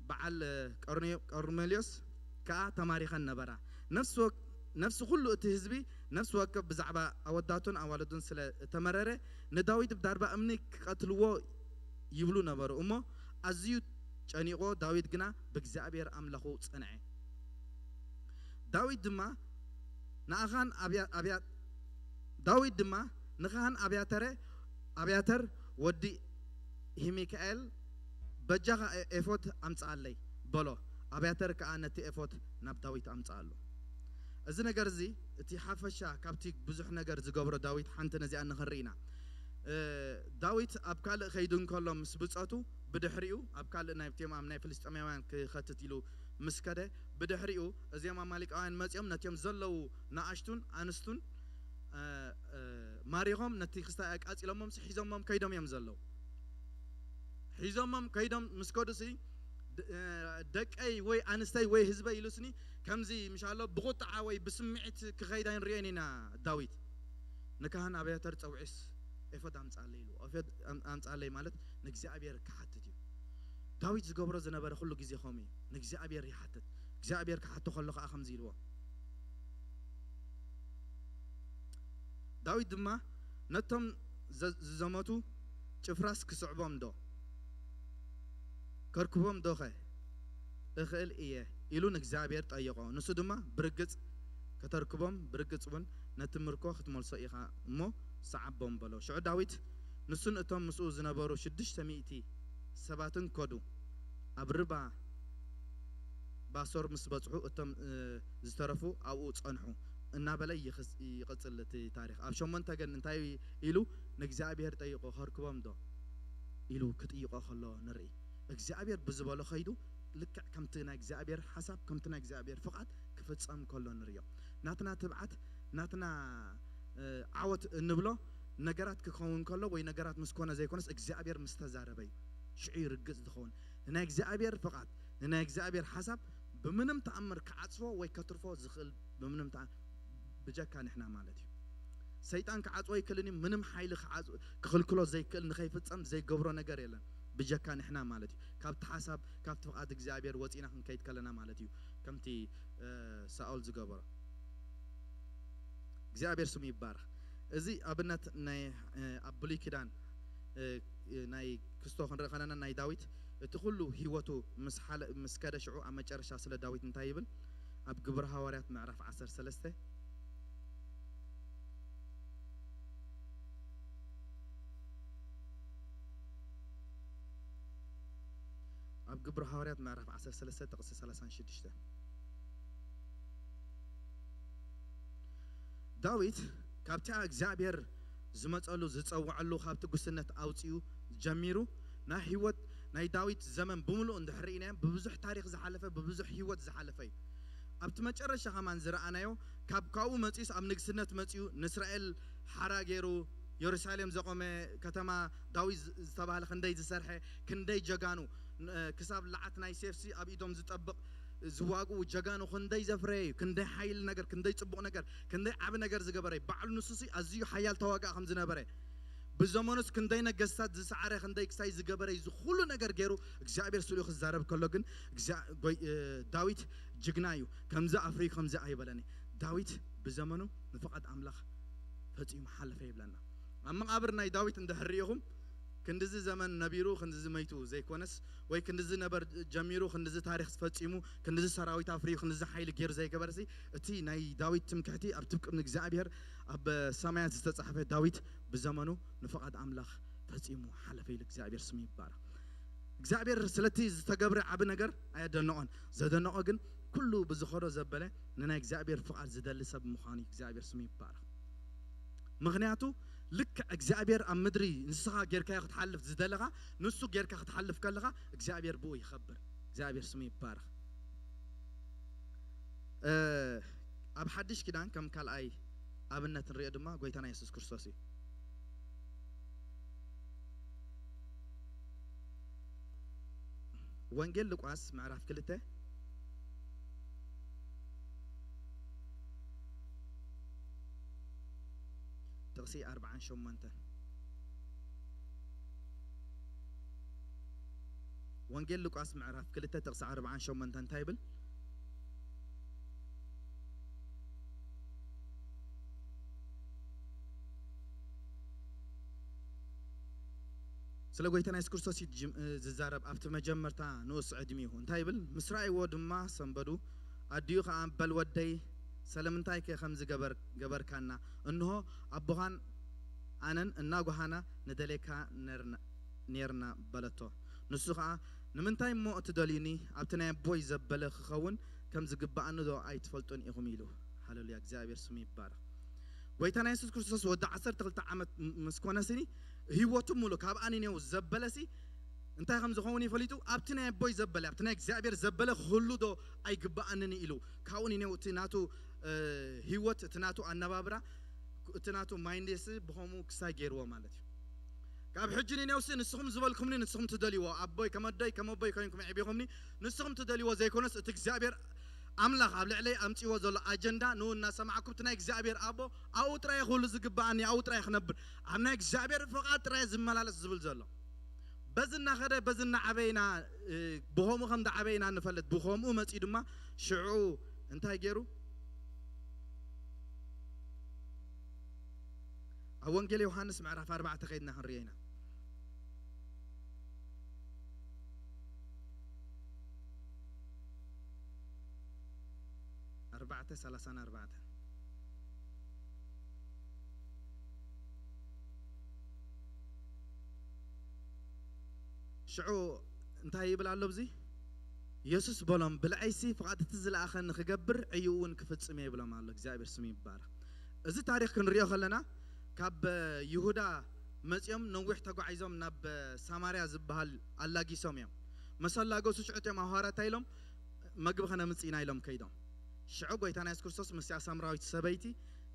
በዓል ቀርኔ- ቀርሜልዮስ ከኣ ተማሪኸን ነበራ። ነፍሲ ወ- ነፍሲ ኩሉ እቲ ህዝቢ ነፍሲ ወከፍ ብዛዕባ ኣወዳቱን ኣዋልዱን ስለ እተመረረ ንዳዊት ብዳርባ እምኒ ክቐትልዎ ይብሉ ነበሩ እሞ ኣዝዩ ጨኒቕዎ፣ ዳዊት ግና ብእግዚኣብሔር ኣምላኹ ጸንዐ። ዳዊት ድማ ንኣኻን ኣብያ- ኣብያ- ዳዊት ድማ ንኻህን ኣብያተረ ኣብያተር ወዲ ሂሚካኤል በጃኻ ኤ- ኤፎድ ኣምጽኣለይ በሎ። ኣብያተር ከኣ ነቲ ኤፎድ ናብ ዳዊት ኣምጽኣሉ። እዚ ነገር እዚ እቲ ሓፈሻ ካብቲ ብዙሕ ነገር ዝገብሮ ዳዊት ሓንቲ ነዚኣ ንኽንርኢ ኢና። እ፣ ዳዊት ኣብ ካልእ ከይዱ እንከሎ ምስ ብጸቱ ብድሕሪኡ ኣብ ካልእ ናይብቲኦም ኣብ ናይ ፍልስጤማውያን ክኸትት ኢሉ ምስ ከደ ብድሕሪኡ እዚኦም ኣማሊቃውያን መጺኦም ነቲኦም ዘለዉ ንኣሽቱን ኣንስቱን እ፣ እ፣ ማሪኾም ነቲ ክስታይ ኣቃጺሎሞም ሲ ሒዞሞም ከይዶም እዮም ዘለዉ። ሒዞሞም ከይዶም ምስ ከዱ ሲ ደ- እ፣ ደቀይ ወይ ኣንስተይ ወይ ህዝበይ ኢሉ ስኒ ከምዚ ምሻሎ ብቁጥዓ ወይ ብስምዒት ክኸይድ ኣይንርእዮን ኢና ዳዊት። ንካህን ኣብያተር ጸውዒስ ኤፎድ ኣምጻለይ ኢሉ። ኤፎድ ኣም-፣ ኣምጻለይ ማለት ንእግዚኣብሔር ክሓትት እዩ። ዳዊት ዝገብሮ ዝነበረ ኩሉ ግዜ ከምኡ እዩ። ንእግዚኣብሔር ይሓትት። እግዚኣብሔር ክሓቶ ከሎ ከኣ ከምዚ ኢልዎ። ዳዊት ድማ ነቶም ዘ-፣ ዝዘመቱ ጭፍራስ ክስዕቦም ዶ? ከርክቦም ዶኸ እኽእል እየ? ኢሉ ንእግዚኣብሔር ጠየቖ። ንሱ ድማ ብርግጽ ከተርክቦም፣ ብርግጽ እውን ነቲ ምርኮ ክትመልሶ ኢኻ እሞ ሰዓቦም በሎ። ሽዑ ዳዊት ንሱን እቶም ምስኡ ዝነበሩ ሽዱሽተ ሚእቲ ሰባትን ከዱ። ኣብ ርባ ባሶር ምስ በጽሑ እቶም፣ እ፣ ዝተረፉ ኣብኡ ጸንሑ እናበለ ይኽስ-፣ ይቕጽል እቲ ታሪኽ። ኣብ ሸሞንተ ግን እንታይ ኢሉ ንእግዚኣብሔር ጠይቆ፣ ከርክቦም ዶ ኢሉ ክጥይቆ ከሎ ንርኢ። እግዚኣብሔር ብዝበሎ ኸይዱ ልክዕ ከምቲ ናይ እግዚኣብሔር ሓሳብ፣ ከምቲ ናይ እግዚኣብሔር ፍቓድ ክፍጸም ከሎ ንርእዮ። ናትና ትብዓት፣ ናትና፣ እ፣ ዓወት እንብሎ ነገራት ክኸውን ከሎ ወይ ነገራት ምስ ኮነ ዘይኮነስ እግዚኣብሔር ምስ ተዛረበ እዩ ሽዑ ይርግጽ ዝኸውን። ንናይ እግዚኣብሔር ፍቓድ፣ ንናይ እግዚኣብሔር ሓሳብ ብምንም ተኣምር ክዓጽፎ ወይ ከትርፎ ዝኽእል ብምንም ተኣ-፣ ብጀካ ንሕና ማለት እዩ። ሰይጣን ክዓጽዎ ኣይክእልን እዩ። ምንም ሓይሊ ክዓጽ-፣ ክኽልክሎ ዘይክእል፣ ንኸይፍጸም ዘይገብሮ ነገር የለን። ብጀካ ንሕና ማለት እዩ። ካብቲ ሓሳብ፣ ካብቲ ፍቓድ እግዚኣብሔር ወጺና ክንከይድ ከለና ማለት እዩ። ከምቲ፣ እ፣ ሳኦል ዝገበሮ። እግዚኣብሔር ስሙ ይባረኽ። እዚ ኣብነት ናይ፣ እ፣ ኣብ ብሉይ ኪዳን፣ እ፣ ናይ ክስቶ ክንርኢ ከለና ናይ ዳዊት እቲ ኩሉ ህይወቱ ምስ ሓለ-፣ ምስ ከደ ሽዑ ኣብ መጨረሻ ስለ ዳዊት እንታይ ይብል? ኣብ ግብሪ ሃዋርያት ምዕራፍ ዓሰርተ ሰለስተ፣ ኣብ ግብሪ ሃዋርያት ምዕራፍ ዓሰርተ ሰለስተ ጥቕሲ ሰላሳን ሽዱሽተ። ዳዊት ካብቲኣ እግዚኣብሔር ዝመጸሉ ዝጸውዐሉ ካብቲ ጉስነት ኣውጺኡ ጀሚሩ ናይ ህይወት ናይ ዳዊት ዘመን ብምሉእ እንድሕር ርኢናዮ ብብዙሕ ታሪኽ ዝሓለፈ ብብዙሕ ህይወት ዝሓለፈ እዩ። ኣብቲ መጨረሻ ከማን ዝረኣናዮ ካብ ካብኡ መጺኡስ ኣብ ንግስነት መጺኡ ንእስራኤል ሓራ ገይሩ የሩሳሌም ዘቖመ ከተማ ዳዊት ዝ-፣ ዝተባህለ ክንደይ ዝሰርሐ ክንደይ ጀጋኑ ን-፣ ክሳብ ለዓት ናይ ሴፍሲ ኣብ ኢዶም ዝጠብቕ ዝዋግኡ ጀጋኑ ክንደይ ዘፍረየ እዩ። ክንደይ ሓይሊ ነገር፣ ክንደይ ጽቡቕ ነገር፣ ክንደይ ዓቢ ነገር ዝገበረ እዩ። ባዕሉ ንሱ ሲ ኣዝዩ ሓያል ተዋጋእ ከም ዝነበረ፣ ብዘመኑስ ክንደይ ነገስታት ዝሰዓረ፣ ክንደይ ክሳይ ዝገበረ እዩ። እዚ ኩሉ ነገር ገይሩ እግዚኣብሔር ስሉ ክዛረብ ከሎ ግን እግዚኣብ-፣ ጎይ-፣ እ፣ ዳዊት ጅግና እዩ። ከምዚ ኣፍርዩ ከምዚ ኣይበለኒ። ዳዊት ብዘመኑ ንፍቓድ ኣምላኽ ፈጺሙ ሓለፈ ይብለና። ኣብ መቓብር ናይ ዳዊት እንድሕር ርኢኹም ክንድዚ ዘመን ነቢሩ ክንድዚ መይቱ ዘይኮነስ ወይ ክንድዚ ነበር ጀሚሩ ክንድዚ ታሪኽ ፈጺሙ ክንድዚ ሰራዊት ኣፍርዩ ክንድዚ ሓይሊ ገይሩ ዘይገበርሲ እቲ ናይ ዳዊት ትምክሕቲ ኣብ ትብቅም እግዚኣብሔር ኣብ ሰማያት ዝተጻሕፈ ዳዊት ብዘመኑ ንፍቓድ ኣምላኽ ፈጺሙ ሓለፈ ኢሉ እግዚኣብሔር ስሙ ይባረኽ። እግዚኣብሔር ስለቲ ዝተገብረ ዓቢ ነገር ኣየደነቖን። ዘደነቖ ግን ኩሉ ብዝኸዶ ዘበለ ንናይ እግዚኣብሔር ፍቓድ ዝደሊ ሰብ ምዃኑ እዩ። እግዚኣብሔር ስሙ ይባረኽ። ምኽንያቱ ልክዕ እግዚኣብሔር ኣብ ምድሪ ንስኻ ጌርካዮ ክትሓልፍ ዝደለኻ ንሱ ጌርካ ክትሓልፍ ከለኻ እግዚኣብሔር ብኡ ይኸብር። እግዚኣብሔር ስሙ ይባረኽ። እ፣ ኣብ ሓድሽ ኪዳን ከም ካልኣይ ኣብነት ንሪኦ ድማ ጎይታና የሱስ ክርስቶስ እዩ። ወንጌል ሉቃስ ምዕራፍ ክልተ ጥቕሲ ኣርብዓን ሸሞንተን። ወንጌል ሉቃስ ምዕራፍ ክልተ ጥቕሲ ኣርብዓን ሸሞንተን እንታይ ይብል? ስለ ጎይታና የሱስ ክርስቶስ እዩ ዝጅም-፣ እ፣ ዝዛረብ። ኣብቲ መጀመርታ ንኡስ ዕድሚኡ እንታይ ይብል? ምስ ረኣይዎ ድማ ሰንበዱ። ኣዲኡ ኸኣ፣ "በል ወደይ፣ ስለምንታይከ ከምዚ ገበር-፣ ገበርካና? እንሆ ኣቦኻን ኣነን እናጓሃና ንደልየካ ነርና-፣ ኔርና" በለቶ። ንሱ ኸኣ፣ "ንምንታይ እሞ እትደልዩኒ? ኣብቲ ናይ ኣቦይ ዘበለ ክኸውን ከም ዝግብኣኒ ዶ ኣይትፈልጡን ኢኹም?" ኢሉ። ሃሌሉያ፣ እግዚኣብሔር ስሙ ይባረኽ። ጎይታና የሱስ ክርስቶስ ወዲ ዓሰርተ ክልተ ዓመት ም-፣ ምስ ኮነ ስኒ፣ ህይወቱ ሙሉ ካብ ኣንኔው ዘበለ ሲ እንታይ ከም ዝኸውን እዩ ፈሊጡ። "ኣብቲ ናይ ኣቦይ ዘበለ፣ ኣብቲ ናይ እግዚኣብሔር ዘበለ ክህሉ ዶ ኣይግብኣንን?" ኢሉ። ካብኡ ንኔው እቲ ናቱ፣ እ፣ ህይወት፣ እቲ ናቱ ኣነባብራ፣ እቲ ናቱ ማይንዴስ ብኸምኡ ክሳይ ገይርዎ ማለት እዩ። ካብ ሕጂ ንኔውሲ ንስኹም ዝበልኩምኒ ንስኹም ትደልይዎ፣ ኣቦይ ከም ኣደይ ከም ኣቦይ ኮይንኩም ኣዕቢኹምኒ፣ ንስኹም ትደልይዎ ዘይኮነስ እቲ እግዚኣብሔር ኣምላኽ ኣብ ልዕለይ ኣምጺዎ ዘሎ ኣጀንዳ ንኡ እናሰማዕኩ፣ እቲ ናይ እግዚኣብሔር ኣቦ ኣብኡ ጥራይ ክህሉ ዝግብኣኒ፣ ኣብኡ ጥራይ ክነብር፣ ኣብ ናይ እግዚኣብሔር ፍቓድ ጥራይ ዝመላለስ ዝብል ዘሎ። በዚ እናኸደ፣ በዚ እናዓበይና፣ እ፣ ብኸምኡ ከም ዝዓበይና ንፈልጥ። ብኸምኡ መጺኡ ድማ ሽዑ እንታይ ገይሩ? ኣብ ወንጌል ዮሃንስ ምዕራፍ ኣርባዕተ ከይድና ክንሪኦ ኢና። ኣርባዕተ ሰላሳን ኣርባዕተን። ሽዑ እንታይ ይብል ኣሎ ኣብዚ? የሱስ በሎም፣ "ብልዐይሲ ፍቓድ እቲ ዝለኣኸኒ ክገብር ዕዩ እውን ክፍጽም እየ" ይብሎም ኣሎ። እግዚኣብሔር ስሙ ይባረኽ። እዚ ታሪኽ ክንሪኦ ከለና፣ ካብ ይሁዳ መጺኦም ነዊሕ ተጓዒዞም ናብ ሳማርያ ዝበሃል ኣላጊሶም እዮም። መሰ ኣላገሱ ሽዑ እቲኦም ሃዋርያት እንታይ ኢሎም? "መግቢ ከነምጽእ ኢና" ኢሎም ከይዶም። ሽዑ ጎይታና የሱስ ክርስቶስ ምስያ ሳምራዊት ሰበይቲ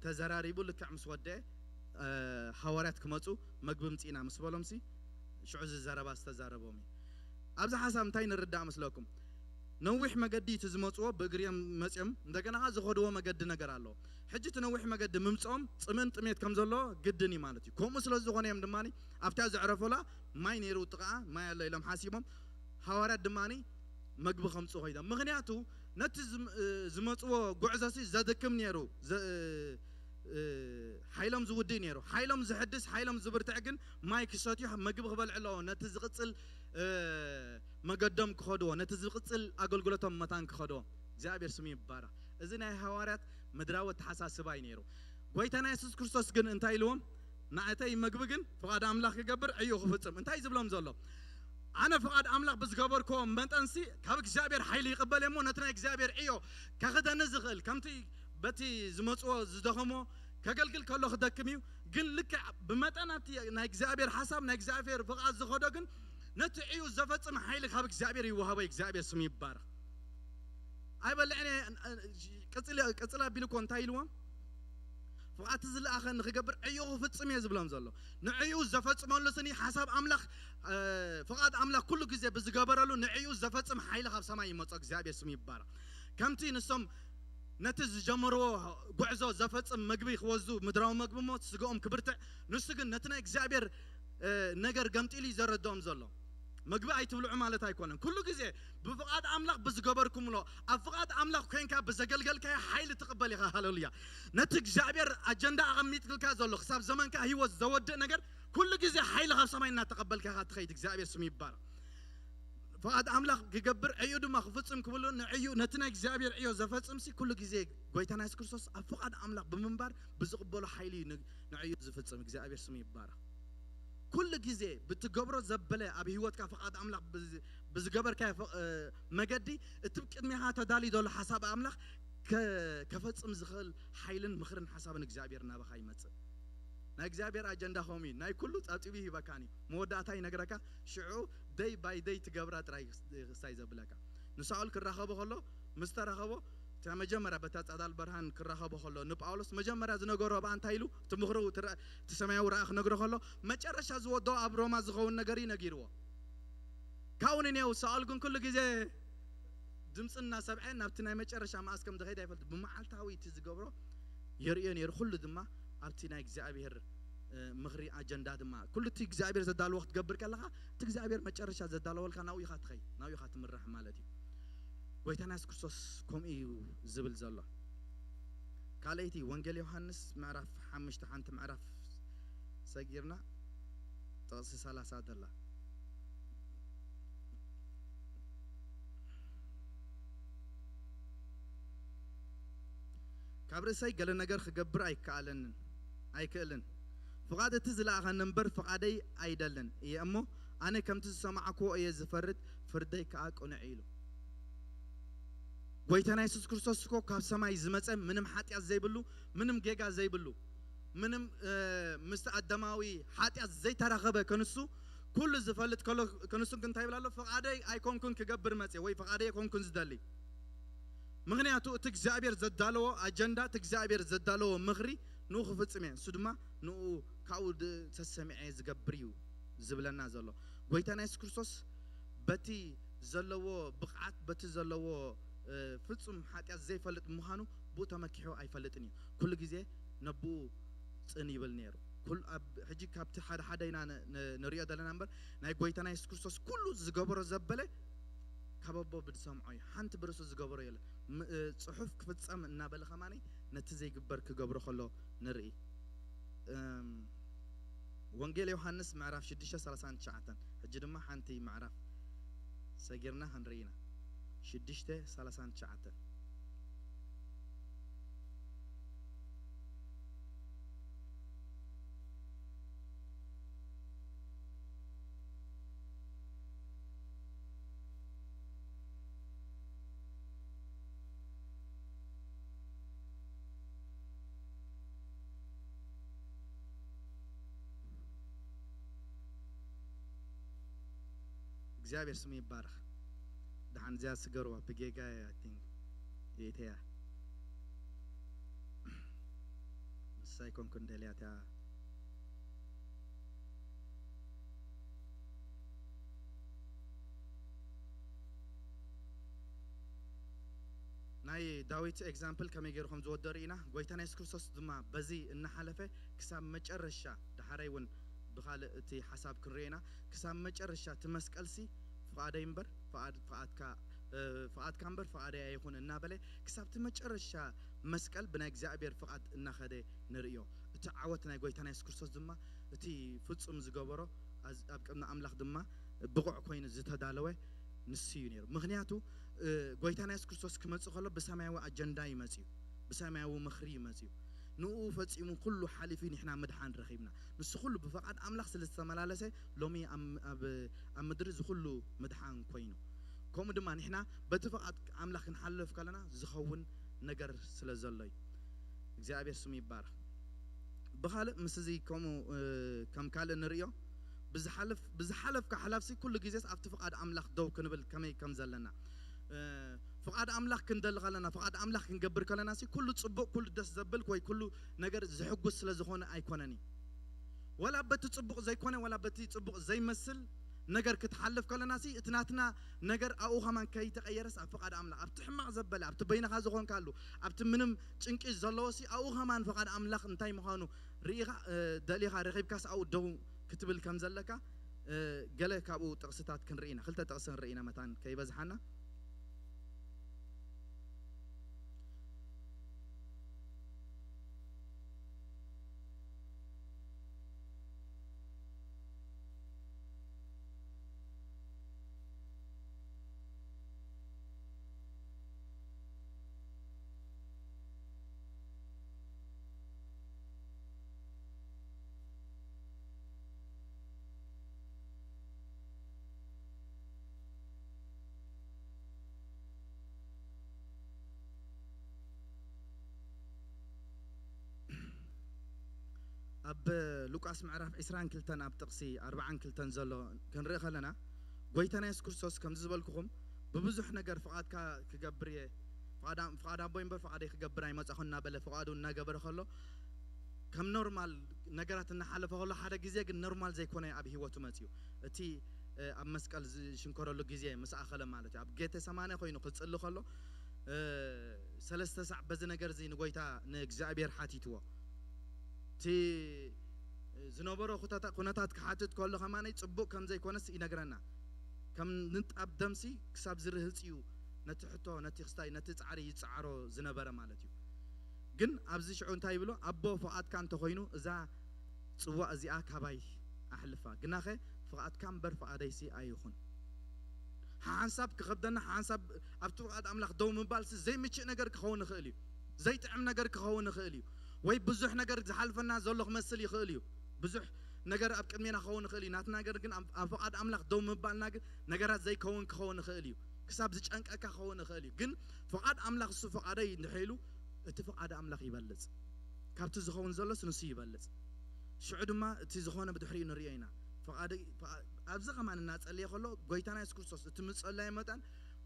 ተዘራሪቡ ልክዕ ምስ ወደአ፣ እ፣ ሃዋርያት ክመጹ "መግቢ ምጽእና" ምስ በሎምሲ ሽዑ እዚ ዘረባ ዝተዛረቦም እዩ። ኣብዚ ሓሳብ እንታይ ንርዳእ መስለኩም? ነዊሕ መገዲ እቲ ዝመጽዎ ብእግሪ እዮም መጽዮም፣ እንደገና ከኣ ዝኸድዎ መገዲ ነገር ኣለዎ። ሕጂ እቲ ነዊሕ መገዲ ምምጽኦም ጽምእን ጥሜት ከም ዘለዎ ግድን እዩ ማለት እዩ። ከምኡ ስለ ዝኾነ እዮም ድማ ኣብታ ዘዕረፈላ ማይ ነይሩ ጥቓኣ፣ ማይ ኣሎ ኢሎም ሓሲቦም፣ ሃዋርያት ድማ መግቢ ከምጽኡ ከይዶም። ምኽንያቱ ነቲ ዝም-፣ እ፣ ዝመጽዎ ጉዕዞሲ ዘድክም ነይሩ፣ ዘ-፣ እ፣ እ፣ ሓይሎም ዝውድእ ነይሩ። ሓይሎም ዝሕድስ፣ ሓይሎም ዝብርትዕ ግን ማይ ክሰትዩ፣ መግቢ ክበልዑ ኣለዎ። ነቲ ዝቕጽል፣ እ፣ መገዶም ክኸድዎ፣ ነቲ ዝቕጽል ኣገልግሎቶም መታን ክኸድዎ። እግዚኣብሔር ስሙ ይባረኽ። እዚ ናይ ሃዋርያት ምድራዊ ኣተሓሳስባ እዩ ነይሩ። ጎይታና የሱስ ክርስቶስ ግን እንታይ ኢልዎም? "ንኣተይ መግቢ ግን ፍቓድ ኣምላኽ ክገብር ዕዮ ክፍጽም" እንታይ ዝብሎም ዘሎ? ኣነ ፍቓድ ኣምላኽ ብዝገበርክዎ መጠንሲ ካብ እግዚኣብሔር ሓይሊ ይቕበል እየ እሞ ነቲ ናይ እግዚኣብሔር ዕዮ ከኽደኒ ዝኽእል፣ ከምቲ በቲ ዝመጽዎ ዝደኸሞ ከገልግል ከሎ ክደክም እዩ። ግን ልክዕ ብመጠን ኣብቲ ናይ እግዚኣብሔር ሓሳብ፣ ናይ እግዚኣብሔር ፍቓድ ዝኸዶ ግን ነቲ ዕዩ ዘፈጽም ሓይሊ ካብ እግዚኣብሔር ይወሃቦ። እግዚኣብሔር ስሙ ይባረኽ። ኣይበልዕን እየ፣ ቀጽል፣ ቀጽል ኣቢሉ እኮ እንታይ ኢልዎም? "ፍቓድ እቲ ዝለኣኸኒ ክገብር ዕዮ ክፍጽም እየ" ዝብሎም ዘሎ። ንዕዩ ዘፈጽመሉ ስኒ ሓሳብ ኣምላኽ፣ እ፣ ፍቓድ ኣምላኽ ኩሉ ግዜ ብዝገበረሉ ንዕዩ ዘፈጽም ሓይሊ ካብ ሰማይ ይመጾ። እግዚኣብሔር ስሙ ይባረኽ። ከምቲ ንሶም ነቲ ዝጀመርዎ ጉዕዞ ዘፈጽም መግቢ ክወስዱ፣ ምድራዊ መግቢ እሞ ስጋኦም ክብርትዕ፣ ንሱ ግን ነቲ ናይ እግዚኣብሔር፣ እ፣ ነገር ገምጢሉ እዩ ዘረድኦም ዘሎ። መግቢ ኣይትብልዑ ማለት ኣይኮነን። ኩሉ ግዜ ብፍቓድ ኣምላኽ ብዝገበርኩምሎ፣ ኣብ ፍቓድ ኣምላኽ ኮይንካ ብዘገልገልካዮ ሓይሊ ትቕበል ኢኻ። ሃሌሉያ። ነቲ እግዚኣብሔር ኣጀንዳ ኣቐሚጥልካ ዘሎ ክሳብ ዘመንካ ህይወት ዘወድእ ነገር ኩሉ ግዜ ሓይሊ ካብ ሰማይ እናተቐበልካ ኢኻ ትኸይድ። እግዚኣብሔር ስሙ ይባረኽ። ፍቓድ ኣምላኽ ክገብር ዕዩ ድማ ክፍጽም ክብሉ ንዕዩ ነቲ ናይ እግዚኣብሔር ዕዮ ዘፈጽምሲ ኩሉ ግዜ ጎይታና የሱስ ክርስቶስ ኣብ ፍቓድ ኣምላኽ ብምንባር ብዝቕበሎ ሓይሊ እዩ ን-፣ ንዕዩ ዝፍጽም። እግዚኣብሔር ስሙ ይባረኽ። ኩሉ ግዜ ብትገብሮ ዘበለ ኣብ ህይወትካ ፍቓድ ኣምላኽ ብዝ-፣ ብዝገበርካዮ ፍ-፣ እ፣ መገዲ እቲ ቅድሚኻ ተዳልዩ ዘሎ ሓሳብ ኣምላኽ ከ-፣ ከፈጽም ዝኽእል ሓይልን ምኽርን ሓሳብን እግዚኣብሔር ናባኻ ይመጽእ። ናይ እግዚኣብሔር ኣጀንዳ ከምኡ እዩ። ናይ ኩሉ ጸብጺቡ ይህበካን እዩ። መወዳእታ ይነግረካ፣ ሽዑ ደይ ባይ ደይ ትገብራ ጥራይ ክስ-፣ ክስታይ ዘብለካ። ንሳኦል ክራኸቦ ከሎ፣ ምስ ተራኸቦ፣ እቲ መጀመርያ በታ ጸዳል ብርሃን ክራኸቦ ከሎ፣ ንጳውሎስ መጀመርያ ዝነገሮ ብኣ እንታይ ኢሉ? እቲ ምኽሩ፣ እቲ ረ-፣ እቲ ሰማያዊ ራእይ ክነግሮ ከሎ፣ መጨረሻ ዝወደኦ ኣብ ሮማ ዝኸውን ነገር እዩ ነጊርዎ። ካብኡ ንኔው ሳኦል ግን ኩሉ ግዜ ድምፂ እናሰምዐ ናብቲ ናይ መጨረሻ መኣስ ከም ዝኸይድ ኣይፈልጥ። ብመዓልታዊ እቲ ዝገብሮ የርእዮ ነይሩ። ኩሉ ድማ ኣብቲ ናይ እግዚኣብሔር፣ እ፣ ምኽሪ ኣጀንዳ ድማ ኩሉ እቲ እግዚኣብሔር ዘዳልዎ ክትገብር ከለኻ እቲ እግዚኣብሔር መጨረሻ ዘዳለወልካ ናብኡ ኢኻ ትኸይድ፣ ናብኡ ኢኻ ትምራሕ ማለት እዩ። ጎይታና የሱስ ክርስቶስ ከምኡ እዩ ዝብል ዘሎ። ካልኣይቲ ወንጌል ዮሃንስ ምዕራፍ ሓሙሽተ፣ ሓንቲ ምዕራፍ ሰጊርና ጥቕሲ ሰላሳ ዘላ። ካብ ርእሰይ ገለ ነገር ክገብር ኣይከኣለንን፣ ኣይክእልን። ፍቓድ እቲ ዝለኣኸኒ እምበር ፍቓደይ ኣይደልን እየ እሞ፣ ኣነ ከምቲ ዝሰማዕክዎ እየ ዝፈርድ፣ ፍርደይ ከኣ ቅኑዕ እዩ ኢሉ። ጎይታና የሱስ ክርስቶስ እኮ ካብ ሰማይ ዝመጸ ምንም ሓጢኣት ዘይብሉ፣ ምንም ጌጋ ዘይብሉ፣ ምንም፣ እ፣ ምስቲ ኣዳማዊ ሓጢኣት ዘይተራኸበ ከንሱ ኩሉ ዝፈልጥ ከሎ ከንሱ ግን እንታይ ይብል ኣሎ? ፍቓደይ ኣይኮንኩን ክገብር መጽየ ወይ ፍቓደይ ኣይኮንኩን ዝደሊ። ምኽንያቱ እቲ እግዚኣብሔር ዘዳለዎ ኣጀንዳ፣ እቲ እግዚኣብሔር ዘዳለዎ ምኽሪ ንኡ ክፍጽም እየ፣ ንሱ ድማ ንኡ ካብኡ ድ-፣ ተሰሚዐ ዝገብር እዩ ዝብለና ዘሎ። ጎይታና የሱስ ክርስቶስ በቲ ዘለዎ ብቕዓት፣ በቲ ዘለዎ እ፣ ፍጹም ሓጢኣት ዘይፈልጥ ብምዃኑ ብኡ ተመኪሑ ኣይፈልጥን እዩ። ኩሉ ግዜ ነብኡ ጽን ይብል ነይሩ። ኩል-፣ ኣብ፣ ሕጂ ካብቲ ሓደ ሓደ ኢና ን-፣ ን-፣ ንሪኦ ዘለና እምበር፣ ናይ ጎይታና የሱስ ክርስቶስ ኩሉ ዝገበሮ ዘበለ ካብ ኣቦ ብዝሰምዖ እዩ። ሓንቲ ብርእሱ ዝገበሮ የለን። ም-፣ እ፣ ጽሑፍ ክፍጸም እናበለ ከማኒ ነቲ ዘይግበር ክገብሮ ከሎ ንርኢ። እም፣ ወንጌል ዮሃንስ ምዕራፍ ሽዱሽተ ሰላሳን ትሽዓተን። ሕጂ ድማ ሓንቲ ምዕራፍ ሰጊርና ክንርኢ ኢና። ሽዱሽተ ሰላሳን ትሽዓተን። እግዚኣብሔር ስሙ ይባረኽ። ደሓን እዚኣ ስገርዋ ብጌጋ እያ፣ I think እያ። ንሳ ኣይኮንኩን ደልያ እታ ናይ ዳዊት ኤግዛምፕል ከመይ ገይሩ ከም ዝወደእ ርኢና። ጎይታና የሱስ ክርስቶስ ድማ በዚ እናሓለፈ ክሳብ መጨረሻ፣ ዳሕራይ እውን ብኻልእ እቲ ሓሳብ ክንሪኦ ኢና፣ ክሳብ መጨረሻ እቲ መስቀልሲ ፍቓደይ እምበር ፍቓድ-፣ ፍቓድካ፣ እ፣ ፍቓድካ እምበር ፍቓደይ ኣይኹን እናበለ ክሳብ እቲ መጨረሻ መስቀል ብናይ እግዚኣብሔር ፍቓድ እናኸደ ንርእዮ። እቲ ዓወት ናይ ጎይታና የሱስ ክርስቶስ ድማ እቲ ፍጹም ዝገበሮ፣ ኣዝ-፣ ኣብ ቅድሚ ኣምላኽ ድማ ብቑዕ ኮይኑ ዝተዳለወ ንሱ እዩ ነይሩ። ምኽንያቱ፣ እ፣ ጎይታና የሱስ ክርስቶስ ክመጽእ ከሎ ብሰማያዊ ኣጀንዳ እዩ መጺኡ፣ ብሰማያዊ ምኽሪ እዩ መጺኡ። ንኡ ፈጺሙ ኩሉ ሓሊፉ ንሕና ምድሓን ረኺብና። ንሱ ኩሉ ብፍቓድ ኣምላኽ ስለ ዝተመላለሰ ሎሚ ኣብ፣ ኣብ፣ ኣብ ምድሪ እዚ ኩሉ ምድሓን ኮይኑ። ከምኡ ድማ ንሕና በቲ ፍቓድ ኣምላኽ ክንሓልፍ ከለና ዝኸውን ነገር ስለ ዘሎ እዩ። እግዚኣብሔር ስሙ ይባረኽ። ብኻልእ ምስ እዚ ከምኡ፣ እ፣ ከም ካልእ ንርእዮ፣ ብዝሓለፍ-፣ ብዝሓለፍካ ሓላፍሲ ኩሉ ግዜስ ኣብቲ ፍቓድ ኣምላኽ ደው ክንብል ከመይ ከም ዘለና፣ እ፣ ፍቓድ ኣምላኽ ክንደሊ ከለና፣ ፍቓድ ኣምላኽ ክንገብር ከለናሲ ኩሉ ጽቡቕ፣ ኩሉ ደስ ዘብል ወይ ኩሉ ነገር ዝሕጉስ ስለ ዝኾነ ኣይኮነን እዩ። ወላ በቲ ጽቡቕ ዘይኮነ፣ ወላ በቲ ጽቡቕ ዘይመስል ነገር ክትሓልፍ ከለናሲ እቲ ናትና ነገር ኣብኡ ከማን ከይተቐየረስ ኣብ ፍቓድ ኣምላኽ፣ ኣብቲ ሕማቕ ዘበለ፣ ኣብቲ በይንኻ ዝኾንካሉ፣ ኣብቲ ምንም ጭንቂ ዘለዎሲ ኣብኡ ከማን ፍቓድ ኣምላኽ እንታይ ምዃኑ ርኢኻ፣ እ፣ ደሊኻ ረኺብካስ ኣብኡ ደው ክትብል ከም ዘለካ፣ እ፣ ገለ ካብኡ ጥቕስታት ክንርኢ ኢና። ክልተ ጥቕሲ ንርኢ ኢና መታን ከይበዝሓና። ኣብ ሉቃስ ምዕራፍ ዕስራን ክልተን ኣብ ጥቕሲ ኣርባዓን ክልተን ዘሎ ክንርኢ ከለና፣ ጎይታና የሱስ ክርስቶስ ከምዚ ዝበልኩኹም ብብዙሕ ነገር ፍቓድካ ክገብር እየ፣ ፍቓድ ኣም-፣ ፍቓድ ኣቦይ እምበር ፍቓደይ ክገብር ኣይመጻኹን እናበለ ፍቓዱ እናገበረ ከሎ፣ ከም ኖርማል ነገራት እናሓለፈ ከሎ፣ ሓደ ግዜ ግን ኖርማል ዘይኮነ ኣብ ህይወቱ መጺኡ። እቲ፣ እ፣ ኣብ መስቀል ዝሽንከረሉ ግዜ ምስ ኣኸለ ማለት እዩ። ኣብ ጌቴሰማነ ኮይኑ ክጽሊ ከሎ፣ እ፣ ሰለስተ ሳዕ በዚ ነገር እዚ ንጎይታ ንእግዚኣብሔር ሓቲትዎ። እቲ ዝነበሮ ኩተታ-፣ ኩነታት ክሓትት ከሎ ከማነይ ጽቡቕ ከም ዘይኮነስ ይነግረና። ከም ንጣብ ደምሲ ክሳብ ዝርህጽ እዩ ነቲ ሕቶ፣ ነቲ ክስታይ፣ ነቲ ጻዕሪ ይጽዓሮ ዝነበረ ማለት እዩ። ግን ኣብዚ ሽዑ እንታይ ይብሎ? "ኣቦ፣ ፍቓድካ እንተኾይኑ እዛ ጽዋእ እዚኣ ካባይ ኣሕልፋ፣ ግናኸ ፍቓድካ እምበር ፍቓደይሲ ኣይኹን።" ሓንሳብ ክኸብደና፣ ሓንሳብ ኣብቲ ፍቓድ ኣምላኽ ደው ምባልሲ ዘይምችእ ነገር ክኸውን ይኽእል እዩ። ዘይጥዕም ነገር ክኸውን ይኽእል እዩ። ወይ ብዙሕ ነገር ዝሓልፈና ዘሎ ክመስል ይኽእል እዩ። ብዙሕ ነገር ኣብ ቅድሜና ክኸውን ይኽእል እዩ። ናትና ነገር ግን ኣብ፣ ኣብ ፍቓድ ኣምላኽ ደው ምባልና ግን ነገራት ዘይከውን ክኸውን ይኽእል እዩ። ክሳብ ዝጨንቀካ ክኸውን ይኽእል እዩ። ግን ፍቓድ ኣምላኽ እሱ ፍቓደይ እንድሕር ኢሉ፣ እቲ ፍቓድ ኣምላኽ ይበልጽ። ካብቲ ዝኸውን ዘሎስ ንሱ ይበልጽ። ሽዑ ድማ እቲ ዝኾነ ብድሕሪኡ ንርእዮ ኢና። ፍቓደይ፣ ፍቓ-፣ ኣብዚ ኸማን እናጸለየ ከሎ፣ ጎይታና የሱስ ክርስቶስ እቲ ምጸለየ መጠን፣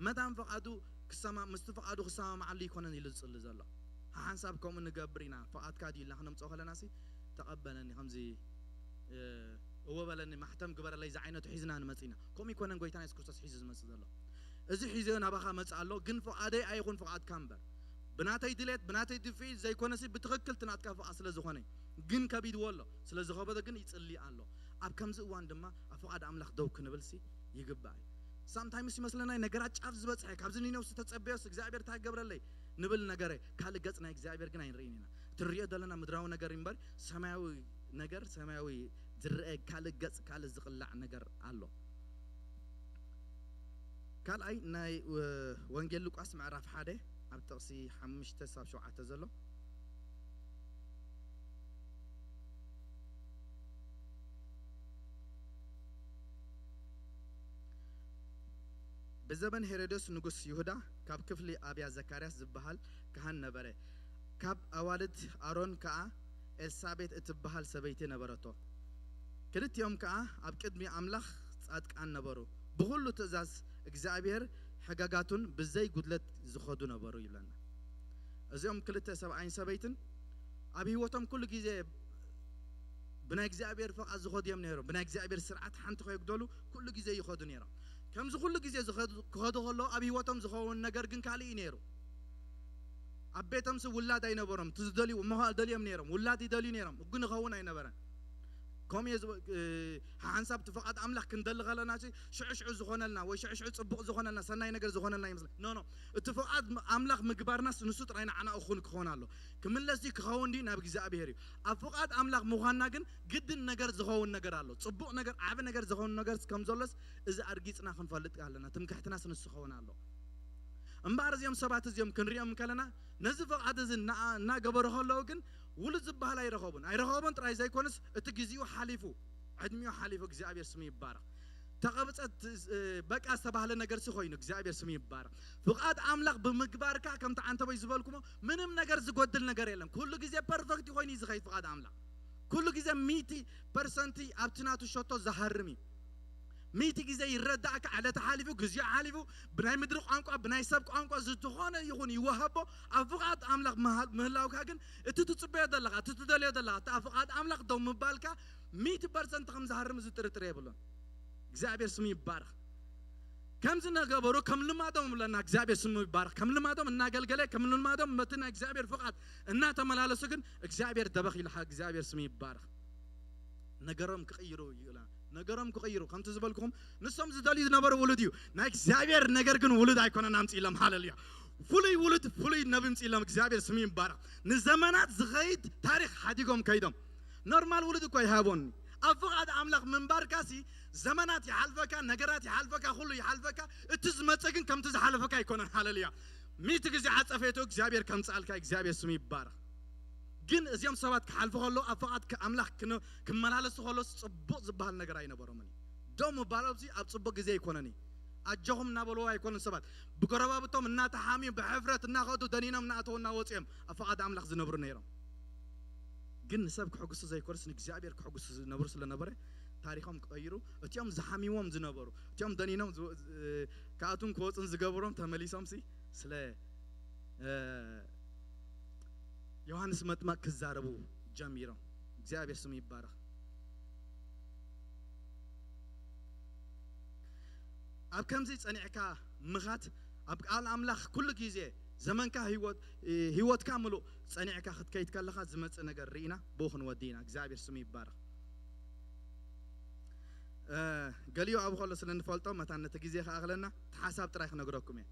መታን ፍቓዱ ክሰማ-፣ ምስቲ ፍቓዱ ክሰማማዓሉ ኣይኮነን ኢሉ ዝጽሊ ዘሎ። ሓሓንሳብ ከምኡ ንገብር ኢና። ፍቓድካ ድዩ ኢልና ክነምጽኦ ከለናሲ፣ "ተቐበለኒ፣ ከምዚ፣ እ፣ እወ በለኒ፣ ማሕተም ግበረለይ" ዝዓይነቱ ሒዝና ንመጽእ ኢና። ከምኡ ኣይኮነን ጎይታና የሱስ ክርስቶስ ሒዙ ዝመጽእ ዘሎ። እዚ ሒዘዮ ናባኻ መጽእ ኣሎ፣ ግን ፍቓደይ ኣይኹን ፍቓድካ እምበር። ብናተይ ድሌት፣ ብናተይ ድፍኢት ዘይኮነሲ ብትኽክል እቲ ናትካ ፍቓድ ስለ ዝኾነ እዩ። ግን ከቢድዎ ኣሎ፣ ስለ ዝኸበዶ ግን ይጽሊ ኣሎ። ኣብ ከምዚ እዋን ድማ ኣብ ፍቓድ ኣምላኽ ደው ክንብልሲ ይግባእ እዩ። ሳምታይምስ ይመስለና ነገራት ጫፍ ዝበጽሐ፣ ካብዚ ኒነውሲ ተጸበዮስ እግዚኣብሔር እንታይ ገብረለይ ንብል ነገረ፣ ካልእ ገጽ ናይ እግዚኣብሔር ግን ኣይንርእይን ኢና። እቲ ንርእዮ ዘለና ምድራዊ ነገር እምበር ሰማያዊ ነገር፣ ሰማያዊ ዝረአ ካልእ ገጽ፣ ካልእ ዝቕላዕ ነገር ኣሎ። ካልኣይ ናይ ወንጌል ሉቃስ ምዕራፍ ሓደ ኣብ ጥቕሲ ሓሙሽተ ሳብ ሸውዓተ ዘሎ። ብዘበን ሄሮድስ ንጉስ ይሁዳ ካብ ክፍሊ ኣብያ ዘካርያስ ዝበሃል ካህን ነበረ። ካብ ኣዋልድ ኣሮን ከኣ ኤልሳቤጥ እትበሃል ሰበይቲ ነበረቶ። ክልቲኦም ከኣ ኣብ ቅድሚ ኣምላኽ ጻድቃን ነበሩ። ብኹሉ ትእዛዝ እግዚኣብሔር ሕገጋቱን ብዘይ ጉድለት ዝኸዱ ነበሩ ይብለና። እዚኦም ክልተ ሰብኣይን ሰበይትን ኣብ ህይወቶም ኩሉ ግዜ ብናይ እግዚኣብሔር ፍቓድ ዝኸዱ እዮም ነይሮም። ብናይ እግዚኣብሔር ስርዓት ሓንቲ ከየጉደሉ ኩሉ ግዜ ይኸዱ ነይሮም። ከምዚ ኩሉ ግዜ ዝኸዱ- ክኸዱ ከለዉ ኣብ ህይወቶም ዝኸውን ነገር ግን ካልእ እዩ ነይሩ። ኣብ ቤቶምሲ ውላድ ኣይነበሮም። እቲ ዝደልዩ እሞ ከኣ ደልዮም ነይሮም። ውላድ ይደልዩ ነይሮም። ግን ይኸውን ኣይነበረን። ከምኡ እየ ዝብ- እ፣ ሓንሳብ እቲ ፍቓድ ኣምላኽ ክንደሊ ከለና ሲ ሽዑ ሽዑ ዝኾነልና ወይ ሽዑ ሽዑ ጽቡቕ ዝኾነልና ሰናይ ነገር ዝኾነልና ይመስል ኖ ኖ እቲ ፍቓድ ኣምላኽ ምግባርናስ ንሱ ጥራይ ንዓና እኹል ክኸውን ኣሎ። ክምለስ ድዩ ክኸውን ድዩ ናብ እግዚኣብሔር እዩ። ኣብ ፍቓድ ኣምላኽ ምዃንና ግን ግድን ነገር ዝኸውን ነገር ኣሎ። ጽቡቕ ነገር ዓቢ ነገር ዝኸውን ነገር ከም ዘሎስ እዚ ኣርጊጽና ክንፈልጥ ኣለና። ትምክሕትናስ ንሱ ክኸውን ኣሎ። እምበኣር እዚኦም ሰባት እዚኦም ክንሪኦም ከለና ነዚ ፍቓድ እዚ እና- እናገበሩ ከለዉ ግን ውሉድ ዝበሃል ኣይረኸቡን። ኣይረኸቡን ጥራይ ዘይኮንስ እቲ ግዜኡ ሓሊፉ፣ ዕድሚኡ ሓሊፉ፣ እግዚኣብሔር ስሙ ይባረኽ። ተቐብጸት በቃ ዝተባህለ ነገር ሲ ኮይኑ እግዚኣብሔር ስሙ ይባረኽ። ፍቓድ ኣምላኽ ብምግባርካ ከምቲ ዓንተቦይ ዝበልኩሞ ምንም ነገር ዝጎድል ነገር የለን። ኩሉ ግዜ ፐርፈክት ኮይኑ እዩ ዝኸይድ ፍቓድ ኣምላኽ። ኩሉ ግዜ ሚእቲ ፐርሰንቲ ኣብቲ ናቱ ሸቶ ዝሃርም እዩ። ሚእቲ ግዜ ይረዳእካ። ዕለት ሓሊፉ፣ ግዜ ሓሊፉ፣ ብናይ ምድሪ ቋንቋ፣ ብናይ ሰብ ቋንቋ ዝተኾነ ይኹን ይወሃቦ። ኣብ ፍቓድ ኣምላኽ ምሃ- ምህላውካ ግን እቲ ትጽበዮ ዘለኻ፣ እቲ ትደልዮ ዘለኻ፣ እቲ ኣብ ፍቓድ ኣምላኽ ደው ምባልካ ሚእቲ ፐርሰንት ከም ዝሃርም እዚ ጥርጥር የብሉን። እግዚኣብሔር ስሙ ይባረኽ። ከምዚ ነገበሩ ከም ልማዶም ብለና እግዚኣብሔር ስሙ ይባረኽ። ከም ልማዶም እናገልገለ ከም ልማዶም በቲ ናይ እግዚኣብሔር ፍቓድ እናተመላለሱ ግን እግዚኣብሔር ደበኽ ኢልካ እግዚኣብሔር ስሙ ይባረኽ። ነገሮም ክቕይሩ ይላ ነገሮም ክቕይሩ ከምቲ ዝበልኩኹም ንሶም ዝደልዩ ዝነበሩ ውሉድ እዩ። ናይ እግዚኣብሔር ነገር ግን ውሉድ ኣይኮነን ኣምፅኢሎም። ሃለሉያ። ፍሉይ ውሉድ ፍሉይ ነቢ ምፅኢሎም። እግዚኣብሔር ስሙ ይባረኽ። ንዘመናት ዝኸይድ ታሪክ ሓዲጎም ከይዶም ኖርማል ውሉድ እኮ ይሃቦኒ። ኣብ ፍቓድ ኣምላኽ ምንባርካሲ ዘመናት ይሓልፈካ፣ ነገራት ይሓልፈካ፣ ኩሉ ይሓልፈካ። እቲ ዝመፀ ግን ከምቲ ዝሓለፈካ ኣይኮነን። ሃለሉያ። ሚእቲ ግዜ ዓፀፌቱ እግዚኣብሔር ከምፅኣልካ እግዚኣብሔር ስሙ ይባረኽ። ግን እዚኦም ሰባት ክሓልፉ ከለዉ ኣብ ፍቓድ ኣምላኽ ክመላለሱ ከለዉ ፅቡቕ ዝበሃል ነገር ኣይነበሮምን እዩ። ደው ምባሎም ኣብ ፅቡቕ ግዜ ኣይኮነን እዩ። ኣጆኹም እናበልዎ ኣይኮነን ሰባት ብጎረባብቶም እናተሓምዩ ብሕፍረት እናኸዱ ደኒኖም እናኣተዉ እናወፁ እዮም ኣብ ፍቓድ ኣምላኽ ዝነብሩ ነይሮም። ግን ንሰብ ክሕጉሱ ዘይኮነስ ንእግዚኣብሔር ክሕጉሱ ዝነብሩ ስለነበረ ታሪኾም ክቐይሩ እቲኦም ዝሓሚዎም ዝነበሩ እቲኦም ደኒኖም ክኣቱን ክወፁን ዝገብሮም ተመሊሶም ሲ ስለ ዮሃንስ መጥመቅ ክዛረቡ ጀሚሮም። እግዚኣብሔር ስሙ ይባረኽ። ኣብ ከምዚ ጸኒዕካ ምኻት ኣብ ቃል ኣምላኽ ኩሉ ግዜ ዘመንካ ህይወትካ ምሉእ ጸኒዕካ ክትከይድ ከለኻ ዝመጽእ ነገር ርኢና ብኡ ክንወዲ ኢና። እግዚኣብሔር ስሙ ይባረኽ። ገሊኡ ኣብኡ ከሎ ስለ ንፈልጦ መታን ነቲ ግዜ ክኣኽለና እቲ ሓሳብ ጥራይ ክነግረኩም እየ።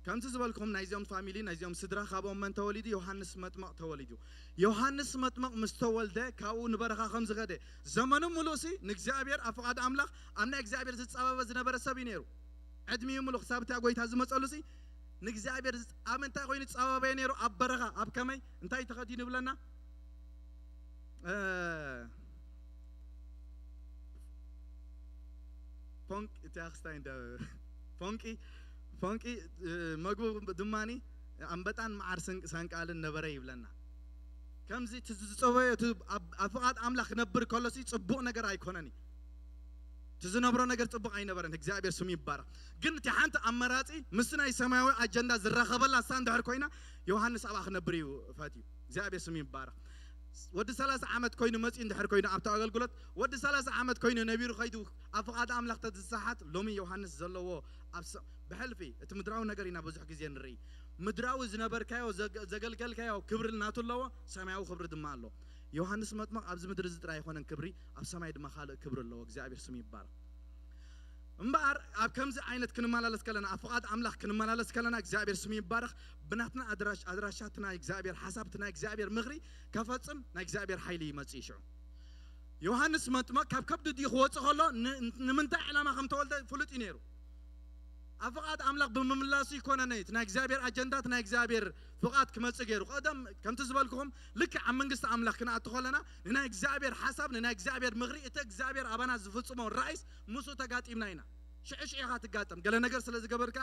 ከምቲ ዝበልኩም ናይዚኦም ፋሚሊ ናይዚኦም ስድራ ካብኦም መን ተወሊዱ? ዮሃንስ መጥመቕ ተወሊዱ። ዮሃንስ መጥመቕ ምስ ተወልደ ካብኡ ንበረኻ ከም ዝኸደ ዘመኑ ምሉእ ሲ ንእግዚኣብሔር ኣብ ፍቓድ ኣምላኽ ኣብ ናይ እግዚኣብሔር ዝጸበበ ዝነበረ ሰብ እዩ ነይሩ። ዕድሚኡ ምሉእ ክሳብ እታ ጎይታ ዝመጸሉ ሲ ንእግዚኣብሔር ኣብ እንታይ ኮይኑ ዝጸበበ ነይሩ? ኣብ በረኻ። ኣብ ከመይ እንታይ ተኸዲኑ ይብለና? ፎንቂ እቲኣ ክስታይ እንደ ፎንቂ ፎንቂ መግቡ ድማኒ ኣንበጣን መዓር ሰንቃልን ነበረ ይብለና። ከምዚ እቲ ዝጸበዮ እቲ ኣብ ፍቓድ ኣምላኽ ክነብር ከሎሲ ጽቡቕ ነገር ኣይኮነን እዩ። እቲ ዝነብሮ ነገር ጽቡቕ ኣይነበረን። እግዚኣብሔር ስሙ ይባረኽ። ግን እቲ ሓንቲ ኣመራጺ ምስ ናይ ሰማያዊ ኣጀንዳ ዝራኸበላ እሳ እንድሕር ኮይና ዮሃንስ ኣብኣ ክነብር እዩ ፈትዩ። እግዚኣብሔር ስሙ ይባረኽ። ወዲ ሰላሳ ዓመት ኮይኑ መፂኡ እንድሕር ኮይኑ ኣብቲ ኣገልግሎት ወዲ ሰላሳ ዓመት ኮይኑ ነቢሩ ከይዱ ኣብ ፍቓድ ኣምላኽ ተዝሰሓት ሎሚ ዮሃንስ ዘለዎ ኣብ ሰ- ብሕልፊ እቲ ምድራዊ ነገር ኢና ብዙሕ ግዜ ንርኢ። ምድራዊ ዝነበርካዮ ዘገ- ዘገልገልካዮ ክብሪ ናቱ ኣለዎ፣ ሰማያዊ ክብሪ ድማ ኣሎ። ዮሃንስ መጥመቕ ኣብዚ ምድሪ እዚ ጥራይ ኣይኮነን ክብሪ፣ ኣብ ሰማይ ድማ ካልእ ክብሪ ኣለዎ። እግዚኣብሔር ስሙ ይባረኽ። እምበኣር ኣብ ከምዚ ዓይነት ክንመላለስ ከለና ኣብ ፍቓድ ኣምላኽ ክንመላለስ ከለና እግዚኣብሔር ስሙ ይባረኽ። ብናትና ኣድራሽ ኣድራሻ እቲ ናይ እግዚኣብሔር ሓሳብ እቲ ናይ እግዚኣብሔር ምኽሪ ከፈጽም ናይ እግዚኣብሔር ሓይሊ ይመጽእ እዩ። ሽዑ ዮሃንስ መጥመቕ ካብ ከብዲ ድዩ ክወጽእ ከሎ ን- ንምንታይ ዕላማ ከም ተወልደ ፍሉጥ እዩ ነይሩ። ኣብ ፍቓድ ኣምላኽ ብምምላሱ ይኮነነ እቲ ናይ እግዚኣብሔር ኣጀንዳ እቲ ናይ እግዚኣብሔር ፍቓድ ክመጽእ ገይሩ። ቀደም ከምቲ ዝበልኩኹም ልክዕ ኣብ መንግስቲ ኣምላኽ ክንኣቱ ከለና ንናይ እግዚኣብሔር ሓሳብ ንናይ እግዚኣብሔር ምኽሪ እቲ እግዚኣብሔር ኣባና ዝፍጽሞ ራእይስ ምስኡ ተጋጢምና ኢና። ሽዑ ሽዑ ኢኻ ትጋጠም። ገለ ነገር ስለ ዝገበርካ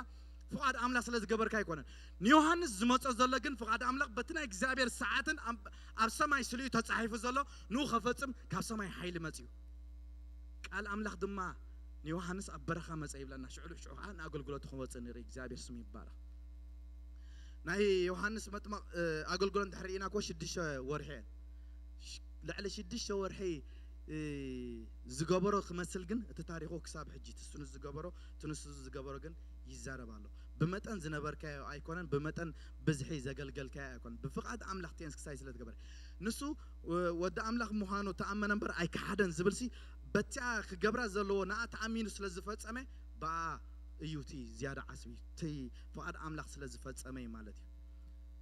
ፍቓድ ኣምላኽ ስለ ዝገበርካ ኣይኮነን። ንዮሃንስ ዝመጾ ዘሎ ግን ፍቓድ ኣምላኽ በቲ ናይ እግዚኣብሔር ሰዓትን ኣብ- ኣብ ሰማይ ስሊኡ ተጻሒፉ ዘሎ ንኡ ከፈጽም ካብ ሰማይ ሓይሊ መጽዩ። ቃል ኣምላኽ ድማ ንዮሃንስ ኣብ በረኻ መጸ ይብለና። ሽዑ ሽዑ ከዓ ንኣገልግሎቱ ክወጽእ ንርኢ። እግዚኣብሔር ስሙ ይባረኽ። ናይ ዮሃንስ መጥመቕ እ፣ ኣገልግሎት እንድሕር ርኢና እኮ ሽዱሽተ ወርሒ እየን። ሽ- ልዕሊ ሽዱሽተ ወርሒ እ፣ ዝገበሮ ክመስል ግን እቲ ታሪኹ ክሳብ ሕጂ እቲ ንሱ ዝገበሮ እቲ ንሱ ዝገበሮ ግን ይዛረብ ኣሎ። ብመጠን ዝነበርካዮ ኣይኮነን፣ ብመጠን ብዝሒ ዘገልገልካዮ ኣይኮነን። ብፍቓድ ኣምላኽ ቴንስ ክሳይ ስለ ዝገበረ ንሱ እ፣ ወዲ ኣምላኽ ምዃኑ ተኣመነ እምበር ኣይከሓደን ዝብልሲ በቲኣ ክገብራ ዘለዎ ንኣ ተኣሚኑ ስለ ዝፈጸመ ብኣ እዩ እቲ ዝያዳ ዓስቢ እቲ ፍቓድ ኣምላኽ ስለ ዝፈጸመ እዩ ማለት እዩ።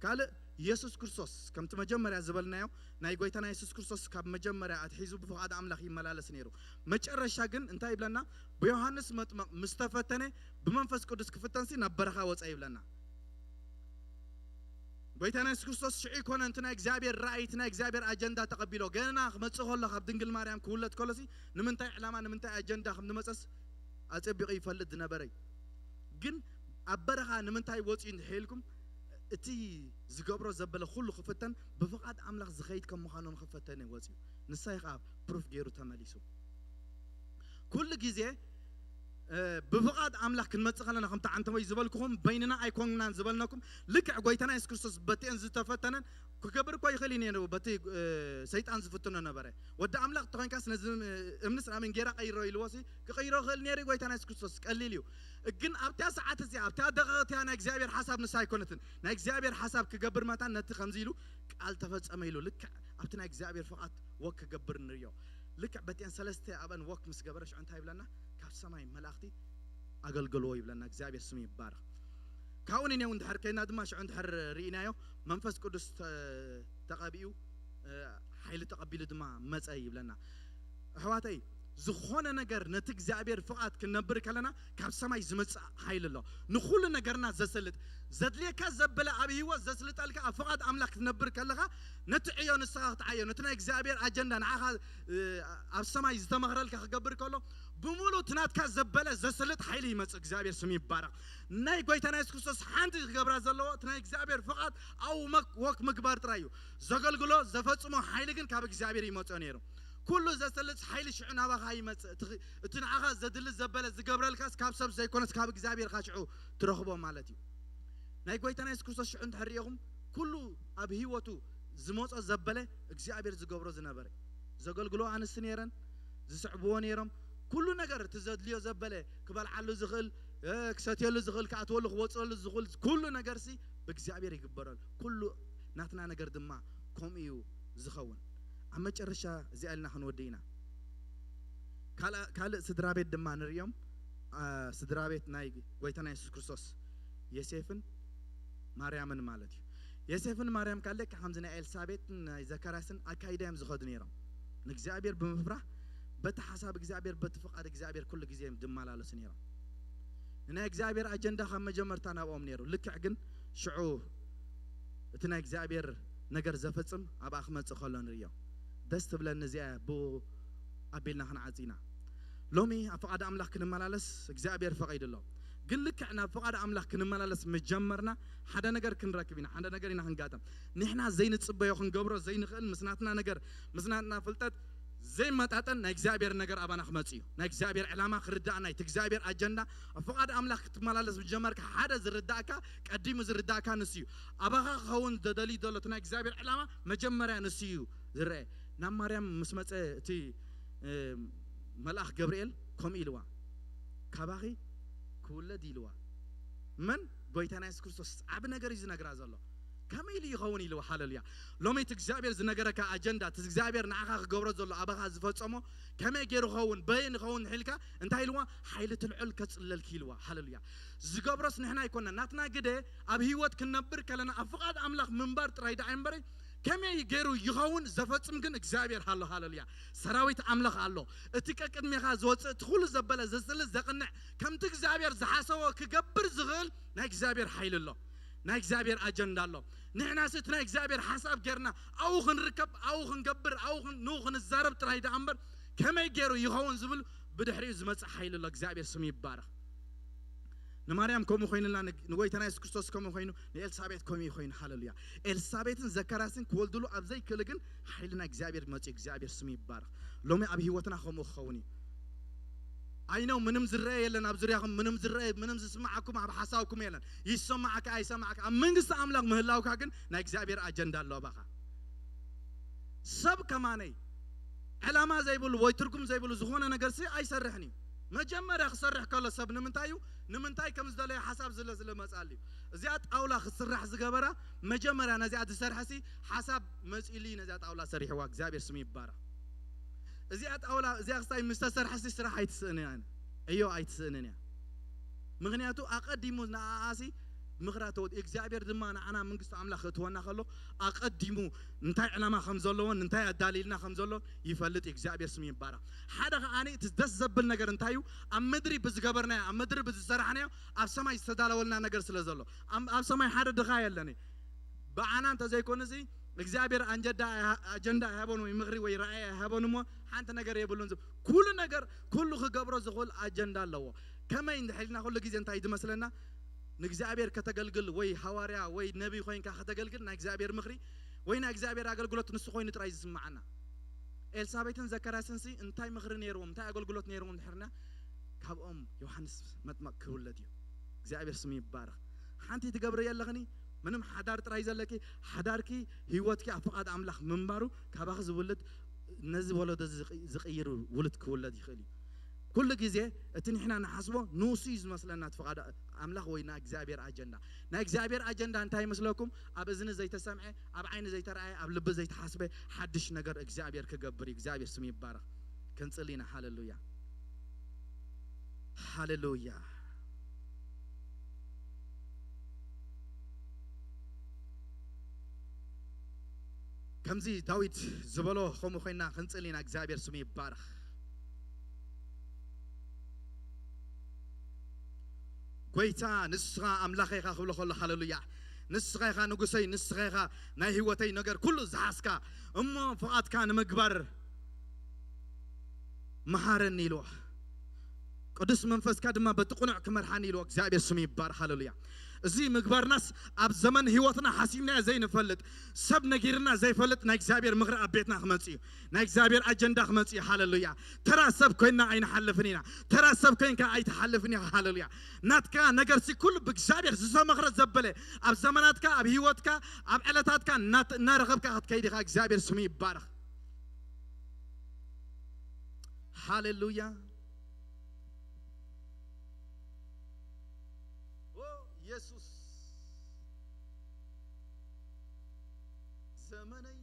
ካልእ የሱስ ክርስቶስ ከምቲ መጀመርያ ዝበልናዮ ናይ ጎይታና የሱስ ክርስቶስ ካብ መጀመርያ ኣትሒዙ ብፍቓድ ኣምላኽ ይመላለስ ነይሩ። መጨረሻ ግን እንታይ ይብለና? ብዮሃንስ መጥመቕ ምስ ተፈተነ ብመንፈስ ቅዱስ ክፍተንሲ ናብ በረኻ ወፀ ይብለና። ጎይታና የሱስ ክርስቶስ ሽዑ ይኮነ እቲ ናይ እግዚኣብሔር ራእይ እቲ ናይ እግዚኣብሔር ኣጀንዳ ተቐቢሎ ገና ክመፅእ ከሎ ካብ ድንግል ማርያም ክውለድ ከሎሲ ንምንታይ ዕላማ ንምንታይ ኣጀንዳ ከም ዝመፀስ ኣፀቢቑ ይፈልጥ ዝነበረ እዩ። ግን ኣብ በረኻ ንምንታይ ወፅኡ እንድሕር ኢልኩም እቲ ዝገብሮ ዘበለ ኩሉ ክፍተን ብፍቓድ ኣምላኽ ዝኸይድ ከም ምዃኑ ንክፈተን እዩ ወፅኡ። ንሳይ ከዓ ፕሩፍ ገይሩ ተመሊሱ። ኩሉ ግዜ እ፣ ብፍቓድ ኣምላኽ ክንመጽእ ከለና ከምቲ ዓንተወይ ዝበልኩኹም በይንና ኣይኮንናን ዝበልነኩም ልክዕ ጎይታና የሱስ ክርስቶስ በቲአን ዝተፈተነን ክገብር እኮ ይኽእል እዩ ነይሩ በቲ እ፣ ሰይጣን ዝፍትኖ ነበረ። ወዲ ኣምላኽ ተኾይንካስ ነዚ እ፣ እምንስ ናብ እንጌራ ቀይሮ ኢልዎ ሲ ክቕይሮ ይኽእል ነይሩ እዩ ጎይታና የሱስ ክርስቶስ ቀሊል እዩ። ግን ኣብታ ሰዓት እዚኣ ኣብታ ደቂቕ እቲኣ ናይ እግዚኣብሔር ሓሳብ ንሳ ኣይኮነትን። ናይ እግዚኣብሔር ሓሳብ ክገብር መታን ነቲ ከምዚ ኢሉ ቃል ተፈጸመ ኢሉ ልክዕ ኣብቲ ናይ እግዚኣብሔር ፍቓድ ወክ ክገብር ንርእዮ። ልክዕ በቲአን ሰለስተ ኣብአን ወክ ምስ ገበረ ሽዑ እንታይ ይብለና? ካብ ሰማይ መላእኽቲ ኣገልገልዎ ይብለና። እግዚኣብሔር ስሙ ይባረኽ። ካብኡ ንኔው እንድሕር ከይና ድማ ሽዑ እንድሕር ርኢናዮ መንፈስ ቅዱስ ተ- ተቐቢኡ እ፣ ሓይሊ ተቐቢሉ ድማ መጸ ይብለና። ኣሕዋተይ ዝኾነ ነገር ነቲ እግዚኣብሔር ፍቓድ ክንነብር ከለና ካብ ሰማይ ዝመጽእ ሓይሊ ኣሎ። ንኹሉ ነገርና ዘስልጥ ዘድልየካ ዘበለ ኣብ ህይወት ዘስልጠልካ ኣብ ፍቓድ ኣምላኽ ክትነብር ከለኻ ነቲ ዕዮ ንስኻ ክትዓዮ ነቲ ናይ እግዚኣብሔር ኣጀንዳ ንዓኻ እ፣ ኣብ ሰማይ ዝተመኽረልካ ክገብር ከሎ ብምሉእ እቲ ናትካ ዘበለ ዘስልጥ ሓይሊ ይመጽእ። እግዚኣብሔር ስም ይባረኽ። ናይ ጎይታና የሱስ ክርስቶስ ሓንቲ ክገብራ ዘለዎ እቲ ናይ እግዚኣብሔር ፍቓድ ኣብኡ መክ- ወክ ምግባር ጥራይ እዩ። ዘገልግሎ ዘፈጽሞ ሓይሊ ግን ካብ እግዚኣብሔር ይመጽኦ ነይሩ። ኩሉ ዘስልጥ ሓይሊ ሽዑ ናባኻ ይመጽእ። እቲ ኽ- እቲ ንዓኻ ዘድሊ ዘበለ ዝገብረልካስ ካብ ሰብ ዘይኮነስ ካብ እግዚኣብሔር ካ ሽዑ ትረኽቦ ማለት እዩ። ናይ ጎይታና የሱስ ክርስቶስ ሽዑ እንድሕር ርኢኹም ኩሉ ኣብ ህይወቱ ዝመጾ ዘበለ እግዚኣብሔር ዝገብሮ ዝነበረ ዘገልግሎ ኣንስቲ ነይረን ዝስዕብዎ ነይሮም። ኩሉ ነገር እቲ ዘድልዮ ዘበለ ክበልዓሉ ዝኽእል እ፣ ክሰትየሉ ዝኽእል ክኣትወሉ ክወፅኣሉ ዝኽእል ኩሉ ነገርሲ ብእግዚኣብሔር ይግበረሉ። ኩሉ ናትና ነገር ድማ ከምኡ እዩ ዝኸውን። ኣብ መጨረሻ እዚኣ ኢልና ክንወዲ ኢና። ካልእ ካልእ ስድራ ቤት ድማ ንርእዮም። አ፣ ስድራ ቤት ናይ ጎይታና የሱስ ክርስቶስ ዮሴፍን ማርያምን ማለት እዩ። ዮሴፍን ማርያም ካልእ ከምዚ ናይ ኤልሳቤጥን ናይ ዘካርያስን ኣካይዳ እዮም ዝኸዱ ነይሮም። ንእግዚኣብሔር ብምፍራሕ በቲ ሓሳብ እግዚኣብሔር በቲ ፍቓድ እግዚኣብሔር ኩሉ ግዜ እዮም ዝመላለሱ ነይሮም። ንናይ እግዚኣብሔር ኣጀንዳ ካብ መጀመርታ ናብኦም ነይሩ። ልክዕ ግን ሽዑ እቲ ናይ እግዚኣብሔር ነገር ዘፈጽም ኣብኣ ክመጽእ ከሎ ንርእዮ። ደስ ትብለኒ እዚኣ ብኡ ኣቢልና ክንዓጽ ኢና። ሎሚ ኣብ ፍቓድ ኣምላኽ ክንመላለስ እግዚኣብሔር ፈቒዱ ኣሎ። ግን ልክዕ ናብ ፍቓድ ኣምላኽ ክንመላለስ ምጀመርና ሓደ ነገር ክንረክብ ኢና፣ ሓደ ነገር ኢና ክንጋጠም። ንሕና ዘይንጽበዮ ክንገብሮ ዘይንኽእል ምስ ናትና ነገር ምስ ናትና ፍልጠት ዘይመጣጠን ናይ እግዚኣብሔር ነገር ኣባና ክመጽእ እዩ። ናይ እግዚኣብሔር ዕላማ ክርዳእና እዩ። እቲ እግዚኣብሔር ኣጀንዳ፣ ኣብ ፍቓድ ኣምላኽ ክትመላለስ ምስ ጀመርካ፣ ሓደ ዝርዳእካ፣ ቀዲሙ ዝርዳእካ ንሱ እዩ። ኣባኻ ክኸውን ደደልዩ ዘሎ እቲ ናይ እግዚኣብሔር ዕላማ መጀመርያ ንሱ እዩ ዝረአ። ናብ ማርያም ምስ መጸ እቲ፣ እ፣ መልኣኽ ገብርኤል ከምኡ ኢልዋ፣ "ካባኺ ክውለድ" ኢልዋ። መን? ጎይታና የሱስ ክርስቶስ። ዓቢ ነገር እዩ ዝነግራ ዘሎ። ከመይ ኢሉ ይኸውን ኢልዋ። ሃሌሉያ። ሎሚ እቲ እግዚኣብሔር ዝነገረካ ኣጀንዳ፣ እቲ እግዚኣብሔር ንዓኻ ክገብሮ ዘሎ፣ ኣባኻ ዝፈጸሞ፣ ከመይ ገይሩ ኸውን፣ በየን ኸውን ኢልካ፣ እንታይ ኢልዋ? "ሓይሊ እቲ ልዑል ከጽልለልኪ" ኢልዋ። ሃሌሉያ። ዝገብሮስ ንሕና ኣይኮነን። ናትና ግደ ኣብ ህይወት ክንነብር ከለና፣ ኣብ ፍቓድ ኣምላኽ ምንባር ጥራይ ደኣ እምበረ፣ ከመይ ገይሩ ይኸውን ዘፈጽም ግን እግዚኣብሔር ኣሎ። ሃሌሉያ። ሰራዊት ኣምላኽ ኣሎ። እቲ ቀቅድሜኻ ዝወጽእ፣ እቲ ኩሉ ዘበለ፣ ዘስልስ፣ ዘቕንዕ፣ ከምቲ እግዚኣብሔር ዝሓሰቦ ክገብር ዝኽእል ናይ እግዚኣብሔር ሓይሊ ኣሎ። ናይ እግዚኣብሔር ኣጀንዳ ኣሎ። ንሕናስ እቲ ናይ እግዚኣብሔር ሓሳብ ጌርና ኣብኡ ክንርከብ፣ ኣብኡ ክንገብር፣ ኣብኡ ክን-፣ ንኡ ክንዛረብ ጥራይ ደኣ እምበር፣ ከመይ ገይሩ ይኸውን ዝብል ብድሕሪኡ ዝመጽእ ሓይሊ ኣሎ። እግዚኣብሔር ስሙ ይባረኽ። ንማርያም ከምኡ ኮይኑላ፣ ን-፣ ንጎይታና የሱስ ክርስቶስ ከምኡ ኮይኑ፣ ንኤልሳቤጥ ከምኡ ኮይኑ። ሃሌሉያ። ኤልሳቤጥን ዘካርያስን ክወልድሉ ኣብ ዘይክእሉ ግን፣ ሓይሊ ናይ እግዚኣብሔር መጽኡ፣ እግዚኣብሔር ስሙ ይባረኽ። ሎሚ ኣብ ህይወትና ከምኡ ክኸውን እዩ። ኣይ ነው፣ ምንም ዝረአ የለን ኣብ ዙርያኹም፣ ምንም ዝረአ፣ ምንም ዝስማዓኩም ኣብ ሓሳብኩም የለን። ይሰማዓካ ኣይሰማዓካ፣ ኣብ መንግስቲ ኣምላኽ ምህላውካ ግን ናይ እግዚኣብሔር ኣጀንዳ ኣሎ ኣባኻ። ሰብ ከማነይ ዕላማ ዘይብሉ ወይ ትርጉም ዘይብሉ ዝኾነ ነገር ሲ ኣይሰርሕን እዩ። መጀመርያ ክሰርሕ ከሎ ሰብ ንምንታይ እዩ? ንምንታይ ከም ዝደለዮ ሓሳብ ስለ ዝመጻሉ እዩ። እዚኣ ጣውላ ክስራሕ ዝገበራ መጀመርያ ነዚኣ ዝሰርሐ ሲ ሓሳብ መጺሉ እዩ ነዚኣ ጣውላ ሰሪሕዋ። እግዚኣብሔር ስሙ ይባረኽ። እዚኣ ጣውላ እዚኣ ክስታይ ምስ ተሰርሐ ሲ ስራሕ ኣይትስእንን እያ። እዮ ኣይትስእንን እያ። ምኽንያቱ ኣቐዲሙ ንኣኣሲ ምኽራ ተወድ እግዚኣብሔር ድማ ንዓና መንግስቲ ኣምላኽ ክእትወና ከሎ ኣቐዲሙ እንታይ ዕላማ ከም ዘለዎን እንታይ ኣዳሊልና ከም ዘሎ ይፈልጥ እዩ። እግዚኣብሔር ስሙ ይባረኽ። ሓደ ከዓኒ እቲ ደስ ዘብል ነገር እንታይ እዩ? ኣብ ምድሪ ብዝገበርናዮ፣ ኣብ ምድሪ ብዝሰራሕናዮ ኣብ ሰማይ ዝተዳለወልና ነገር ስለ ዘሎ። ኣብ፣ ኣብ ሰማይ ሓደ ድኻ የለን። ብዓና እንተዘይኮነ እዚ እግዚኣብሔር ኣንጀዳ ኣይሃ-፣ ኣጀንዳ ኣይሃቦን ወይ ምኽሪ ወይ ራእይ ኣይሃቦን እሞ ሓንቲ ነገር የብሉን። ዝ-፣ ኩሉ ነገር፣ ኩሉ ክገብሮ ዝኽእል ኣጀንዳ ኣለዎ። ከመይ እንድሕር ኢልና ኩሉ ግዜ እንታይ ዝመስለና? ንእግዚኣብሔር ከተገልግል ወይ ሃዋርያ ወይ ነቢይ ኮይንካ ከተገልግል ናይ እግዚኣብሔር ምኽሪ ወይ ናይ እግዚኣብሔር ኣገልግሎት ንሱ ኮይኑ ጥራይ ዝስምዓና። ኤልሳቤጥን ዘካርያስን ሲ እንታይ ምኽሪ ነይርዎም፣ እንታይ ኣገልግሎት ነይርዎም እንድሕርና ካብኦም ዮሃንስ መጥመቕ ክውለድ እዩ። እግዚኣብሔር ስሙ ይባረኽ። ሓንቲ ትገብሪ የለኽኒ፣ ምንም ሓዳር ጥራይ ዘለኪ፣ ሓዳርኪ ህይወትኪ ኣብ ፍቓድ ኣምላኽ ምንባሩ ካባኺ ዝውልድ ነዚ ወለዶ እዚ ዝቕ-፣ ዝቕይር ውሉድ ክውለድ ይኽእል እዩ። ኩሉ ግዜ እቲ ንሕና ንሓስቦ ንሱ እዩ ዝመስለና እቲ ፍቓድ ኣምላኽ ወይ ናይ እግዚኣብሔር ኣጀንዳ። ናይ እግዚኣብሔር ኣጀንዳ እንታይ ይመስለኩም? ኣብ እዝኒ ዘይተሰምዐ፣ ኣብ ዓይኒ ዘይተረኣየ፣ ኣብ ልቢ ዘይተሓስበ ሓድሽ ነገር እግዚኣብሔር ክገብር እዩ። እግዚኣብሔር ስሙ ይባረኽ። ክንጽሊ ኢና። ሃሌሉያ። ሃሌሉያ። ከምዚ ዳዊት ዝበሎ ከምኡ ኮይና ክንጽሊ ኢና። እግዚኣብሔር ስሙ ይባረኽ። ጎይታ ንስኻ ኣምላኸይ ኢኻ ክብሎ ከሎ፣ ሃሌሉያ፣ ንስኻ ኢኻ ንጉሰይ፣ ንስኻ ኢኻ ናይ ህይወተይ ነገር ኩሉ ዝሓዝካ፣ እሞ ፍቓድካ ንምግባር መሃረኒ ኢልዎ። ቅዱስ መንፈስካ ድማ በቲ ቅኑዕ ክመርሓኒ ኢልዎ። እግዚኣብሔር ስሙ ይባረኽ። ሃሌሉያ። እዚ ምግባርናስ ኣብ ዘመን ህይወትና ሓሲብናዮ ዘይንፈልጥ፣ ሰብ ነጊርና ዘይፈልጥ ናይ እግዚኣብሔር ምኽሪ ኣብ ቤትና ክመጽእ እዩ። ናይ እግዚኣብሔር ኣጀንዳ ክመጽእ እዩ። ሃሌሉያ። ተራ ሰብ ኮይንና ኣይንሓልፍን ኢና። ተራ ሰብ ኮይንካ ኣይትሓልፍን ኢኻ። ሃሌሉያ። ናትካ ነገርሲ ኩሉ ብእግዚኣብሔር ዝተመኽረ ዘበለ ኣብ ዘመናትካ፣ ኣብ ህይወትካ፣ ኣብ ዕለታትካ እናት-፣ እናረኸብካ ክትከይድ ኢኻ። እግዚኣብሔር ስሙ ይባረኽ። ሃሌሉያ። ኦ የሱስ፣ ዘመነይ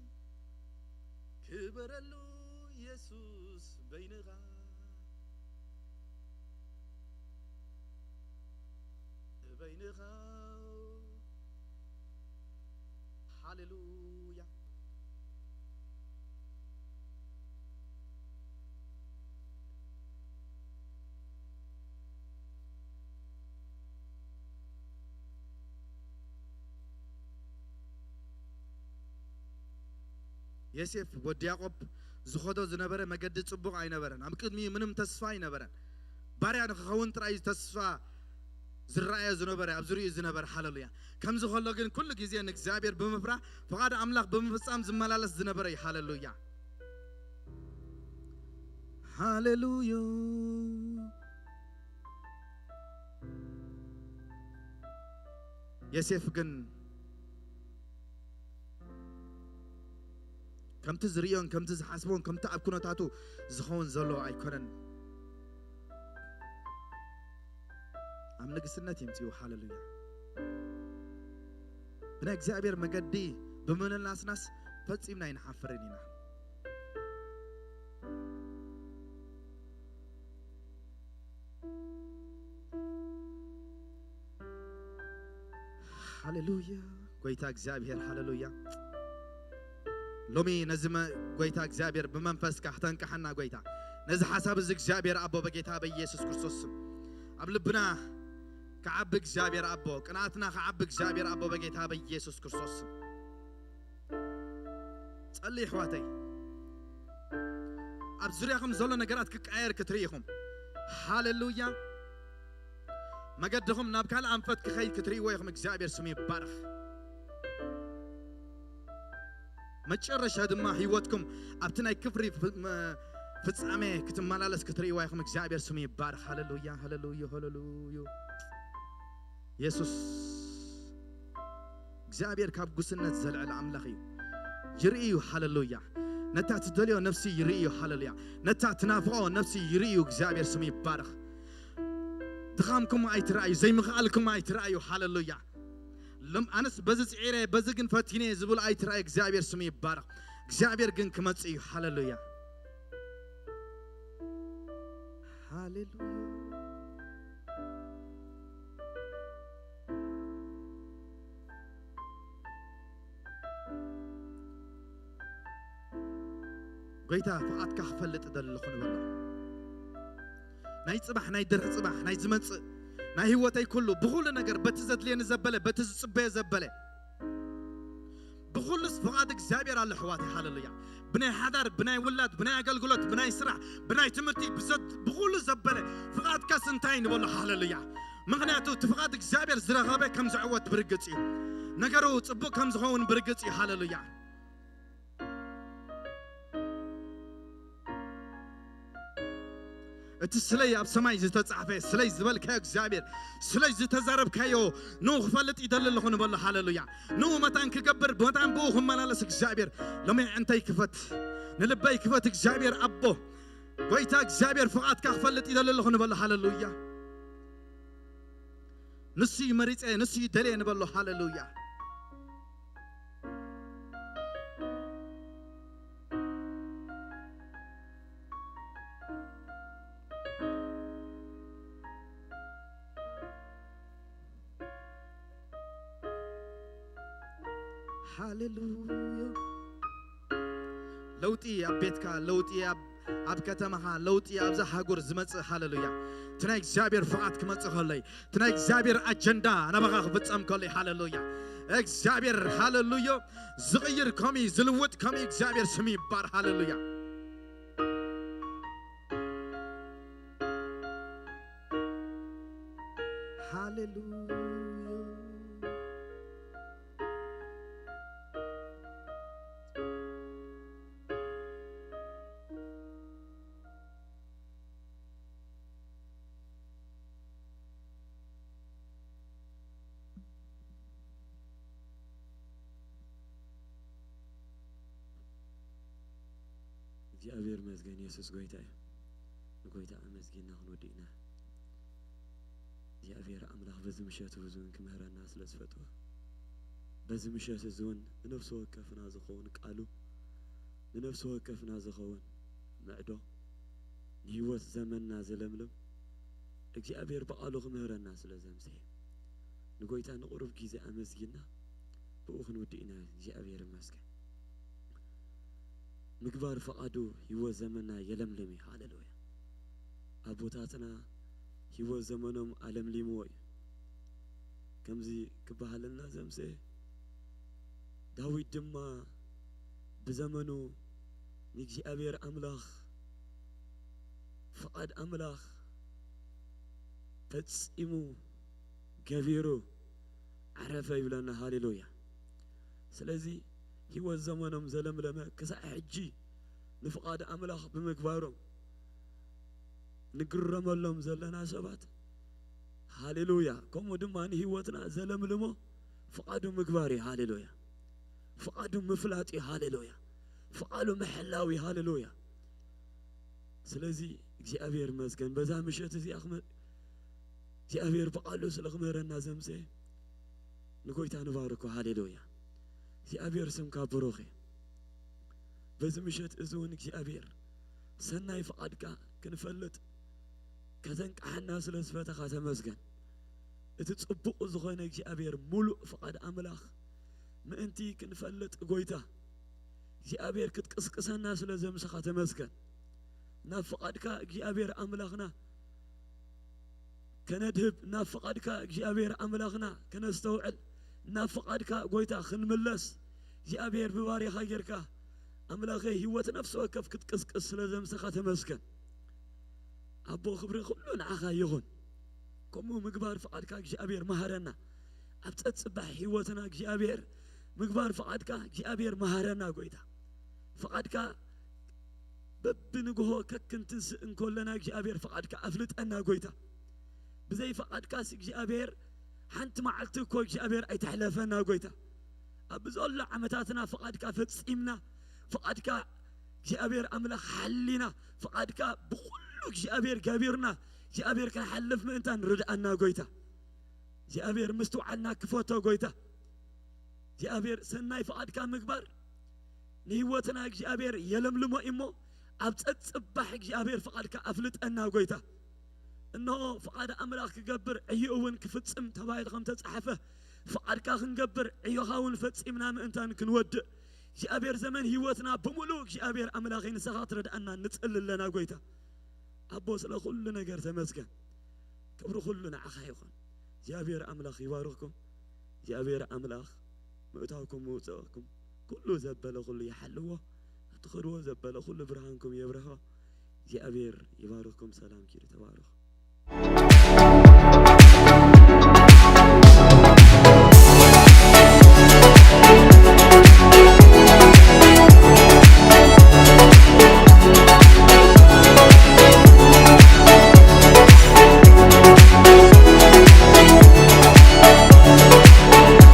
ክበረሉ የሱስ በይንኻ፣ በይንኻ። ሃሌሉያ። ዮሴፍ ወዲ ያዕቆብ ዝኸዶ ዝነበረ መገዲ ጽቡቕ ኣይነበረን። ኣብ ቅድሚኡ ምንም ተስፋ ኣይነበረን። ባርያ ንክኸውን ጥራይ ተስፋ ዝረኣዮ ዝነበረ፣ ኣብ ዝርእዩ ዝነበረ። ሃሌሉያ። ከምዚ ከሎ ግን ኩሉ ግዜ ንእግዚኣብሔር ብምፍራህ ፍቓድ ኣምላኽ ብምፍጻም ዝመላለስ ዝነበረ እዩ። ሃሌሉያ። ሃሌሉያ። ዮሴፍ ግን ከምቲ ዝርእዮን ከምቲ ዝሓስቦን ከምቲ ኣብ ኩነታቱ ዝኸውን ዘሎ ኣይኮነን። ኣብ ንግስነት የምጽኡ። ሃሌሉያ። ብናይ እግዚኣብሔር መገዲ ብምንናስናስ ፈጺምና ኣይንሓፍርን ኢና። ሃሌሉያ። ጎይታ እግዚኣብሔር፣ ሃሌሉያ። ሎሚ ነዚ መ-፣ ጎይታ እግዚኣብሔር ብመንፈስካ ክተንቅሓና ጎይታ። ነዚ ሓሳብ እዚ እግዚኣብሔር ኣቦ በጌታ በኢየሱስ ክርስቶስ ስም ኣብ ልብና ክዓቢ እግዚኣብሔር ኣቦ፣ ቅንኣትና ክዓቢ እግዚኣብሔር ኣቦ በጌታ በኢየሱስ ክርስቶስ ስም። ጸልይ ኣሕዋተይ። ኣብ ዙርያኹም ዘሎ ነገራት ክቀየር ክትርኢ ኢኹም። ሃሌሉያ። መገድኹም ናብ ካልእ ኣንፈት ክኸይድ ክትርእይዎ ኢኹም። እግዚኣብሔር ስሙ ይባረኽ። መጨረሻ ድማ ህይወትኩም ኣብቲ ናይ ክፍሪ ፍ-፣ መ-፣ ፍጻሜ ክትመላለስ ክትርእይዋ ኢኹም። እግዚኣብሔር ስሙ ይባረኽ። ሃሌሉያ፣ ሃሌሉያ፣ ሃሌሉያ። የሱስ እግዚኣብሔር ካብ ጉስነት ዘልዕል ኣምላኽ እዩ። ይርኢ እዩ። ሃሌሉያ። ነታ ትደልዮ ነፍሲ ይርኢ እዩ። ሃሌሉያ። ነታ ትናፍቖ ነፍሲ ይርኢ እዩ። እግዚኣብሔር ስሙ ይባረኽ። ድኻምኩም ኣይትረኣዩ፣ ዘይምኽኣልኩም ኣይትረኣዩ። ሃሌሉያ። ሎም ኣነስ በዚ ጽዒረ፣ በዚ ግን ፈቲነ ዝብል ኣይትረኣዩ። እግዚኣብሔር ስሙ ይባረኽ። እግዚኣብሔር ግን ክመጽእ እዩ። ሃሌሉያ። ሃሌሉያ። ጎይታ ፍቓድካ ክፈልጥ እደሊ ኣለኹ ንበሎ። ናይ ጽባሕ፣ ናይ ድርሒ ጽባሕ፣ ናይ ዝመጽእ፣ ናይ ህይወተይ ኩሉ፣ ብኹሉ ነገር፣ በቲ ዘድልየኒ ዘበለ፣ በቲ ዝጽበዮ ዘበለ፣ ብኹሉስ ፍቓድ እግዚኣብሔር ኣሎ ኣሕዋተይ። ሃሌሉያ። ብናይ ሓዳር፣ ብናይ ውላድ፣ ብናይ ኣገልግሎት፣ ብናይ ስራሕ፣ ብናይ ትምህርቲ፣ ብዘት-፣ ብኹሉ ዘበለ ፍቓድካስ እንታይ ንበሎ። ሃሌሉያ። ምኽንያቱ እቲ ፍቓድ እግዚኣብሔር ዝረኸበ ከም ዝዕወት ብርግጽ እዩ። ነገሩ ጽቡቕ ከም ዝኸውን ብርግጽ እዩ። ሃሌሉያ። እቲ ስለይ ኣብ ሰማይ ዝተጻሕፈ፣ ስለይ ዝበልካዮ እግዚኣብሔር፣ ስለይ ዝተዛረብካዮ ንኡ ክፈልጥ ይደሊ ኣለኹ ንበሎ። ሃሌሉያ። ንኡ መታን ክገብር፣ መታን ብኡ ክመላለስ እግዚኣብሔር ሎሚ ኣዕንተይ ክፈት፣ ንልበይ ክፈት እግዚኣብሔር ኣቦ። ጎይታ እግዚኣብሔር ፍቓድካ ክፈልጥ ይደሊ ኣለኹ ንበሎ። ሃሌሉያ። ንሱ እዩ መሪጸ፣ ንሱ እዩ ደልየ ንበሎ። ሃሌሉያ። ሃሌሉያ። ለውጢ ኣብ ቤትካ፣ ለውጢ ኣብ፣ ኣብ ከተማኻ፣ ለውጢ ኣብዛ ሃገር ዝመጽእ። ሃሌሉያ። እቲ ናይ እግዚኣብሔር ፍቓድ ክመጽእ ከሎ እዩ። እቲ ናይ እግዚኣብሔር ኣጀንዳ ናባኻ ክፍጸም ከሎ እዩ። ሃሌሉያ። እግዚኣብሔር፣ ሃሌሉያ፣ ዝቕይር ከምኡ እዩ፣ ዝልውጥ ከምኡ እዩ። እግዚኣብሔር ስሙ ይባረኽ። ሃሌሉያ። ሃሌሉያ። እግዚኣብሔር ይመስገን፣ የሱስ ጎይታ እዩ። ንጎይታ ኣመስጊንና ክንወድእ ኢና። እግዚኣብሔር ኣምላኽ በዚ ምሸት እዚ እውን ክምህረና ስለ ዝፈትወ፣ በዚ ምሸት እዚ እውን ንነፍሲ ወከፍና ዝኸውን ቃሉ፣ ንነፍሲ ወከፍና ዝኸውን ምዕዶ፣ ንህይወት ዘመንና ዘለምልም እግዚኣብሔር ብቓሉ ክምህረና ስለ ዘምጽኤ፣ ንጎይታ ንቑሩብ ግዜ ኣመስጊንና ብኡ ክንውድእ ኢና። እግዚኣብሔር ይመስገን። ምግባር ፍቓዱ ህይወት ዘመንና የለምልም እዩ። ሃሌሉያ። ኣቦታትና ህይወት ዘመኖም ኣለምሊምዎ እዩ። ከምዚ ክበሃለልና ዘምጽኤ፣ ዳዊት ድማ ብዘመኑ ንእግዚኣብሔር ኣምላኽ ፍቓድ ኣምላኽ ፈጺሙ ገቢሩ ዓረፈ ይብለና። ሃሌሉያ። ስለዚ ህይወት ዘመኖም ዘለምለመ ክሳዕ ሕጂ ንፍቓድ ኣምላኽ ብምግባሮም ንግረመሎም ዘለና ሰባት። ሃሌሉያ። ከምኡ ድማ ንህይወትና ዘለምልሞ ፍቓዱ ምግባር እዩ። ሃሌሉያ። ፍቓዱ ምፍላጥ እዩ። ሃሌሉያ። ፍቓዱ ምሕላው እዩ። ሃሌሉያ። ስለዚ እግዚኣብሔር ይመስገን በዛ ምሸት እዚኣ ክመ እግዚኣብሔር ብቓሉ ስለ ክምህረና ዘምፀ ንጎይታ ንባርኮ። ሃሌሉያ። እግዚኣብሔር ስምካ ብሩኽ እዩ። በዚ ምሸት እዚ እውን እግዚኣብሔር ሰናይ ፍቓድካ ክንፈልጥ ከተንቃሓና ስለ ዝፈተኻ ተመስገን። እቲ ጽቡቕ ዝኾነ እግዚኣብሔር ሙሉእ ፍቓድ ኣምላኽ ምእንቲ ክንፈልጥ ጎይታ እግዚኣብሔር ክትቅስቅሰና ስለ ዘምሰኻ ተመስገን። ናብ ፍቓድካ እግዚኣብሔር ኣምላኽና ከነድህብ ናብ ፍቓድካ እግዚኣብሔር ኣምላኽና ከነስተውዕል ናብ ፍቓድካ ጎይታ ክንምለስ እግዚኣብሔር ብባሪኻ ጌርካ ኣምላኸይ ህይወት ነፍሲ ወከፍ ክትቅስቅስ ስለ ዘምሰኻ ተመስገን። ኣቦ ክብሪ ኩሉ ንዓኻ ይኹን። ከምኡ ምግባር ፍቓድካ እግዚኣብሔር መሃረና። ኣብ ጸጽባሕ ህይወትና እግዚኣብሔር ምግባር ፍቓድካ እግዚኣብሔር መሃረና ጎይታ። ፍቓድካ በብንግሆ ከክንትንስእ እንኮለና እግዚኣብሔር ፍቓድካ ኣፍልጠና ጎይታ። ብዘይ ፍቓድካስ እግዚኣብሔር ሓንቲ መዓልቲ እኮ እግዚኣብሔር ኣይተሕለፈና ጎይታ። ኣብ ዘሎ ዓመታትና ፍቓድካ ፈጺምና ፍቓድካ እግዚኣብሔር ኣምላኽ ሓሊና ፍቓድካ ብኹሉ እግዚኣብሔር ገቢርና እግዚኣብሔር ክንሓልፍ ምእንታን ርድኣና ጎይታ። እግዚኣብሔር ምስትውዓልና ክፈቶ ጎይታ። እግዚኣብሔር ሰናይ ፍቓድካ ምግባር ንህይወትና እግዚኣብሔር የለምልሞ እሞ ኣብ ጸጽባሕ እግዚኣብሔር ፍቓድካ ኣፍልጠና ጎይታ። እንሆ ፍቓድ ኣምላኽ ክገብር ዕዩ እውን ክፍጽም ተባሂሉ ከም ተጻሕፈ ፍቓድካ ክንገብር ዕዮኻ እውን ፈጺምና ምእንታን ክንወድእ እግዚኣብሔር ዘመን ህይወትና ብምሉእ እግዚኣብሔር ኣምላኸይ ንስኻ ክትረድኣና ንጽሊ ኣለና ጎይታ። ኣቦ ስለ ኩሉ ነገር ተመስገን። ክብሪ ኩሉ ንዓኻ ይኹን። እግዚኣብሔር ኣምላኽ ይባርኽኩም። እግዚኣብሔር ኣምላኽ ምእታውኩም ምውፅእኩም ኩሉ ዘበለ ኩሉ ይሓልዎ። እትኸድዎ ዘበለ ኩሉ ብርሃንኩም የብርሆ። እግዚኣብሔር ይባርኽኩም። ሰላም ኪዱ ተባረኹ።